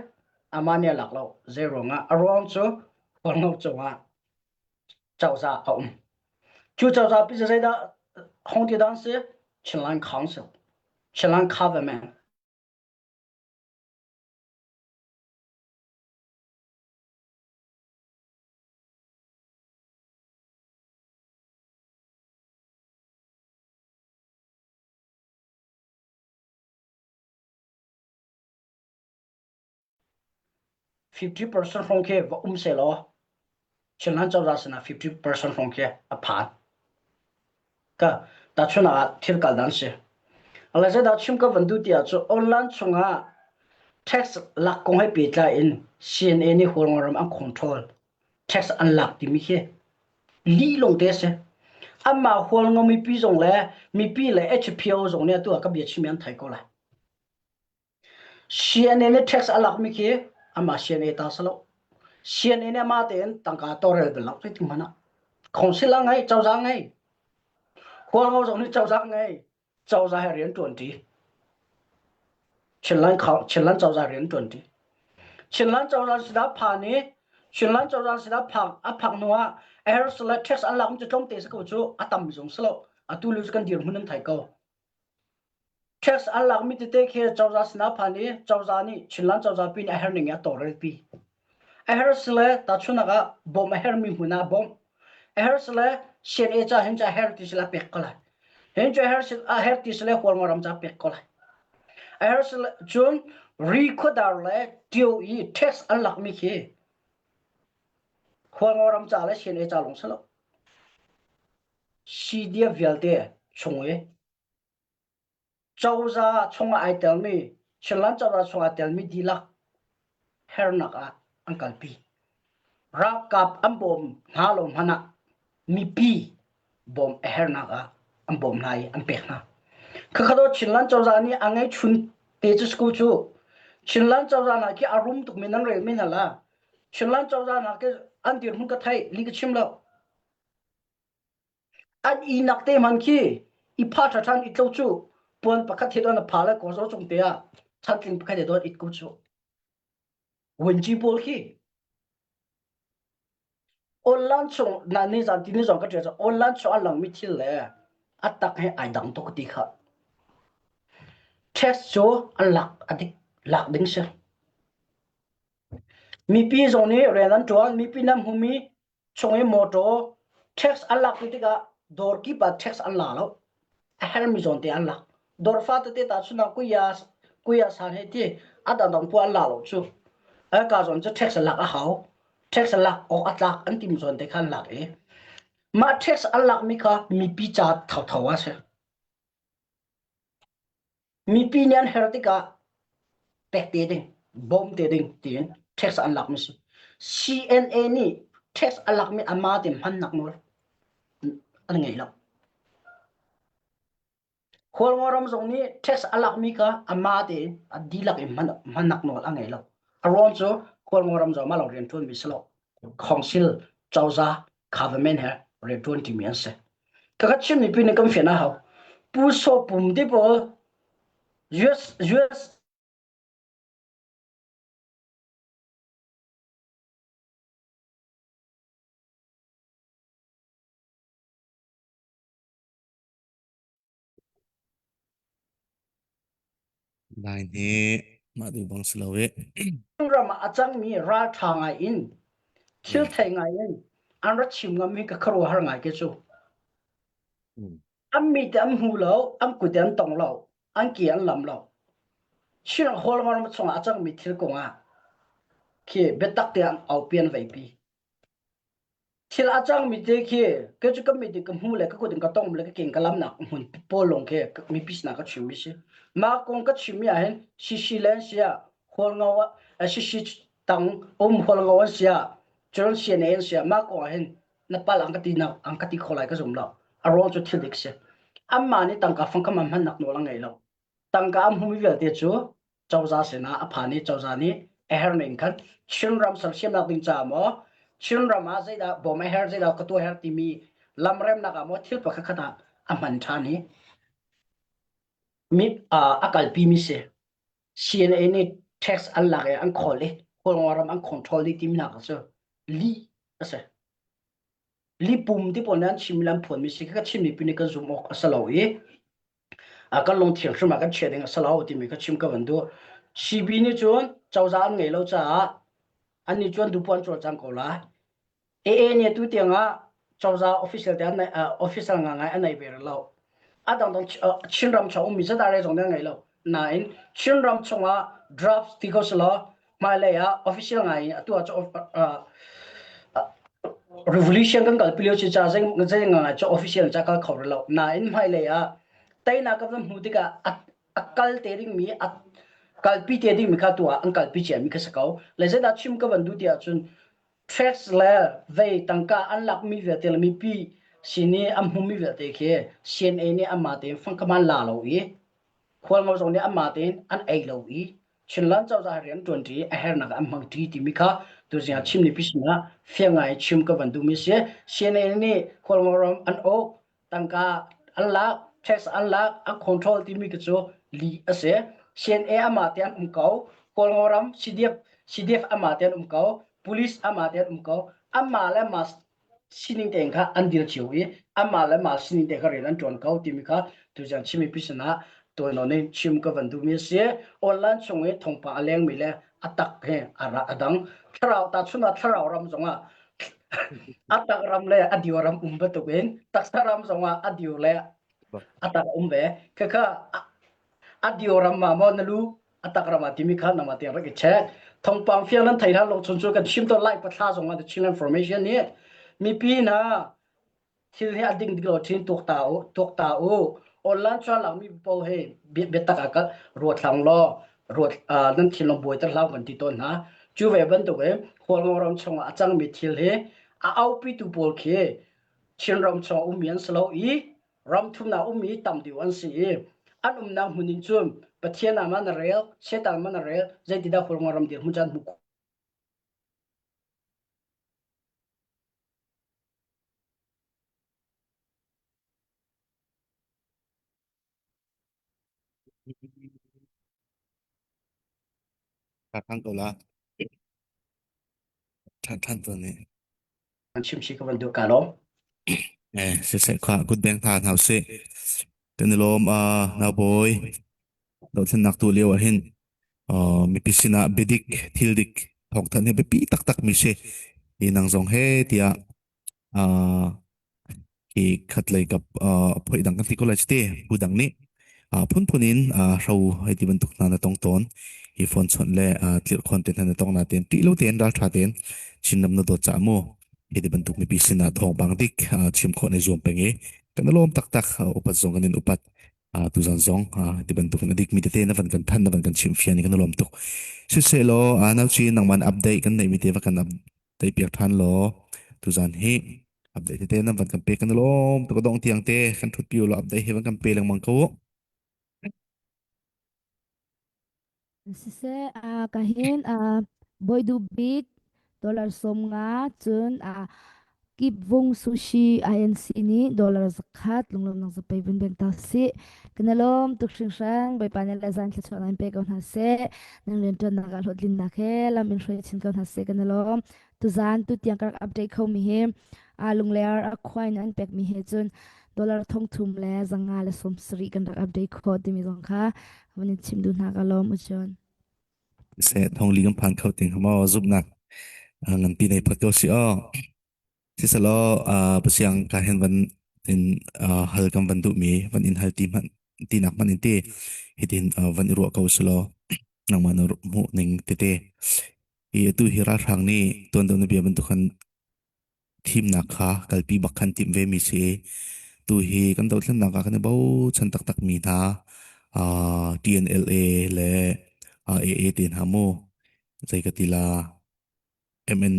amah nih a lak lo. Zei ruangah? A ruang cu Hualngo cungah cozah a um. Cu cozah pi cu zeidah hong ti dan si? Chinland Council, Chinland Government. 50% hrawng khi va um sehlaw Chinland cozah sinah 50% hrawng khi a phan. Ka tahchun ah thil kal dan si. Ala zeidah chim ka van duh ti ahcun online chungah tax lak kong he pehtlai in CNA nih Hualngoram an control tax an lak timi khi lih lawng te a si. Amah Hualngo mipi zong le mipi le HPO zong nih atu ah ka bia chimmi an thei ko lai. CNA nih tax a lakmi khi amah CNA ta si lo. CNA nih amah tein tangka tawlrel bal lo zeitik hmanh ah. Council a ngei, cozah ngei. Hualngo zong nih cozah ngei. Cozah he rian ṭuanṭi. Chinland Chinland cozah rian ṭuanṭi. Chinland cozah sinah phan i Chinland cozah sinah phak a phak hnu ah Harris le tax an lakmi cu tlawmte si ko cu a tam zong si lo. Atu lu cu kan dirhmun an thei ko. Tax an lakmi tete khi cozah sinah phan i cozah nih Chinland cozah pin a herh ning in a tawlrelpi. A herh si le tahchunhnak ah bawmh a herhmi hmun ah bawmh. A herh si le CNA ca hin ca herh ti si le pek ko lai. Hin cu a herh a herh ti si le Hualngo ram ca pek ko lai. A herh cun ri khuadar le ṭio i tax an lakmi khi Khualngo ram ca le CNA ca lawng si lo. CDF vialte chung i cozah chungah ai telmi Chinland cozah chungah ai telmi dihlak hernak ah an kalpi. Ralkap an bawm hna lo hmanh ah mipi bawm a hernak ah an bawm hna i an pek hna. Khakhat aw Chinland cozah nih a ngei chun te cu school cu Chinland cozah hna khi a rum tukmi nan rel men hna la. Chinland cozah hna khi an dirhmun ka theih li ka chim lo. An inak te hman khi i pha ṭha ṭhan it lo cu puan pakhat he don a pha le kawzaw cung te ah chantling pakhat he don it ko cu. Wenci pawl khi online chung na ni zan ti ni zong ka ṭial online chung a langmi thil le a tak he ai dang tuk ti kha. Test cu an lak a dik lak ding si. Mipi zong nih rian an ṭuan, mipi nan hmumi chung i motor tax an lak tikah dawr kip ah tax an la lo a hermi zawn te an lak dawr fa tete ta chun ah kuya kuya san he ti a dang dang pu an la lo cu ka zawn cu tax an lak a hau tax an lak awk a tlak an tim zawn te khan lak i mah tax an lak mi kha mipi ca thotho a si Mipi nih an herh tikah pek te ding, bawm te ding tiin tax an lakmi si. CNA nih tax a lakmi ama te hmannak nawl an ngei lo. Khualngo ram zong nih tax a lakmi kha ama tein a dihlak in hman, hmannak nawl a ngei lo. A ruang cu Khualngo ram zong mah lawng rian ṭuanmi si lo. Council, cozah, government he rianṭuan ṭimi an si. Ka Chin mipi nih kan fian a hau. Pu Saw Pum ti pawl US US Lai hi mah duh bang si lo i. ram ah a cangmi ralṭha ngai in thil thei ngai in an ra chim ngam hi ka khuaruahhar ngai ke cu. An mi te an hmu lo, an kut an tong lo, an ke an lam lo. Chin Hall chungah a cangmi thil kong ah khi biatak te an aupian veipi. Thil a cangmi te khi kei cu ka mit in ka hmu le ka kut in ka tong le ka ke in ka lamnak hmun pawl lawng khi mipi sinah ka chimmi si. Mah kong ka chimmi ah hin Shishi le an si ah Hualngo ah Shishi tang um Hualngo an si ah cun CNA an si ah mah kong ah hin na pal an ka ti nak an ka ti kho lai ka zum lo. A ruang cu thil dik si. Anmah nih tangka fangkam an hmannak nawl an ngei lo. Tangka an hmumi vialte cu cozah sinah a phan i cozah nih a herh ning khan Chinram sersiamnak ding caah maw Chinram ah zeidah bawm a herh zeidah ka tuah herh timi lamremnak ah maw thil pakhat khat ah a hman ṭhan i mi a kalpi mi si CNA nih tax an lak i an khawl i Kawlngaw ram an control dih timi nak cu lih a si. Lipum ti pawl nih an chim lam phuan mi si ka chim mi pi nih kan zum awk a si lo i kan lungthin hrim ah kan chia ding a si lo timi ka chim ka van duh. CB nih cun cozah an ngei lo caah an nih cun dupuan cawlcang ko lai. AA nih atu tiang ah cozah official te an official ngangai an nei ve rih lo. A dangdang Chinram chung ummi zadar zong nih an ngei lo. Nain Chinram chungah draft ti ko selaw hmailei ah official ngai in atu ah cu revolution kan kalpi lio ci ca zei zei ngai cu official ca kal kho lo nain hmailei ah teinak ka van hmu tikah a kal te ding mi a kalpi te ding mi kha tu ah an kalpi cia mi kha si ko le zeidah chim ka van duh ti ahcun tax le vei tangka an lak mi vialte le mipi sin i an hmu mi vialte khi CNA nih anmah tein fangkam an la lo i Khualngo zong nih anmah tein an ei lo i Chinland cozah rian ṭuanṭi a hernak an hmangṭi timi kha tuzing ah chim mipi sinah fiang ngai chim ka van duhmi si. CNA nih Khualngo ram an uk, tangka an lak, tax an lak, an control timi ka cu lih a si. CNA amah te an um ko, Kawlngo ram CDF CDF amah te an um ko, police amah te an um ko, amah le mah sining tein kha an dir cio i amah le mah sining te kha rian an ṭuan ko timi kha tuzan chim mipi sinah tuainawn in chim ka van duhmi a si. Online chung i thawngpang a lengmi le a tak he a ra a dang. Thlarau tahchun ah thlarau ram zongah a tak ram le a dio ram um bantukin taksa ram zongah a dio le a tak um ve. Khakha. A dio ram ma maw na lu a tak ram ah timi kha nangmah tiang rak i check. Thawngpang fiang nan thei hlan lo chun cu kan chim tawn lai pathla zong ah the Chinland Formation nih mipi hna thil hi a ding dik lo thin tuak ta u tuak ta u online chuan lang mi po he biatak ah ka ruat hlang law ruat nan thinlung buai ter hlau kan ti tawn hna cu ve bantuk in Hualngo ram chungah a cangmi thil hi a aupi tu pawl khi Chinram chung ummi an si lo i ram thumnak ummi tam deuh an si i an umnak hmun in cun Pathian ah man a rel Satan man a rel zeitidah Hualngo ram dirhmun caan hmuh Ka thang ko la. Than than to ni. An chim si ka van duh ka lawm. Eh, se se kha good bank tha hau se. Kan lawm a na boy. Dothlennak tu lio ah hin mipi sinah biadik thil dik thawngthanh hi biapi taktak mi si. Hi nang zong he tiah hi khatlei kap phoi dang kan ti ko lai te bu dang nih phunphun in hro hei ti bantuk hna na tong tawn hi phone chawnh le tlirhkhawn te hna na tong na ten ṭih lo tein ralṭha tein Chinram na dawt caah mu hi ti bantuk mipi sinah thawngpang dik chim khawh na zuam peng i kan i lawm taktak upat zong kan in upat tuzan zong ti bantuk in a dikmi tete na van kan thanh na van kan chimh fian i kan i lawm tuk siseh-law nau ci nangman update kan neihmi te va kan update piak ṭhan law tuzan hi update tete na van kan pe kan i lawm tuk dong tiang te kan ṭhut pi law update hi van kan pe lengmang ko Siseh, ah ka hin ah Bawi Duh Bik dollar 50 cun ah Kipvung Sushi INC nih dollar 100 lunglawmnak zapei vun beng ta sih. Kan i lawm tuk hringhran. Bawipa nih le zan thluachuah in pe ko hna seh. Nan rianṭuannak ah hlawhtlinnak he lam in hruai chin ko hna seh. Kan i lawm. Tuzan tutiang ka rak update khomi hi aa lungler a khua in an pekmi he cun dollar 3,000 le 570 kan rak update khawh timi zong kha van in chim duh hna ka lawm u John. Se thongli kan phan kho ting mo zumnak nganpi nei phot ko si o sisalo pasiang ka hen van in hal kan van duh mi van in hal ti man ti nak man in ti hitin van i ruah ko silo nangmah na hmuh ning tete i atu hi ralhrang nih tuan deuh na bia bantuk khan thimnak kha kalpi bak khan timh ve mi si tu hi kan dothlennak ah kan i bochan taktak mi hna uh, TNLA le AA te hna mu zei ka ti la MN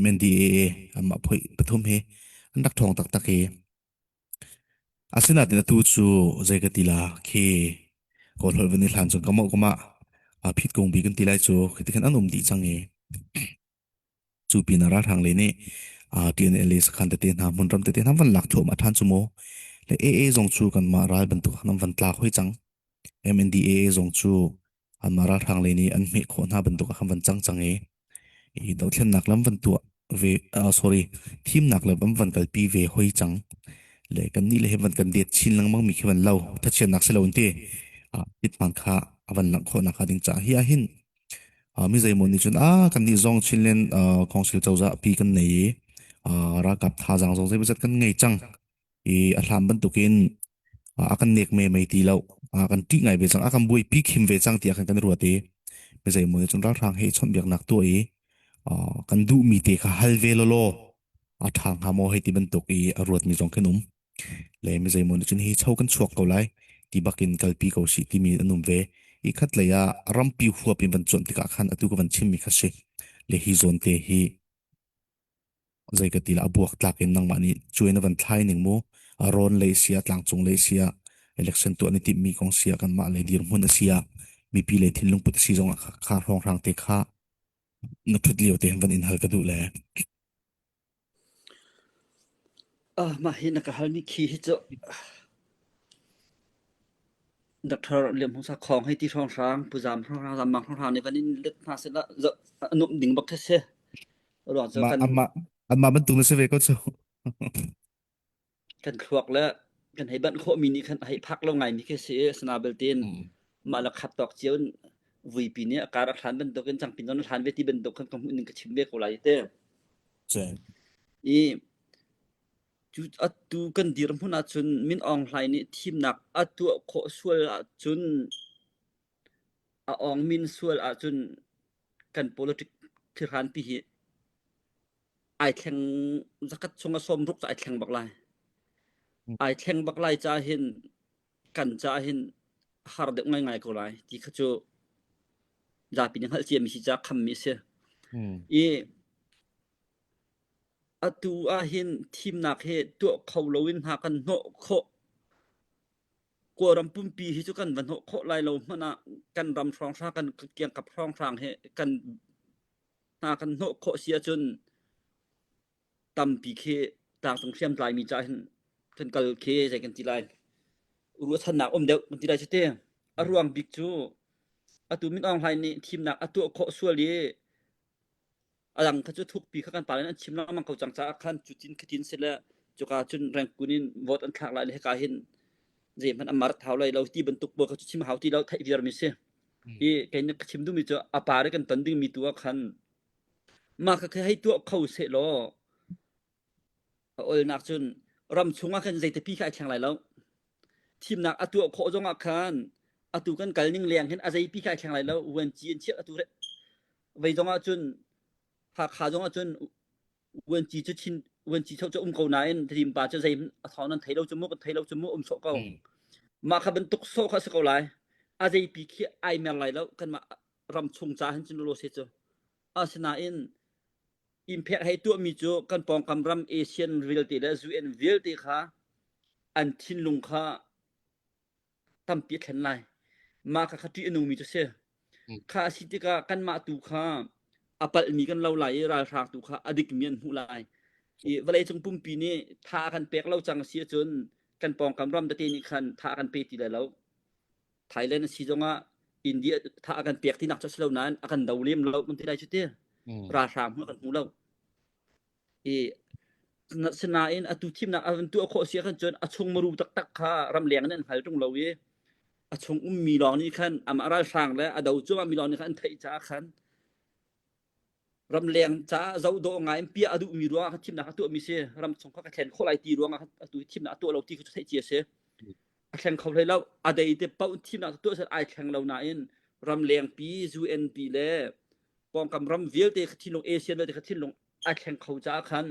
MNDAA anmah phoi pathum hi an rak ṭhawng taktak hi Asinain atu cu zei ka ti la khi Kawl holh van i hlan cun kamah kamah phit kung bi kan ti lai cu khi khan an um dih cang i cu pinah ralhrang lei nih TNLA sakhan tete hna hmunram tete hna van lak thluahmah ṭhan cu mu. Le AA zong cu kanmah ral bantuk khan an van tlak hoi cang. MNDAA zong cu anmah ralhrang lei nih an hmeh khawh hna bantuk ah khan van cang cang i i dothlennak lam van tuah ve uh, sorry thimnak lam an van kalpi ve hoi cang le kan nih le he van kan det chin lengmang mi khi van lo thachiannak si lo in ti itman kha avan langh khawh nak ding ca hi ah hin mi zeimaw nih cun a kan nih zong Chinland Council cozah pi kan nei i ralkap thazaang zong zeimawzat kan ngei cang i a hlan bantukin a kan nek me mei ti lo a kan ṭih ngai ve cang a kan buaipi khim ve cang tiah khan kan ruat i mi zeimaw nih cun ralhrang he chawnhbiaknak tuah i kan duhmi te kha hal ve lawlaw a ṭha hnga maw hei ti bantuk i a ruatmi zong kan um le mi zeimaw nih cun hi cho kan chuak ko lai ti bakin kalpi ko sih timi an um ve i khat lei ah rampi huap in van cuanh tikah khan atu ka van chimmi kha si le hi zawn te hi zei ka ti la a buak tlak in nangmah nih cuai na van thlai ning mu a rawn lei sia tlangcung lei sia election tuah ni timh mi kong sia kanmah lei dirhmun a sia mipi lei thinlung put a si zong ah kha hrawnghrang te kha na thut lio te van in hal ka duh le Ah, mah hi na ka halmi khi hi cu Doctor Liam Hung Sa Khong hei ti hrawnghrang, Pu Zam hrawnghrang, Zam Mang hrawnghrang nih van in let hna seh la a nuamh ding bak khi si. Ruang cu mah kan anmah anmah bantuk na si ve ko cu kan thluak le kan hei banh khawhmi nih khan a hei phak lo ngaimi khi si i asina belte in Mm. mah le khat tawk cio in vuipi nih a kar a hlan bantukin cangpin zong na hlan ve ti bantuk khan ka hmuh ning ka chim ve ko lai te. Cun. I. Cu atu kan dirhmun ahcun Min Aung Hlaing nih thimnak a tuah khawh sual ahcun a awng min sual ahcun kan politic thilhranpi hi ai thleng zakhat chung a sawmruk cu ai thleng bak lai. Ai thleng bak lai caah hin kan caah hin har deuh ngaingai ko lai ti kha cu zapi nih hngalh ciami si caah khammi a si. I atu ahhin thimnak hi tuah kho loin hna kan hnawh khawh. Kawlram pumpi hi cu kan va hnawh khawh lai lo hmanh ah kan ram hrawnghrang kan kiangkap hrawnghrang hi kan hna kan hnawh khawh si ahcun tampi khi tlangcung hriamtlai mi caah hin kan kal khi zei kan ti lai ruahchannak um deuh kan ti lai cu ti. A ruang bik cu atu Min Aung Hlaing nih thimnak a tuah khawh sual i A dang kha cu thukpi kha kan pa in an chim lengmang ko cang caah khan cutin khatin si le cuka cun Rangoon in vote an thlak lai le hika hin zeihmanh a mar thau lai lo ti bantuk pawl kha cu chim hau ti lo theih viar mi si. I kei nih ka chim duhmi cu a pa i kan ton dingmi tu ah khan mah kha hei tuah kho seh law A olnak cun ram chungah khan zeitipi kha ai thleng lai lo. Thimnak a tuah khawh zongah khan atu kan kal ning leng hin a zeipi kha ai thleng lai lo. Vuanci an chiah atu vei zongah cun Hakha zongah cun vuanci cu chin vuanci cu um ko nain Tedim pa cu zei a thawng nan thei lo cu mu kan thei lo cu mu um sawh ko. Mah kha bantuk sawh kha a si ko lai. A zeipi khi ai mer lai lo kanmah ram chung ca hin cun lo se cu. Asinain Innphek hei tuahmi cu kan pawngkam ram ASEAN vialte le UN vialte kha an thinlung kha tampi a thlen lai. Mah kha kha ṭih a nungmi cu si. Kha a si tikah kanmah tu kha a palhmi kan lo lai i ralhrang tu kha a dikmi an hmuh lai. I vawleicung pumpi nih tha a kan pek lo cang a si ahcun kan pawngkam ram tete nih khan tha a kan pe ti lai lo. Thailand a si zongah India tha a kan pek tinak cu a si lo nain a kan do lem lo kan ti lai cu ti. Ralhrang hmuh kan hmu lo. I sinain atu thimnak a van tuah khawh si ahkhan cun a chung maru taktak kha ramleng in an hngal ṭung lo i a chung ummi lawng nih khan amah ralhrang le a do cuahmah mi lawng nih khan an theih caah khan ramleng caah zohdawh ngai in piah a duhmi ruangah khan thimnak a tuahmi si ram chung kha ka thlen khawh lai ti ruangah khan atu thimnak a tuah lo ti kha cu theih cia si a thleng kho hlei lo a dei te paoh thimnak tuah sel ai thleng lo nain ramleng pi UN pi le pawngkam ram vialte kha thinlung ASEAN vialte kha thinlung ai thleng kho caah khan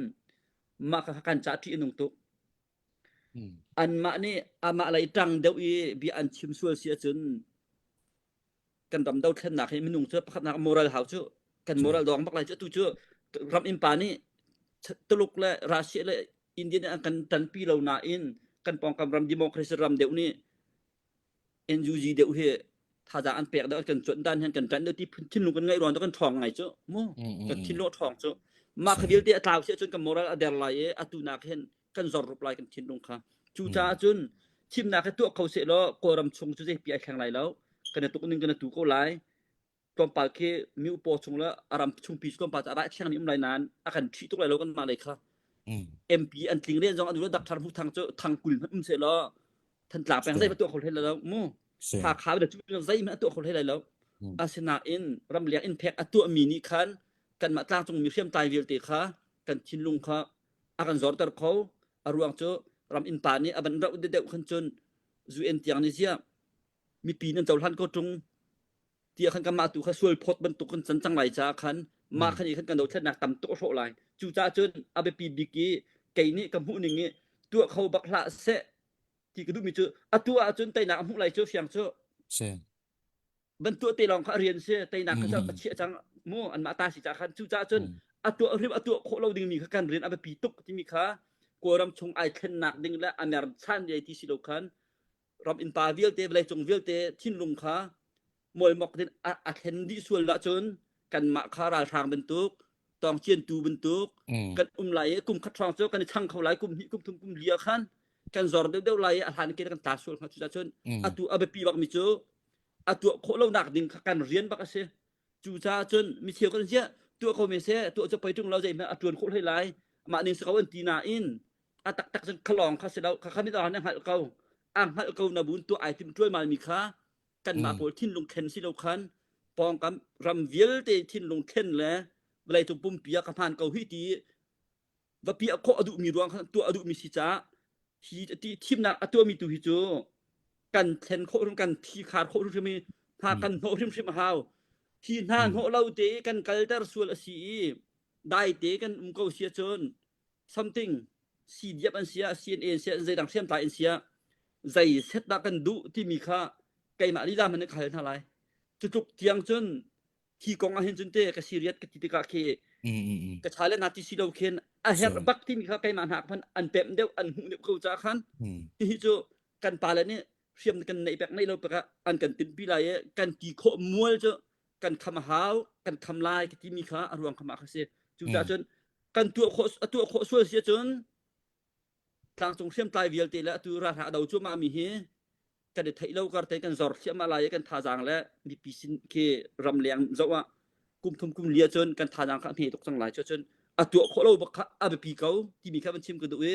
mah kha kan ca ṭih a nung tuk anmah nih amah lei ṭang deuh i bia an chim sual si ahcun kan ram dothlennak hi minung cu pakhatnak moral hau cu kan moral dawng bak lai cu atu cu ram innpa nih Tuluk le Russia le India nih an kan tanpi lo nain kan pawngkam ram democracy ram deuh nih NUG deuh hi thazaang an pek deuh kan cuanh dan hin kan ṭanh deuh ti thinlung kan ngaih ruang kan ṭhawng ngai cu mu kan thinlung a ṭhawng cu mah kha vialte a tlau si ahcun kan moral a der lai i atu nak hin kan zor rup lai kan thinlung kha cucaah cun thimnak hi tuah kho seh law kawlram chung cu zeipi ai thleng lai lo kan i tuk ning kan i tu ko lai tlawmpal khi mi upaw chung le a ram chungpi tlawmpal cu a rai thleng mi um lai nain a kan ṭhih tuk lai lo kan mah lei kha MP an tling len zong an ulu Dr. Hmu Thang cu thang kul hmanh um seh law Thantlang peng zei tuah kho hlei lo mu Hakha le cu zei hmanh tuah kho hlei lai lo asinain ramleng in phek a tuah mi nih khan kanmah tlangcung mi hriamtlai vialte kha kan thinlung kha a kan zorter kho a ruang cu ram innpa nih a van rauh deuh khan cun UN tiang nih ziah mipi nan cohlan ko ṭung tiah khan kanmah tu kha sual phawt bantuk kan can cang lai caah khan mah khan i khan kan dothlennak tam tuk a hrawh lai cucaah cun a biapi bik i kei nih ka hmuh ning i tuah kho bak hlah seh ti ka duhmi cu atu ahcun teinak a hmuh lai cu fiang cu van tuah te lawng kha a rian si teinak kha a chiah cang mu anmah ta si caah khan cucaah cun a tuah hrim a tuah khawh lo dingmi kha kan rian a biapi tuk timi kha Kawlram chung ai thlennak ding le a mer chan dei ti si lo khan ram innpa vialte vawleicung vialte thinlung kha mawlmok din a thlen dih sual ahcun kanmah kha ralhrang bantuk tawngciantu bantuk kan um lai i kum khat hrawng cu kan i chang kho lai kum hnih kum thum kum li ah khan kan zor deuhdeuh lai i a hlan ke kan tla sual hnga cucun atu a biapi bak mi cu a tuah khawh lo nak ding kha kan rian bak a si cucaah cun mi cheu kan ziah tuah kho mi seh tuah cu pei ṭung lo zeihmanh a ṭuan khawh hlei lai mah ning si ko an ti nain a taktak cun khalawng kha si lo kha kha mit awng nih hngalh ko a hngalh ko na bun tuah ai tim ṭualmal mi kha kanmah pawl thinlung thlen si lo khan pawngkam ram vialte thinlung thlen le vawleicung pumpi ah ka hmaan ko hi ti. Va piah khawh a duhmi ruang khan tuah a duhmi si caah hi ti thimnak a tuahmi tu hi cu kan thlen khawh hrim kan thi khar khawh hrimhrim i hna kan hnawh hrimhrim a hau. Hi hna hnawh lo te i kan kalter sual a si i dai te kan um ko si ahcun something CDF an si ah CNA an si ah zeidang hriamtlai an si ah zei set dah kan duh timi kha keimah lila hmanh nih ka hal hna lai. Cutluk tiang cun hi kong ah hin cun te ka serious ka ti tikah khi ka cha le na ti si lo khin a herh bak timi kha keimah hna khan an pemh deuh an hmuh deuh ko ca khan hihi cu kan pa le nih hriam kan neih pek neih lo pek ah an kan tinpi lai i kan ti khawh mual cu kan kham a hau kan kham lai ka timi kha a ruang kham ah kha si cucaah cun kan tuah khawh a tuah khawh sual si ahcun tlangcung hriamtlai vialte le atu ralhrang a do cuahmah mi hi kan i theih lo kar te kan zor thliahmah lai i kan thazaang le mipi sin khi ramleng zoh ah kum thum kum lia cun kan thazaang kha a hme tuk cang lai cun a tuah khawh lo bak kha a biapi ko timi kha van chim ka duh i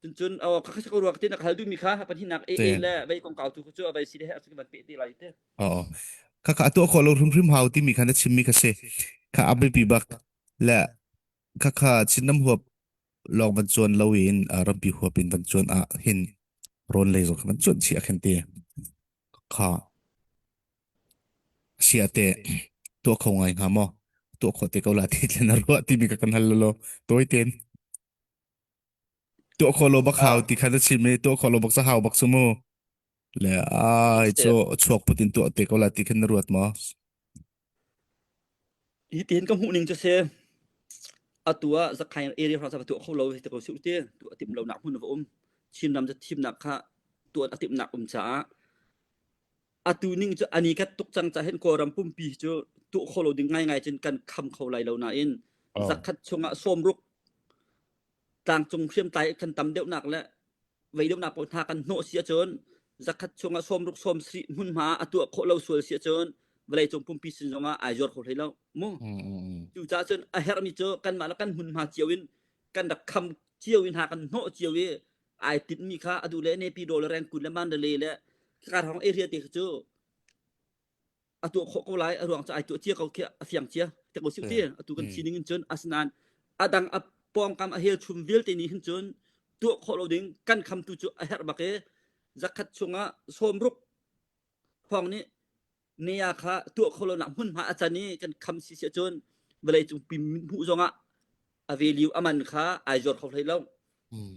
cun cun aw kha kha ko ruak te na ka hal duhmi kha pahnihnak e e le vei kongkau tu cu a vei si le he a van pe te lai te Oo. Kha kha a tuah khawh lo hrimhrim hau timi kha na chimmi kha si. Kha a biapi bak le kha kha Chinram huap lawng van cuan lo in rampi huap in van cuan ah hin rawn lei zong kha van cuan chih ah khin ti kha sia te tuah kho ngai hnga maw tuah khawh te ko la ti thlen na ruah timi ka kan hal lo tawi ten tuah khawh lo bak hau ti kha na chim i tuah khawh lo bak sa hau bak su mu le ai chu chuak putin tuah te ko la ti khan na ruat maw Hi tin ka hmuh ning cu si atu ah Zakhain area hrawng tuah kho lo ti ko si te tuah tim lo nak hmun va um Chinram cu thimnak kha tuah a timnak um caah atu ning cu ani kat tuk cang ca hin Kawlram pumpi cu tuah kho lo ding ngaingai cun kan kham kho lai lo nain zakhat chungah sawmruk tlangcung hriamtlai kan tam deuhnak le vei deuhnak pawl hna kan hnawh si ahcun zakhat chungah sawmruk sawmsarih hmunhma a tuah khawh lo sual si ahcun vawleicung pumpi sin zongah ai zuar kho hlei lo mu cucaah cun a herhmi cu kanmah le kan hmunhma cio in kan rak kham cio in hna kan hnawh cio i ai tinhmi kha adu le Naypyidaw le Rangoon le Mandalay le Karhong area te kha cu a tuah khawh ko lai a ruang cu ai tuah cia ko khi a fiang cia te ko siu ti atu kan sining in cun asinain a dang a pawngkam a hel chum vialte nih hin cun tuah khawh lo ding kan khamtu cu a herh bak i zakhat chungah sawmruk thawng nih nea kha tuah khawh lonak hmunhma a can i kan kham si si cun vawlei cung pi hmuh zongah a value a man kha ai zuar kho hlei lo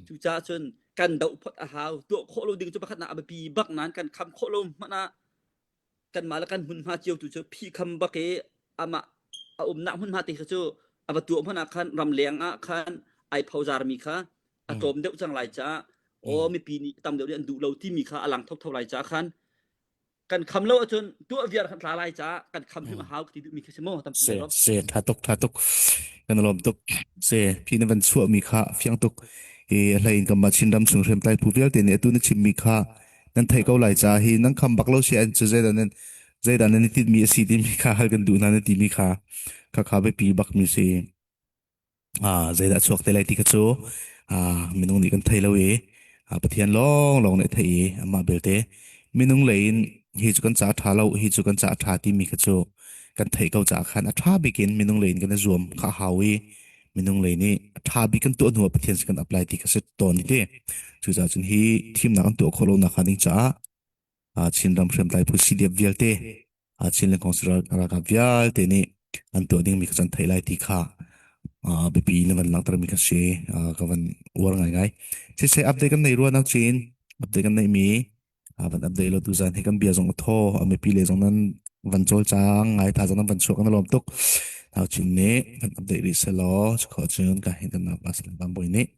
cucaah cun kan doh phot a hau tuah khawh lo ding cu pakhatnak a biapi bak nain kan kham khawh lo hmanh ah kanmah le kan hmunhma cio tu cu phihkham bak i amah a umnak hmunhma te kha cu a va tuah hmanh ah khan ramleng ah khan ai phozar mi kha a tlawm deuh cang lai caah aw mipi nih tam deuh nih an duh lo timi kha a lang thotho lai caah khan kan kham lo ahcun tuah viar kan tla lai caah kan kham hrim a hau ti duhmi khi si maw tampi Se se tha tuk tha tuk kan lawm tuk se phi na van chuah mi kha fiang tuk i hlei in kan mah Chinram chung hriamtlai phu vialte nih atu na chim mi kha nan theih ko lai ca hi nan kham bak lo si an cu zeidah nan zeidah nan i tinhmi a si timi kha hal kan duh hna na timi kha kha kha biapi bak mi si ah zeidah chuak te lai ti kha cu ah minung nih kan thei lo i ah Pathian lawng lawng nih thei i amah belte minung lei in hi cu kan ca ṭha lo hi cu kan ca ṭha timi kha cu kan theih ko caah khan a ṭha bik in minung lei in kan i zuam kha a hau i minung lei nih a ṭha bik kan tuah hnuah Pathian sin kan apply ti kha si tawn ti. Cucaah cun hi thimnak an tuah khawh lonak hnga ding caah Chinram hriamtlai phu CDF vialte Chin le Kawng ralkap vialte nih an tuah dingmi kha can theih lai ti kha biapi na van langhtermi kha si ka van uar ngaingai. Siseh update kan nei rua nak chin update kan neihmi van update lo tuzan hi kan bia zong a thaw a mipi le zong nan van cawlcang ngai tha zong nan van chuak kan lawm tuk nau chin nih kan update rih selaw chukho cun ka hin kan nak asal bang boy nih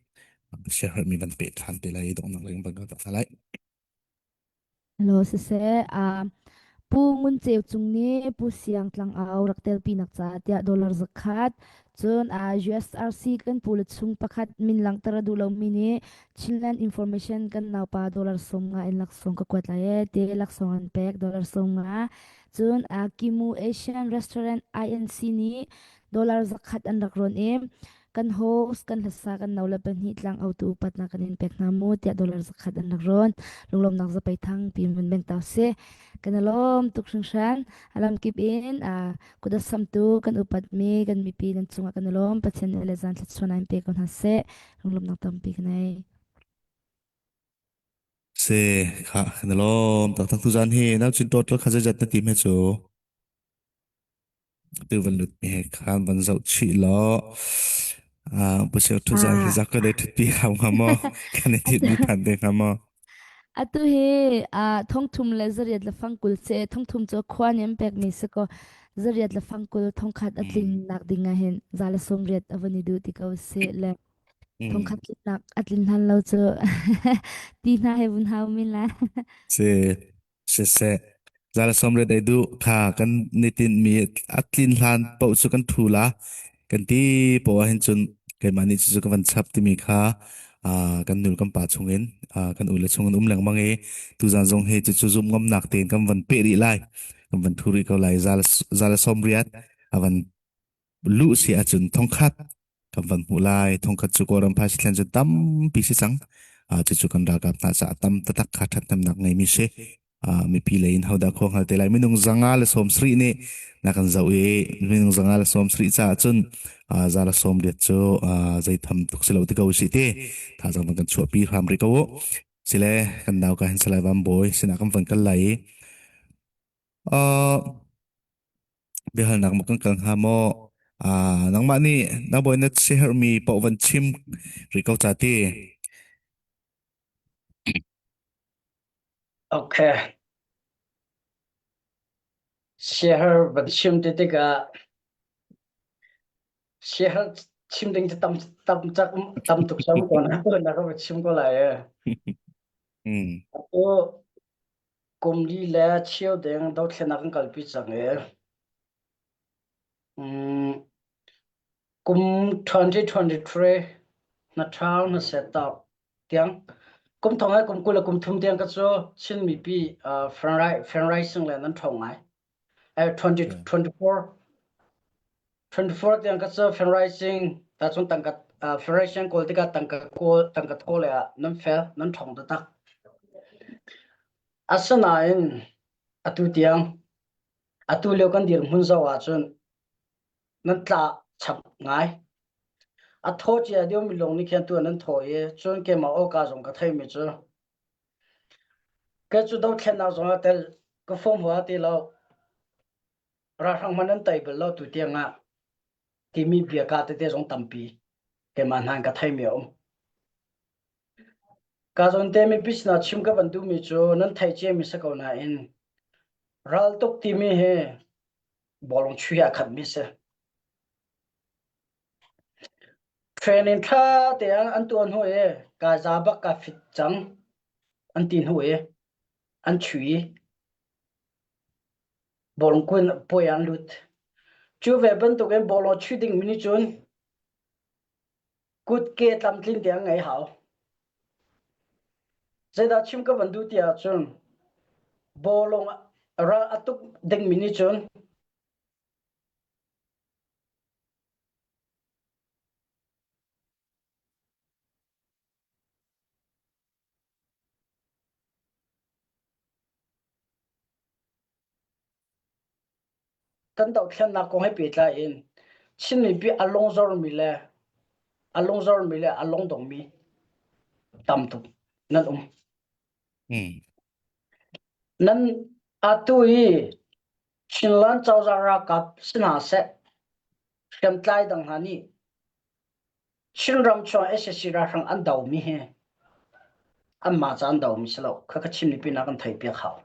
share mi van pe than te lai dongnak leng van ka lai Hello siseh uh, Pu Ngun Ceu Cung nih Pu Siang Tlangau rak telpinak caah tiah dollar zakhat cun uh, USRC kan pu le chung pakhat min langhter a duh lomi nih Chinland Information kan naupa dollar 50 in laksawng ka kuat lai e ti laksawng an pek dollar 50 cun uh, Kimu Asian Restaurant INC nih dollar zakhat an rak rawn i. Kan host kan hlasa kan no le pahnih tlang autu upatnak kan in pek hna mu tiah dollar zakhat an rak rawn. Lunglawmnak zapei thang pi mun beng tau si. Kan i lawm tuk hringhran. A lamkip in kut a samtu kan upatmi kan mipi nan cungah kan i lawm. Pathian nih le zan thluachuah in pe ko hna seh. Lunglawmnak tampi ka nei. Se kha kan i lawm taktak tuzan hi nau chin total kha zeizat na ti me cu tu van lut mi he khan van zoh chih law ah pusir tuzan hi Ah. zak ka dei thut pi hau hnga maw kan i thit mi phan te hnga maw Atu hi ah thongthum le zariat le fangkul se thongthum cu khua nih an pekmi si kaw zariat le fangkul thongkhat a tlin nak ding ah hin za le sawmriat a vun i duh ti ko si le thongkhat tlinnak a tlin hlan lo cu ti hna he vun hau min la. Si siseh zal sawmriat ei duh kha kan nitin mi a tlin hlan paoh cu kan thu la kan ti poah hin cun keimah nih cucu ka van chap timi kha kan nul kan pa chungin kan ule chungin um lengmang i tuzan zong hi cucu zumh ngamnak tein kan van peh rih lai kan van thu rih ko lai zal zal sawmriat a van luh si ahcun thongkhat kan van hmuh lai thongkhat cu Kawlram phaisa thlen cu tampi si cang uh, cucu kan ralkap hna caah tam taktak kha ṭhathnemnak ngeimi si uh, mipi lei in hodah khua hngal te lai minung zanga le sawm sarih nih na kan zoh i minung zanga le sawm sarih caah cun uh, za le sawm riat cu uh, zeitham tuk si lo ti ko si ti thazang van kan chuahpi hram rih ko u sile kan nau ka hin salai vam bawi sinah kan van kal lai i uh, Biahalnak maw kan kal hnga maw? Ah, nangmah nih na bawi na siaherhmi paoh van chim rih ko ca ti. Okay. Siaherh van chim ti tikah siaherh chim ding cu tam tam cak tam tuk cang ko na na ka va chim ko lai e. Mm. Atu Kum li le cheu deng dothlennak kan kalpi cang i mm, kum 2023 na ṭhang na set tawk tiang kum thong le kum 20 le kum thum tiang ka cu Chin mipi uh, fundraising le nan ṭhawng ngai. Eh, 2024 24 tiang ka cu fundraising ta cun tangka uh, fundraising kawl tikah tangka kawl tangka thawl le ah nan fel nan ṭhawng taktak. Asinain atu tiang atu lio kan dirhmun zoh ahcun nan tla chap ngai. A thaw cia deuhmi lawng nih khin tu nan thaw i cun keimah awka zong ka theimi cu kei cu dothlennak zong ah tel ka fawm hua ti lo. Ralhrang hmanh an tei bal lo tu tiang ah timi bia ka tete zong tampi keimah hna in ka theimi a um. Ka zawn te mipi sinah chim ka van duhmi cu nan theih ciami si ko nain raltuk timi hi bawlung chuih ah khatmi si. Training ṭha tein an tuah hnu i ka za bak ka fit cang an ti hnu i an chuih i bawlung kun puai an lut. Cu ve bantukin bawlung chuih dingmi nih cun Kutke tlamtlin tiang ngei hau. Zeidah chim ka van duh ti ahcun bawlung ral a tuk dingmi nih cun Kan dohthlennak kong he pehtlai in Chin mipi a lungzormi le a lungzormi le a lungdongmi tam tuk nan um. Mm. Nan atu i Chinland cozah ralkap si hna seh, hriamtlai dang hna nih Chinram chung sac ralhrang an domi hi anmah ca an domi si lo. Khakha Chin mipi nak an theihpiak hau.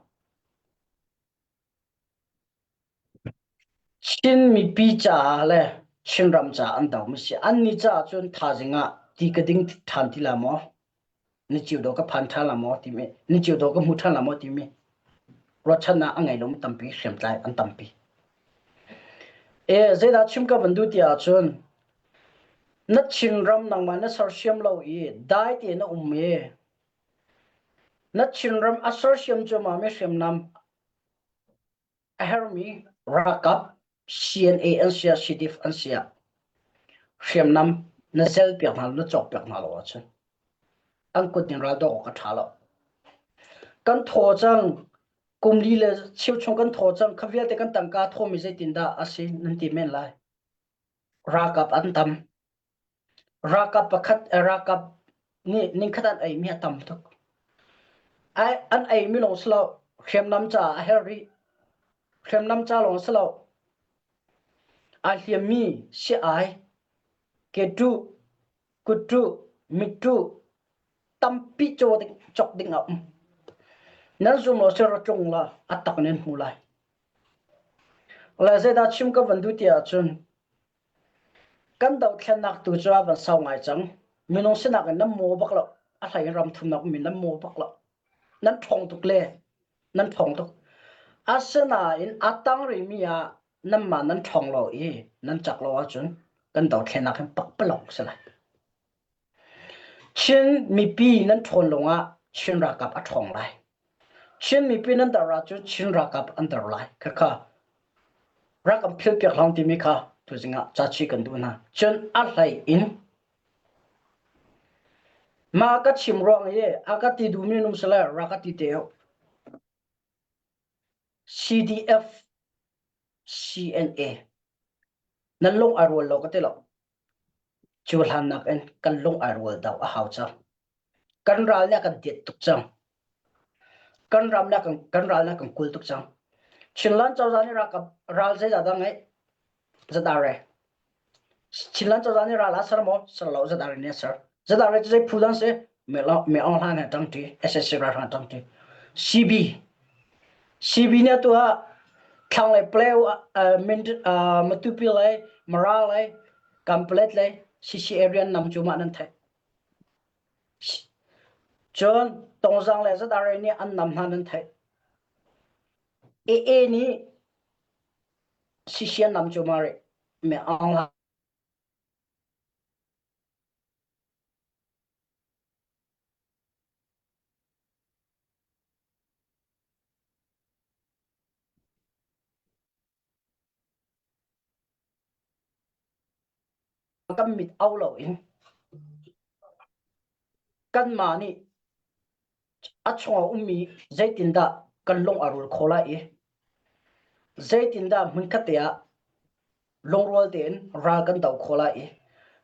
Chin mipi caah le Chinram caah an domi si. Annih caah cun thaizing ah ti ka ding ṭhan ti la maw? Ni cio dawh ka phan ṭhan la maw timi, ni cio dawh ka hmu ṭhan la maw timi ruahchannak a ngei lomi tampi hriamtlai an tampi. E, zeidah chim ka van duh ti ahcun na Chinram nangmah na sersiam lo i dai tein na um i na Chinram a sersiam cuahmah mi hriamnam A herhmi ralkap CNA an si ah CDF an si ah hriamnam. Na sel piak hna na cawk piak hna lo ahcun an kut in ral doh awk a ṭha lo. Kan thaw cang kum li le cheu chung kan thaw cang kha vialte kan tangka thawmi zeitindah a si nan ti men lai. Ralkap an tam. Ralkap pakhat ralkap nih ningkhat an eimi a tam tuk. Ai an eimi lawng si lo hriamnam caah a herh rih. Hriamnam ca lawng si lo. Aa hliammi si ai, ke-ṭuh, kut-ṭuh, mit-ṭuh tampi caw ding, cawk ding a um. Nan zum lo si ra tlung la a tak nan hmu lai. Le zeidah chim ka van duh ti ahcun Kan dothlennak tu cu a van sau ngai cang. Minung sinak in nan maw bak lo. A hlei in ram thumnak ummi nan maw bak lo. Nan ṭhawng tuk le nan ṭhawng tuk. Asinain a tang rihmi ah nanmah nan ṭhawng lo i nan cak lo ahcun kan dothlennak hin pakpalawng si lai. Chin mipi nan ṭhawn lawngah Chin ralkap a ṭhawng lai. Chin mipi nan der ahcun Chin ralkap an der lai. Khakha rak kan philpiak hlang timi kha tuzing ah cachi kan duh hna. Cun a hlei in mah ka chim ruang i a ka ti duhmi num sile rak ka ti te CDF CNA nan lung ai rual lo ka ti lo. Cu hlan nakin kan lung ai rual deuh a hau cang. Kan ral nih a kan tiat tuk cang. Kan ram nih kan ral nih a kan kul tuk cang. Chinland cozah nih ralkap ral zeizah dah ngeih? ZRA. Chinland cozah nih ral a ser maw? Ser lo ZRA nih a ser. ZRA cu zei phu dah an si? Me Aung Hlaing he ṭangṭi, SSC ralhrang ṭangṭi. CB. CB nih atu ah thlanglei Paleo, Matupi lei, Mara lei, Kanpalet lei, CC area nam cu mah nan theih. Cun Tongzang le ZRA nih an nam hna nan theih. AA nih CC an nam cu mah rih. Me Aung Hlaing Kan mit au loin kanmah nih a chung a ummi zeitindah kan lung a rul khawh lai i zeitindah hmunkhat te ah lungrual tein ral kan do khawh lai i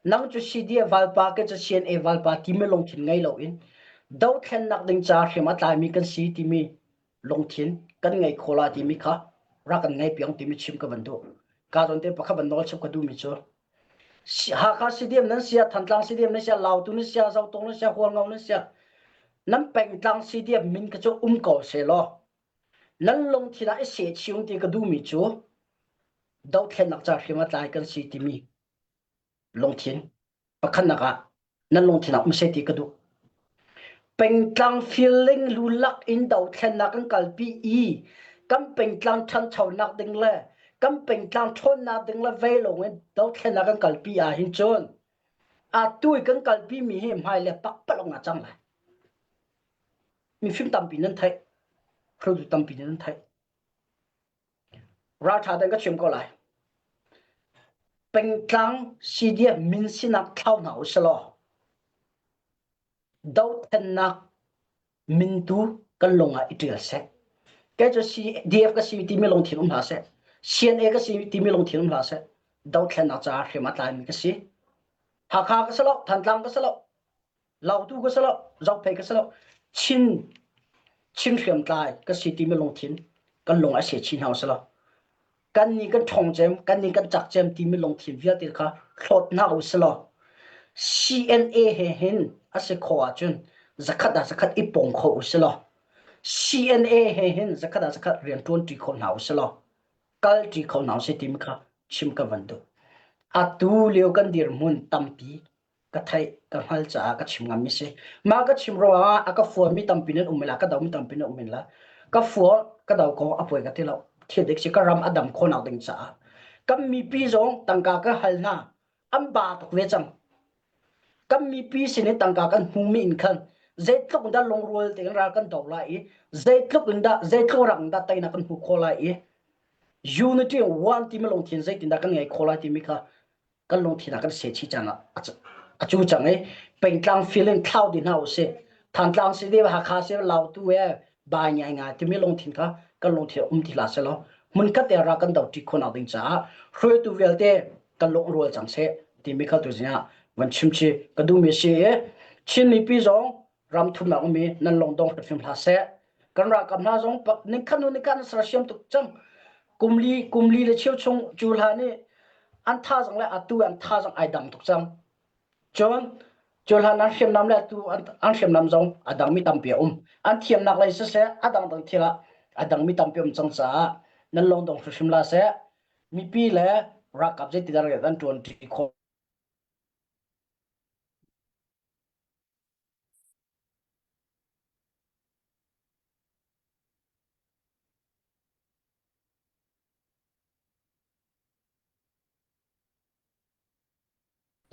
nang cu CDF valpa ke cu CNA valpa timi lungthin ngei loin dothlennak ding ca hrim a tlaimi kan si timi lungthin kan ngei kho la timi kha rak kan ngei piang timi chim ka van duh ka zawn te pakhat van nawl chap ka duhmi cu Hakha CDM nan sia Thantlang CDM nan sia Lautu nan sia Zotong nan sia Hualngo nan sia nan pengtlang CDM min ka cu um ko se law nan lungthin ah i seh chiung ti ka duhmi cu dothlennak ca hrim a tlai kan si timi lungthin pakhatnak ah nan lungthin ah um seh ti ka duh. Pengtlang feeling lulak in dothlennak kan kalpi i kan pengtlang ṭhanchonak ding le kan pengtlang ṭhawnnak ding le veilong in dothlennak kan kalpi ah hin cun atu i kan kalpi mi hi hmai le pakpalong ah cang lai. Mifim tampi nan theih, hruaitu tampi nan theih. Ralṭha tein ka chim ko lai. Pengtlang CDF min sinak thlau hna u silaw dothlennak min tu kan lung ah i ṭial seh. Kei cu CDF ka si timi lungthin um hlah seh. CNA ka si timi lungthin um hlah seh. Dothlennak caah hriam a tlaimi ka si. Hakha ka si lo, Thantlang ka si lo, Lautu ka si lo, Zophei ka si lo, Chin Chin hriamtlai ka si timi lungthin kan lung a se chin hau si lo. Kan nih kan ṭhawng cem, kan nih kan cak cem timi lungthin vialte kha hlawt hna u si law CNA he hin a si khawh ahcun zakhat ah zakhat i pong kho u si law CNA he hin zakhat ah zakhat rian ṭuan ṭi kho hna u si law kal ṭi kho hna u si timi kha chim ka van duh. Atu lio kan dirhmun tampi ka theih ka hngal caah ka chim ngammi si mah ka chim ruangah a ka fuami tampi nan um la ka domi tampi nan um la ka fua ka do ko a puai ka ti lo thil dik si ka ram a dam khawnak ding caah kan mipi zong tangka ka hal hna an ba tuk ve cang kan mipi sin in tangka kan hmumi in khan zeitluk in dah lungrual tein ral kan do lai i zeitluk in dah zeitluk rang dah teinak kan hmu khawh lai i unity one timi lungthin zeitin dah kan ngei khawh lai timi kha kan lungthin ah kan seh chih caan ah a. A cu cang i pengtlang feeling thlau dih hna usih. Thantlang si dih Hakha si Lautu he bai ngai ngai timi lungthin kha kan lungthin um ti hlah sehlaw hmunkhat te ra kan do ṭi khawhnak ding caah hruaitu vialte kan lungrual cang seh timi kha tuzing ah van chim chi ka duhmi si i Chin mipi zong ram thumnak ummi nan lungdong hrimhrim hlah seh. Kan ralkap hna zong nikhat hnu nikhat an sersiam tuk cang. Kumli kumli le cheu chung cu hlan i an thazang le atu an thazang ai dang tuk cang. Cun cu hlan an hriamnam le atu an hriamnam zong a dangmi tampi a um. An thiamnak lei siseh a dangdang thil ah a dangmi tampi um cang caah nan lungdong hrimhrim hlah seh. Mipi le ralkap zeitidah rian an ṭuanṭi khawh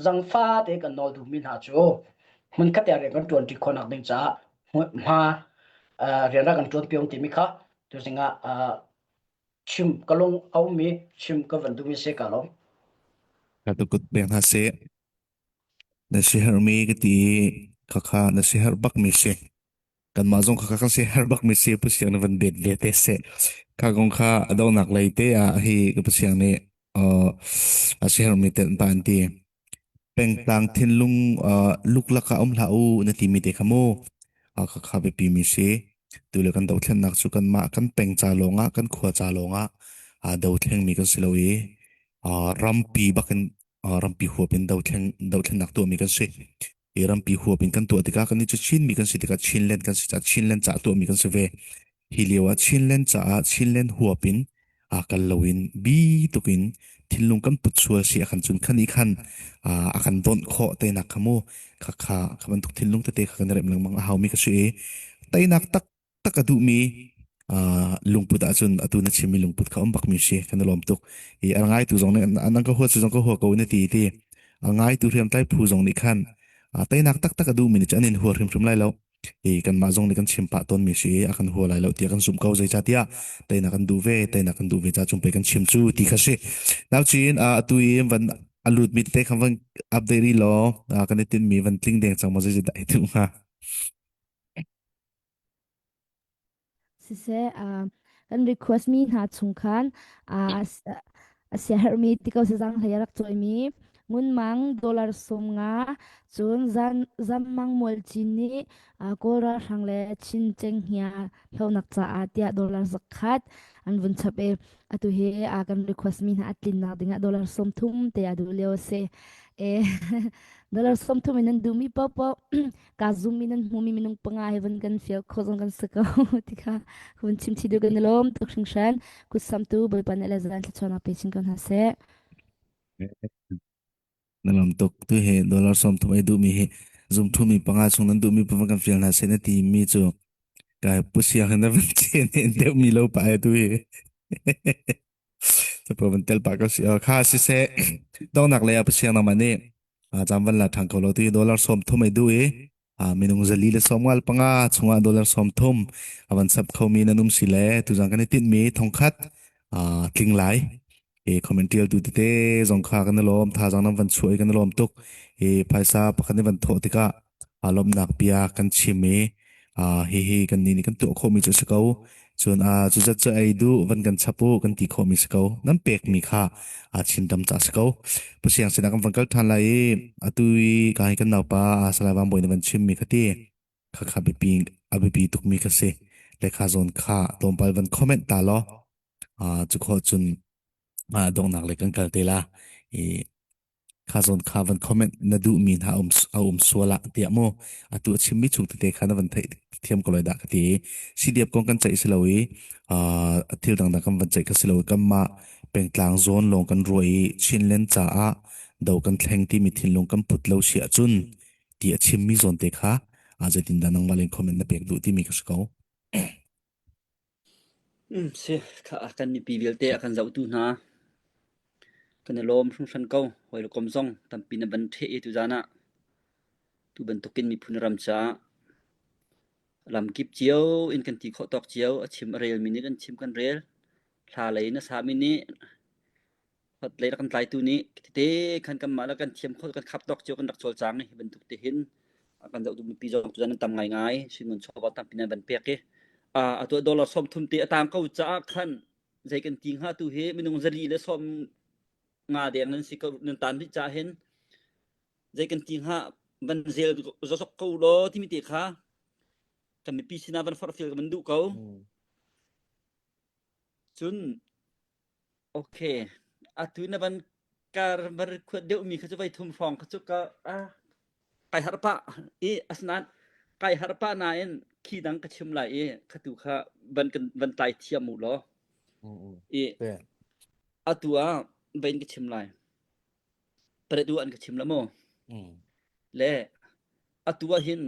Zangfa te kan nawl duhmi hna cu hmunkhat ah rian kan ṭuanṭi khawhnak ding caah hma rian rak kan ṭuan piak timi kha tuzing ah chim ka lung a ummi chim ka van duhmi si ka lawm. Ka tukut peng hna seh. Na siaherhmi ka ti i khakha na siaherh bakmi si. Kanmah zong khakha kan siaherh bakmi si Pu Siang na van bet ve te seh. Kha kong kha a donghnak lei te ah hi ka Pu Siang nih uh, a siaherhmi telh pa an ti. Pengtlang thinlung uh, luklak ah um hlah u na timi te kha mu. Uh, khakha biapi mi si. Tu le kan dothlennak cu kanmah kan peng ca lawngah kan khua ca lawngah uh, dothlengmi kan si lo i uh, rampi bakin rampi huap in dothlen dothlennak tuahmi kan si. I rampi huap in kan tuah tikah kan nih cu Chinmi kan si tikah Chinland kan si caah Chinland caah tuahmi kan si ve. Hi lio ah Chinland caah Chinland huap in aa kal loin bi tukin thinlung kan put sual si a kan cun khan i khan a kan donh khawh tenak kha mu kha kha kha bantuk thinlung tete kha kan remh lengmang a haumi ka si i teinak tak tak a duhmi lungput ahcun atu na chimmi lungput kha um bakmi si kan i lawm tuk i a ngaitu zong nih an ka huat zong ka hua ko na ti ti a ngaitu hriamtlai phu zong nih khan teinak taktak a duhmi nih cun an in hua hrimhrim lai lo i kanmah zong nih kan chim pah tawnmi si i a kan hua lai lo tiah kan zumh ko zeicahtiah teinak kan duh ve teinak kan duh ve ca cung pei kan chim cu ti kha si nauchin atu i van a lutmi tete khan van update rih law kan i tinmi van tling deng cang maw zeidah i duh hnga Siseh, uh, kan request mi hna chung khan uh, a siaherhmi ti ko sazang hlei a rak cawimi ngunmang dollar 50 cun zan zammang mualcin nih uh, Kawl ralhrang le Chin cenghngia hlonak caah tiah dollar 100 an vun chap i atu hi uh, kan request mi hna a tlinnak dingah dollar 30 te a duh lio a si. E dollar 30 in nan duhmi paohpaoh ka zum in nan hmumi minung panga he van kan fial kho zong kan si ko ti kha hun chim thi du kan i lawm tuk hringhran kutsam tu bawipa nih le zan thluachuahnak pe chin ko hna seh Na lam tuk tu he dollar 30 ai duhmi hi zum thumi panga chung nan duhmi pa van kan fial hna seh na ti mi cu kai pusia hin na van chen in deuh mi lo pa ai tu hi Capo van tel pa ko si kha si seh dongnak lei ah Pathian nangmah nih cam van la ṭhan ko lo ti dollar 30 ei duh i minung zali le sawmngal panga chungah dollar 30 a van sap khomi nan um si le tuzan kan i tinhmi thongkhat tling lai i comment tial tu tete zong kha kan i lawm thazang nan van chuah i kan i lawm tuk i phaisa pakhat ni van thawh tikah aa lawmhnak bia kan chim i hihi kannih nih kan tuah khawhmi cu a si ko. Cun cuzat cu ei duh van kan chap u kan ti khawhmi si ko. Nan pekmi kha aa chinram ca a si ko. Pasiang sinah kan van kal ṭhan lai i atu i ka hi kan naupa Salai Van Bawi nih van chimmi kha ti khakha biapi a biapi tukmi kha si. Lekha zawn kha tlawmpal van comment ta law cu khawh cun donghnak lei kan kal te la. I kha zawn kha van comment na duhmi hna um a um sual ah tiah mu atu a chimmi chung tete kha na van theih thiam ko lai dah ka ti CDF kong kan ceih si lo i thil dangdang kan van ceih ka si lo kanmah pengtlang zawn lawng kan ruah i Chinland caah do kan thleng timi thinlung kan put lo si ahcun ti a chimmi zawn te kha zeitindah nangmah len comment na pek duh timi ka si ko Um, si, kha kan mipi vialte a kan zohtu hna. Kan i lawm hringhran ko. Hawi le kom zong tampi na van ṭheh i tuzaan ah tu bantukin miphun ram caah lamkip cio in kan ti khawh tawk cio a chim a relmi nih kan chim kan rel. Hla lei na sami nih. Lei rak kan tlaitu nih tete khan kanmah le kan thiam kho kan khap tawk cio kan rak cawlcang i hi bantuk te hin a kan zohtu mipi zong tuzan an tam ngaingai suingun chawva tampi nan van pek i atu dollar 30 te a tang ko caah khan zei kan ti hnga tu hi minung zali le 50 deng nan si ko nan tan rih caah hin zei kan ti hnga van zel zosok ko law timi te kha kan mipi sinah van forhfial kan van duh ko. Cun Okay. Atu na van kar van khuat deuhmi kha cu voi thum hrawng kha cu ka ah, kai harh pah i asinain kai harh pah nain khi dang ka chim lai i khatu kha van kan van tlai thiam u law. I atu ah vein ka chim lai. Palet u an ka chim la mu. Le atu ah hin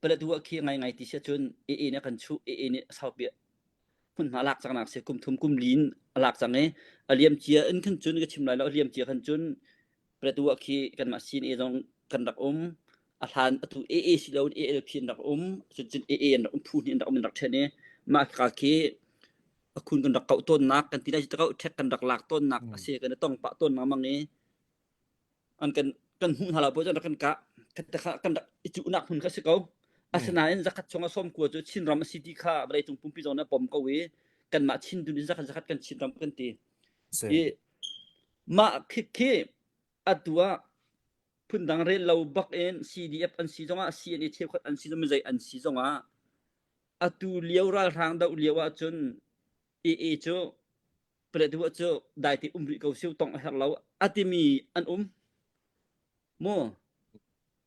Paletwa khi ngaingai ti si ahcun AA nih a kan chuh, AA nih saupi hmunhma a lak cang nak si kum thum kum li in a lak cang i a liam cia in khan cun ka chim lai lo a liam cia khan cun Paletwa khi kanmah CNA zong kan rak um a hlan atu AA si lo in ALP an rak um cun cun AA an rak um phu hnih an rak um an rak ṭhen i mah ka khi a khun kan rak kauh tawnnak kan ti lai cu ṭhek kan rak lak tawnnak a si kan i tong pah tawn lengmang i an kan kan hmuh hna lo paoh cu kan kah kan rak i cuhnak hmun kha si ko. Asinain zakhat chung a sawm kua cu Chinram a si ti kha vawleicung pumpi zong nih a pom ko i kanmah Chin dun in zakhat zakhat kan Chinram kan ti. I mah khi khi atu ah phundang rel lo bak in CDF an si zongah CNA cheukhat an si zong zei an si zongah atu lio ralhrang doh lio ahcun AA cu Paletwa cu daite um rih ko siu tong a herh lo a timi an um mu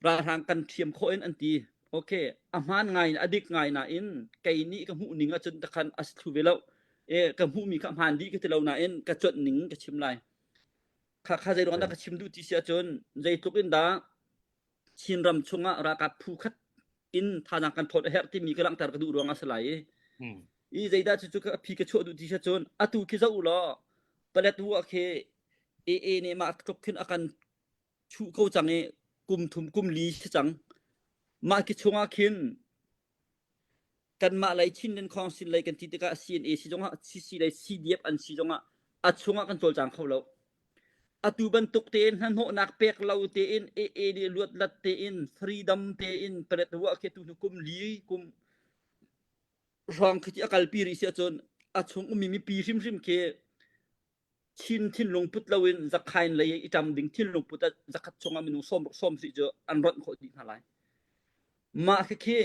ralhrang kan thiam khawh in an ti okay a hmaan ngai a dik ngai nain kei nih ka hmuh ning ahcun takhan a si thlu ve lo e ka hmuh mi kha hmaan dih ka ti lo nain ka cuanh ning ka chim lai kha kha zei ruang dah ka chim duh ti si ahcun zeitluk in dah Chinram chungah ralkap phu khat in thazaang kan phawt a herh timi ka langhter ka duh ruang ah si lai i i zeidah cucu ka phi ka chuah duh ti si cun atu khi zoh u law Paletwa khi AA nih mah tluk khin a kan chuh ko cang i kum thum kum li si cang mah khi chungah khin kanmah lei Chinland Council lei kan ti tikah CNA si zongah CC lei CDF an si zongah a chungah kan cawlcang kho lo. Atu bantuk tein hnahnawhnak pek lo tein AA nih luatlat tein freedom tein palet ruah khi tu hnu kum li kum hrawng khi a kalpi rih si ahcun a chung ummi mipi hrimhrim khi Chin thinlung put loin zakhain lei i ṭam ding thinlung put ah zakhat chungah minung sawm sawm si cu an ronh khawh dih hna lai. Mah khikhi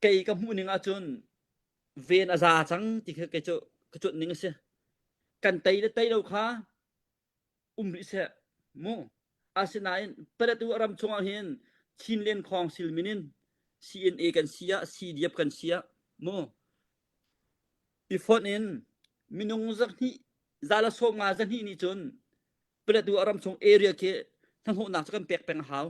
kei ka hmuh ning ahcun ven a za cang ti khi kei cu ka cuanh ning a si. Kan tei le tei lo kha um rih seh mu. Asinain Palatu ram chungah hin Chinland Council min in CNA kan si ah CDF kan si ah mu I fonh in minung zahnih za le 50 zahnih nih cun Paletwa ram chung area khi hnahnawhnak cu kan pek peng a hau.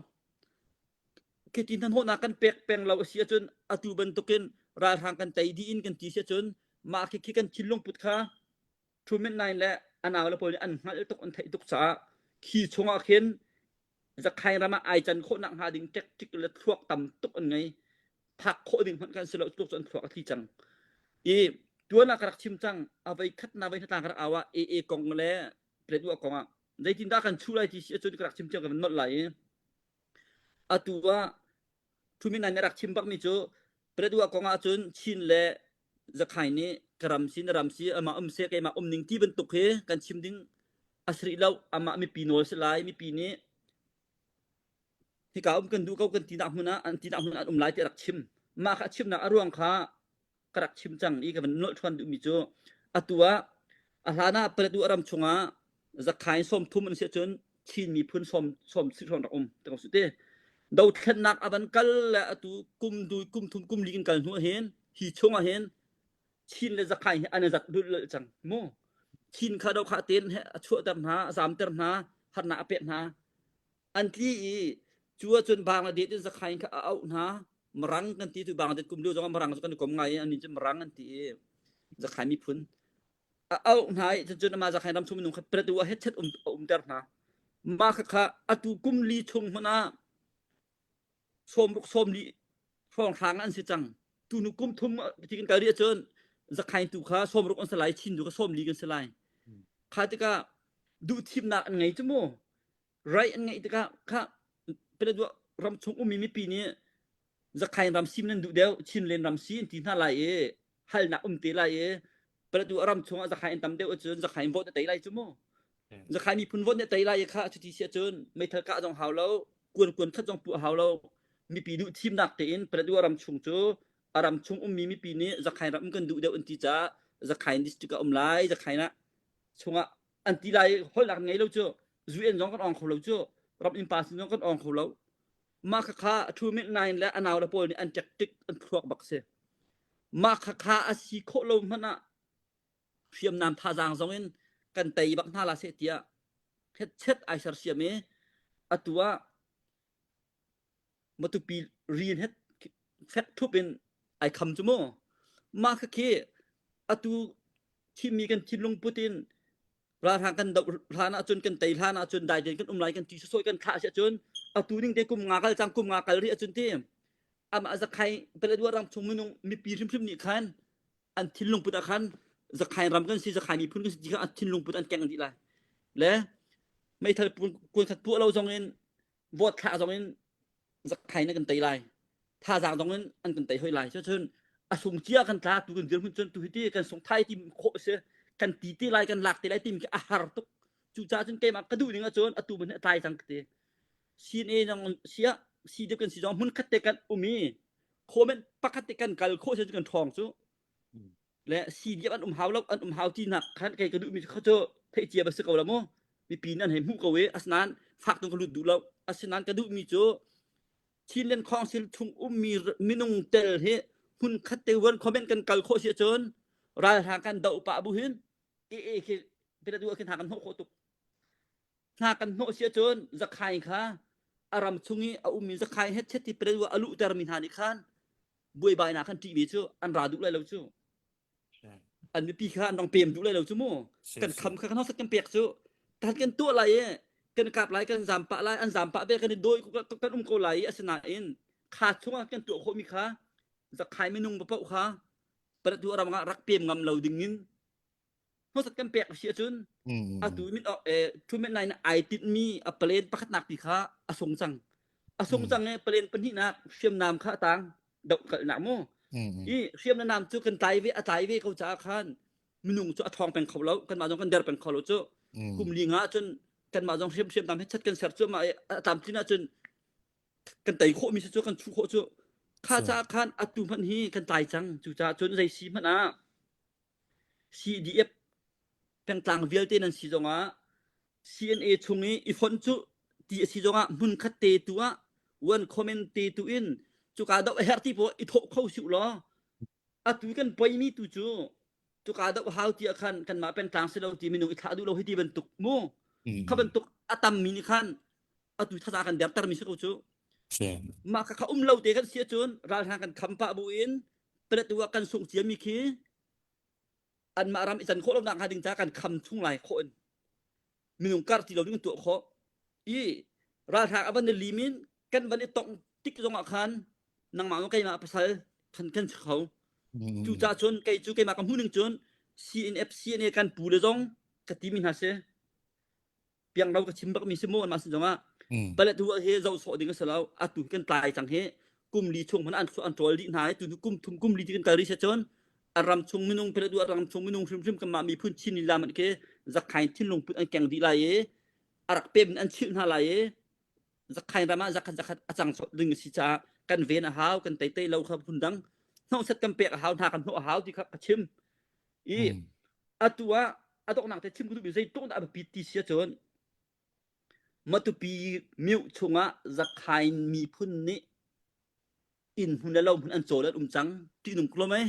Khi ti hnahnawhnak kan pek peng lo a si ahcun atu bantukin ralhrang kan tei dih in kan ti si ahcun mah khi khi kan thinlung put kha Thu Myint Naing le a naule pawl nih an hngalh tuk an theih tuk caah khi chungah khin Zakhain ram ah ai can khawh nak hnga ding tactic le thluak tam tuk an ngei. Phak khawh ding hmanh kan si lo tluk cu an thluak a thi cang. I tuan ah ka rak chim cang a voi khat na voi hnatlang ka rak au ah AA kong le Paletwa kong ah zeitindah kan chuh lai ti si ahcun ka rak chim tiang ka van nolh lai i atu ah Thu Myint Naing nih a rak chim bakmi cu Paletwa kong ah cun Chin le Zakhai nih ka ram si na ram si amah um seh keimah um ning ti bantuk hi kan chim ding a si rih lo amah mipi nawl si lai mipi nih hika um kan duh ko kan tinak hmun ah an tinak hmun ah an um lai ti a rak chim mah kha a chimnak a ruang kha ka rak chim cang i ka van nolh ṭhuan duhmi cu atu ah a hlan ah Paletwa ram chungah Zakhain 30 an si ahcun Chin miphun sawm sawm si hrawng rak um ti ko su te dothlennak a van kal le atu kum du kum thum kum li in kal hnu hin hi chungah hin Chin le Zakhain hi an i zat dul cang mu Chin kha do kha ten he a chuahter hna a zamter hna harnak a pek hna an tli i cu ahcun Bangladesh in Zakhain kha a auh hna Marang kan ti tu Bangladesh kum lio zongah Marang cu kan i kom ngai i an cu Marang an ti i Zakhain miphun a auh hna i cucun amah Zakhain ram chung minung kha Paletwa ah hetchet um a umter hna mah kha kha atu kum li chung hmanh ah 60 40 hrawnghrang an si cang tunu kum thum ti kan kal rih ahcun Zakhain tu kha 60 an si lai Chin tu kha 40 kan si lai kha tikah. Duhthimnak an ngei cu mu. Right an ngeih tikah kha Paletwa ram chung ummi mipi nih Zakhain ram sim nan duh deuh Chinland ram si an ti hna lai i halnak um te lai i Paletwa ram chungah Zakhain tam deuh ahcun Zakhain vote a tei lai cu mu. Zakhain miphun vote nih a tei lai i kha cuti si ahcun meithal kah zong hau lo kuan kuan khat zong puah hau lo mipi duh thimnak tein Paletwa ram chung cu a ram chung ummi mipi nih Zakhain ram um kan duh deuh an ti caah Zakhain district ah um lai Zakhain ah chungah an ti lai holhnak ngei lo cu UN zong kan ong kho lo cu ram innpa sin zong kan ong kho lo mah khakha thu min nain le anau le pawl nih an tactic an thluak bak si mah khakha a si khawh lo hmanh ah hriamnam thazaang zong in kan tei bak hna la seh tiah hetchet ai sersiam i atu ah Matupi rian het fek thup in ai kham cu mu. Mah kha khi atu thimmi kan thinlung put in ralhrang kan doh hlan ahcun kan tei hlan ahcun dai tein kan um lai kan ti sawsawh kan thlah si ahcun atu ning te kum nga kal cang kum nga kal rih ahcun ti amah zakhai Paletwa ram chung minung mipi hrimhrim nih khan an thinlung put ah khan zakhai ram kan si zakhai miphun kan si ti kha an thinlung put an keng dih lai le meithal kun khat puah lo zong in vote thlak zong in zakthai na kan tei lai thazaang zong in an kan tei hoi lai cucun a sung cia kan tla tu kan dirhmun cun tu hi ti kan sung thai ti khawh si kan ti te lai kan lak te lai ti mi a har tuk cucaah cun keimah ka duh ning ahcun atu ban hi a tlai cang ka ti CNA zong sia si deuh kan si zong hmun khat te kan um i comment pakhat te kan kal khawh si kan ṭhawng cu le CDF an um hau lo an um hau ti nak khan kei ka duhmi kha cu theih cia ba si ko la mu mipi nan hei hmuh ko i asinain fak tung ka lut duh lo asinain ka duhmi cu Chinland Council chung ummi minung tel hi hmun khat te wan comment kan kal khawh si ahcun ralhrang kan doh pah bu hin e e khi pila du khin hna kan hnawh khawh tuk hna kan hnawh si ahcun zakhai kha a ram chung i a ummi zakhai het chet ti pila du a luhter mi hna nih khan buaibainak kan ṭihmi cu an ra duh lai lo cu an mipi kha an rong pem duh lai lo cu mu kan kham kha kan hosat kan pek cu kan kan tuah lai i kan kap lai kan zam pah lai an zam pah ve kan i dawi kan um ko lai i asinain kha chungah kan tuah khawhmi kha zakhai minung paoh kha paratu ram ah rak pem ngam lo ding in hmasat kan pek si ahcun atu min thu men nai ai tinhmi a plan pakhatnak ti kha a sung cang a sung cang i plan pahnihnak hriamnam kha a tang doh kalnak mu i hriamnam cu kan tlai ve a tlai ve ko caah khan minung cu a thawng peng kho lo kanmah zong kan der peng kho lo cu kum li nga cun kanmah zong hriam hriamnam he chat kan ser cu mah a tlamtlin ahcun kan tei khawh mi cu kan chuh khawh cu kha caah khan atu hmanh hi kan tlai cang cu caah cun zei si hmanh ah CDF pengtlang vialte nan si zongah CNA chung i i fonh cu ti a si zongah hmunkhat te tu ah one comment te tu in cuka doh a herh ti paoh i thawh kho siu law atu kan poimi tu cu cuka doh hau ti ah khan kanmah pengtlang si lo ti minung i thlah duh lo hi ti bantuk mu kha bantuk a tammi nih khan atu thaza kan derter mi si ko cu mah kha um lo te kan si ahcun ralhrang kan kham pah bu in Paletwa ah kan sungh ciami khi anmah ram i can khawh lonak hnga ding caah kan kham chung lai khawh in minung kar ti lo ding tuah khawh i ralhrang a van i lim in kan van i tongh tik zongah khan nangmah maw keimah pasal kan kan si kho cucaah cun kei cu keimah ka hmuh ning cun CNF CNA kan pu le zong ka ti mi hna si piangro ka chim bak mi si mu anmah sin zongah palethu hi zoh sawh ding a si lo atu kan tlai cang hi kum li chung hmanh an an ṭawl dih hna tu kum thum kum li ti kan kal rih se cun a ram chung minung palethu a ram chung minung hrimhrim kanmah miphun Chin lila man khi zakhain thinlung put an keng dih lai i a rak pem in an chilh hna lai i zakhain ram ah zakhat zakhat a cang sawh ding a si caah kan ven a hau kan tei tei lo kha phun dang hnawhset kan pek a hau hna kan hnawh a hau ti kha ka chim I atu ah a donghnak te chim ka duhmi zeitluk dah a biapit ti si ahcun Matupi mioh chungah Zakhain miphun nih inn hmun le lo hmun an cawl an um cang ṭihnung ko mei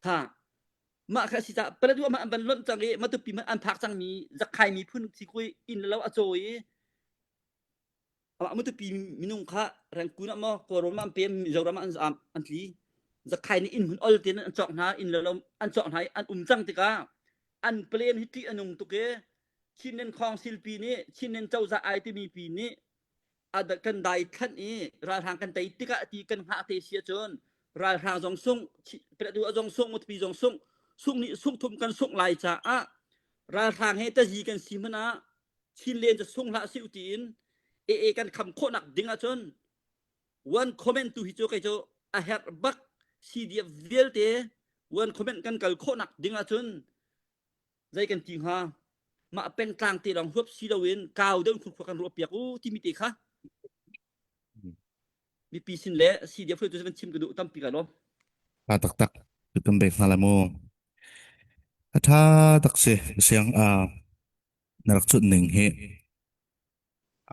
ha mah kha si caah Paletwa hmanh an van lonh cang i Matupi hmanh an phak cangmi Zakhain miphun si kui inn le lo a caw i Amah Matupi minung kha Rengkun ah maw Kawlrawn ah an pem Mizoram ah an zaam an tli. Zakhai nih inn hmun ol tein an cawk hna inn le lo an cawk hna i an um cang tikah an plan hi ṭih a nung tuk i Chinland Council pi nih Chinland cozah ai timi pi nih kan dai thlanh i ralhrang kan tei tikah ti kan hngah te si ahcun ralhrang zong sung Paletwa zong sung Matupi zong sung sung nih sung thum kan sungh lai caah. Ralhrang he tazi kan si hmanh ah Chinlen cu sung hlah sih tiin AA kan kham khawhnak ding ahcun one comment tu hi cu kei cu a herh bak CDF vialte one comment kan kal khawhnak ding ahcun zei kan ti hnga mah pengtlang te lawng huap si loin kau deuh khurkhua kan ruah piak u timi te kha mipi sin le CDF hruaitu sin chim ka duh tampi ka lawm. Tha taktak kan bek hna lai mu. A tha tak si siang a na rak cut ning hi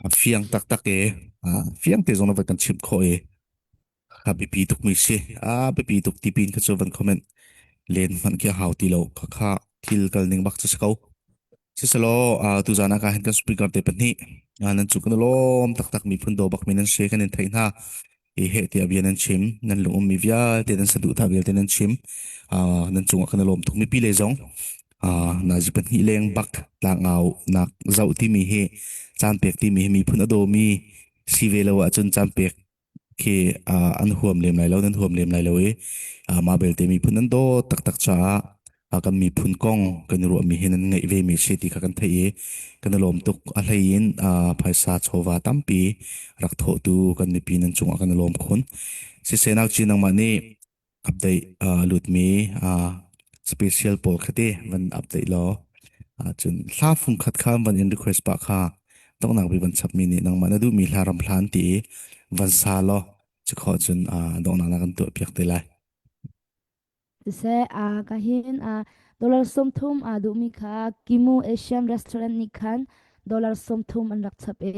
a fiang taktak e fiang te zong na van kan chimh khawh i a biapi tuk mi si a biapi tuk ti pin kha cu van comment len hmanh khi a hau ti lo kha kha thil kal ning bak cu si ko Siselaw tuzaan ah ka hin kan speaker te pahnih nan cu kan lawm taktak miphun daw bak mi nan si kan in theih hna i heh tiah bia nan chim nan lung ummi vialte nan saduhthah vialte nan chim nan cungah kan lawm tuk mipi le zong nazi pahnih leng bak tlangau nak zoh timi hi caan pek timi hi miphun a dawmi si ve lo ahcun caan pek khi an huam lem lai lo nan huam lem lai lo i mah belte miphun nan dawt taktak caah kan miphun kong kan i ruahmi hi nan ngeih ve mi si ti kha kan theih i kan i lawm tuk a hlei in phaisa chawva tampi rak thawhtu kan mipi nan cungah kan i lawm khun siseh nau ci nangmah nih update lutmi special pawl kha ti van update law cun hla fung khat kha van in request pah kha donghnak bik van chapmi nih nangmah na duhmi hla ram hlan ti i van sa law cu khawh cun donghnak na kan tuah piak te lai. Siseh, ka hin dollar 30 aa duhmi kha Kimu Asian Restaurant nih khan dollar 30 an rak chap i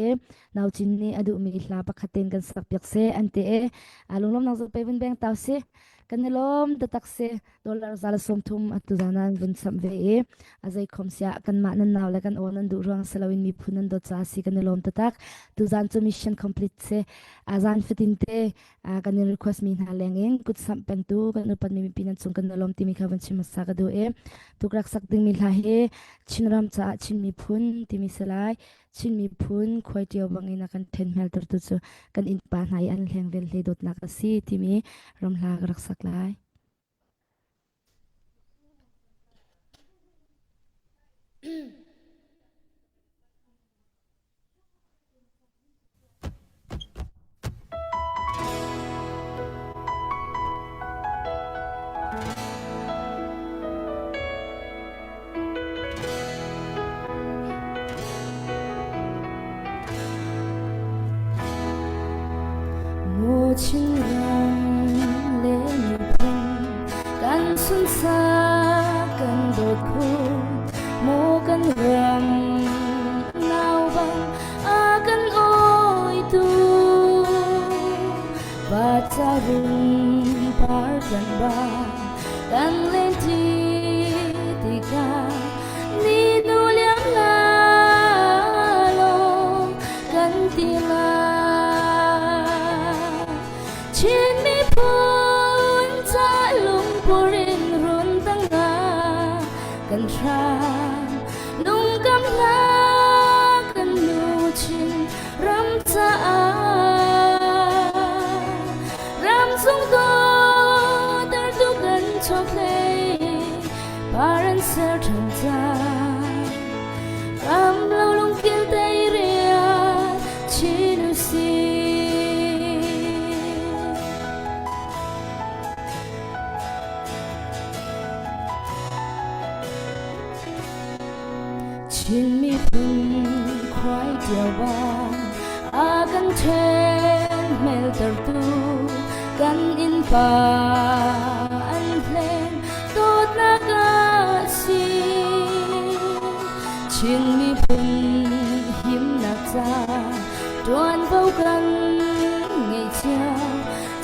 Naucin nih a duhmi hla pakhat tein kan sak piak seh an ti i lunglawmnak cu pe vun beng tau si. Kan i lawm taktak si. Dollar 130 atu zan ah an vun samh ve i a zei khom siah kanmah nan nau le kan aw nan duh ruang si loin miphun nan dawt caah si kan i lawm taktak. Tuzan cu mission complete si. A zan fatin te kan in request mi hna leng in kut samh pengtu kan upat mi mipi nan cung kan i lawm timi kha van chim hmasa ka duh i tukrak sak dingmi hla hi Chinram caah Chin miphun timi si lai. Chin miphun khuai ṭio bangin a kan ṭhen hmeltertu cu kan innpa hna i an hleng vel hle dawtnak a si timi ram hla ka rak sak lai. Maw Chinram le miphun kan sunsak kan dawt khun maw kan ram nau bang a kan awitu Pacarun par kan ba kan len ti tikah ni nu liam la lo kan ti la Chin miphun ca lungpur in run tanga kan hram lungkam hla kan nu Chin ram caah ram sung dawtertu kan chokhlei par an ser ṭhan cang ram lo lungkil tei rian chin usih. Chin miphun khuai ṭio bang a kan ṭhen hmeltertu kan innpa an hlen dawtnak a si. Chin miphun himnak ca ṭuanvo kan ngei cio.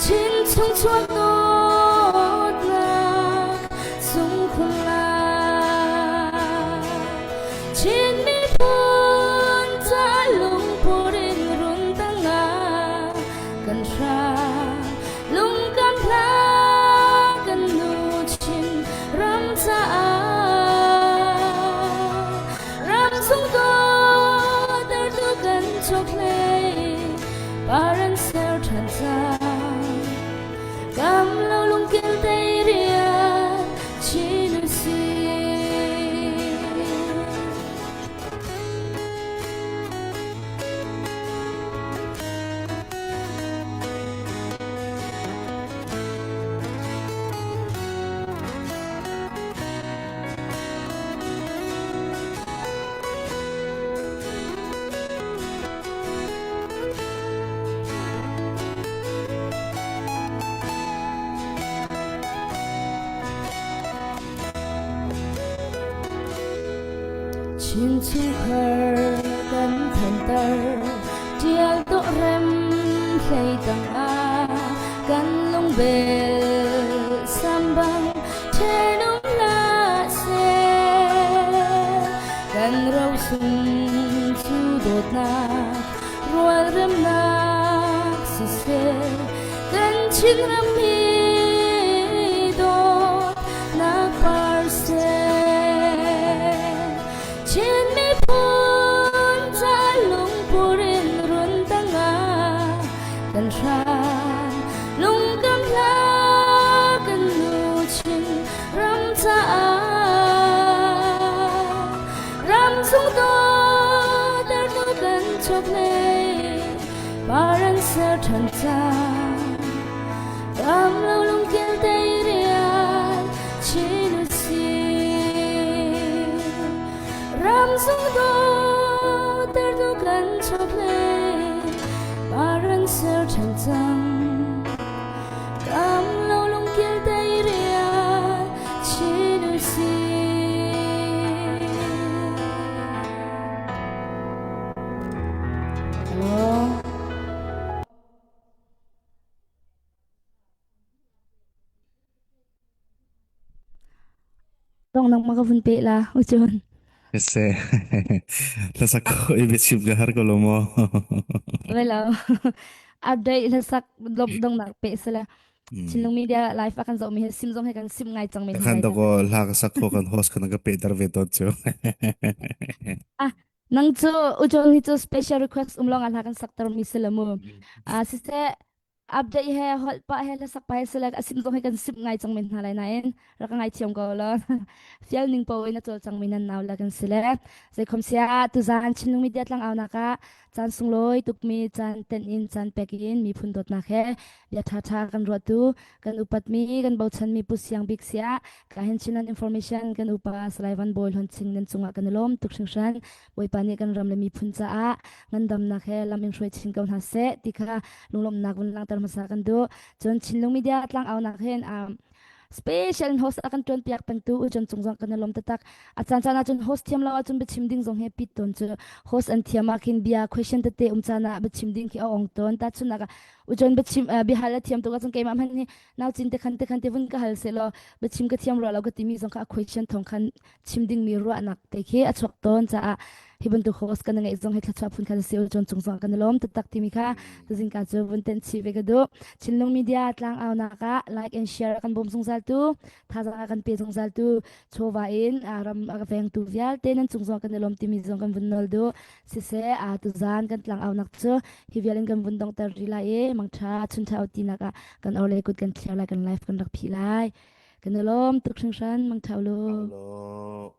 Chin chung chuak dawtnak sungkhun lai. Chin miphun ca lungpur in run tangah kan hram lungkam hlah. Chin chungkhar kan thantar tial to rem hlei tang ah kan lungbel sambang thenum la se kan rosung cu dawtnak rualremnak siseh kan Chinram hi dawtnak par seh. Chin miphun ca lungpur in run tangah kan hram lungkam hla kan nu Chin ram caah Ram chung dawter tu kan chok nei par an ser ṭhan cang. Ram lo lungkil tei rian chin usih. Ram sung dawter tu kan chok nei par an ser ṭhan cang. Ram lo lungkil tei rian chin usih. Hello. Dong nang ma ka vun pe la uchun. Se hlasak ko i biachim ka har ko lo maw? Well, update hlasak lom dong nak pe sala. Chinlung Media live a kan zoh mi he sim zong he kan sim ngai cang men Kan lai to ko hla ka sak kho kan host kan ka pe dar ve to chu. Ah nang cu ujon hi cu special request um long a hla kan sak ter mi sila mu. Ah siseh update he holh pa he hlasak pa he sila a sim zong he kan sim ngai cang men hna lai nain rak ngai thiam ko lo. Fial ning po in a col cang mi nan nau la kan sile. Zeikhom sia tuzan Chinlung Media tlang au nak ah caan sunglawi tukmi caan tenh in caan pek in miphun dawtnak he bia ṭhaṭha kan ruahtu kan upatmi kan bochanmi Pu Siang Bik siah ka hin Chinland Information kan upa Salai Van Bawi Hlawn Ching nan cungah kan i lawm tuk hringhran Bawipa nih kan ram le miphun caah ngandamnak he lam in hruai chin ko hna seh ti kha lunglawmhnak vun langhter hmasa kan duh cun Chinlung Media tlangaunak hin um, special in host a kan tuan piak pengtu u cun cung zong kan i lawm taktak a caan caan ahcun host thiam lo ahcun biachim ding zong he pit tawn cu host an thiam ah khin bia question tete um caan ah biachim ding khi a ong tawn ta chunak ah u cun biachim bihal a thiam tuk ahcun keimah hmanh hi nau cin te khan te khan te vun ka hal se law biachim ka thiam rua lo ka timi zong kha a question thong khan chim dingmi ruahnak te khi a chuak tawn caah hi bantuk host kan ngeih zong hi thluachuah phun khan si cun cung zong kan i lawm taktak timi kha tuzingka cu vun tenh chih ve ka duh Chinlung media tlang aunak ah like and share kan bawm zungzal tu thazaang a kan pe zungzal tu chawva in ram a vengtu vialte nan cung zong kan i lawm timi zong kan vun nawl duh siseh a tuzan kan tlang aunak cu hi vial in kan vun dongter rih lai i mangtha chuncha tinak ah kan or le kut kan thliar lai kan live kan rak phih lai kan i lawm tuk hringhran mangtha ulu Hello.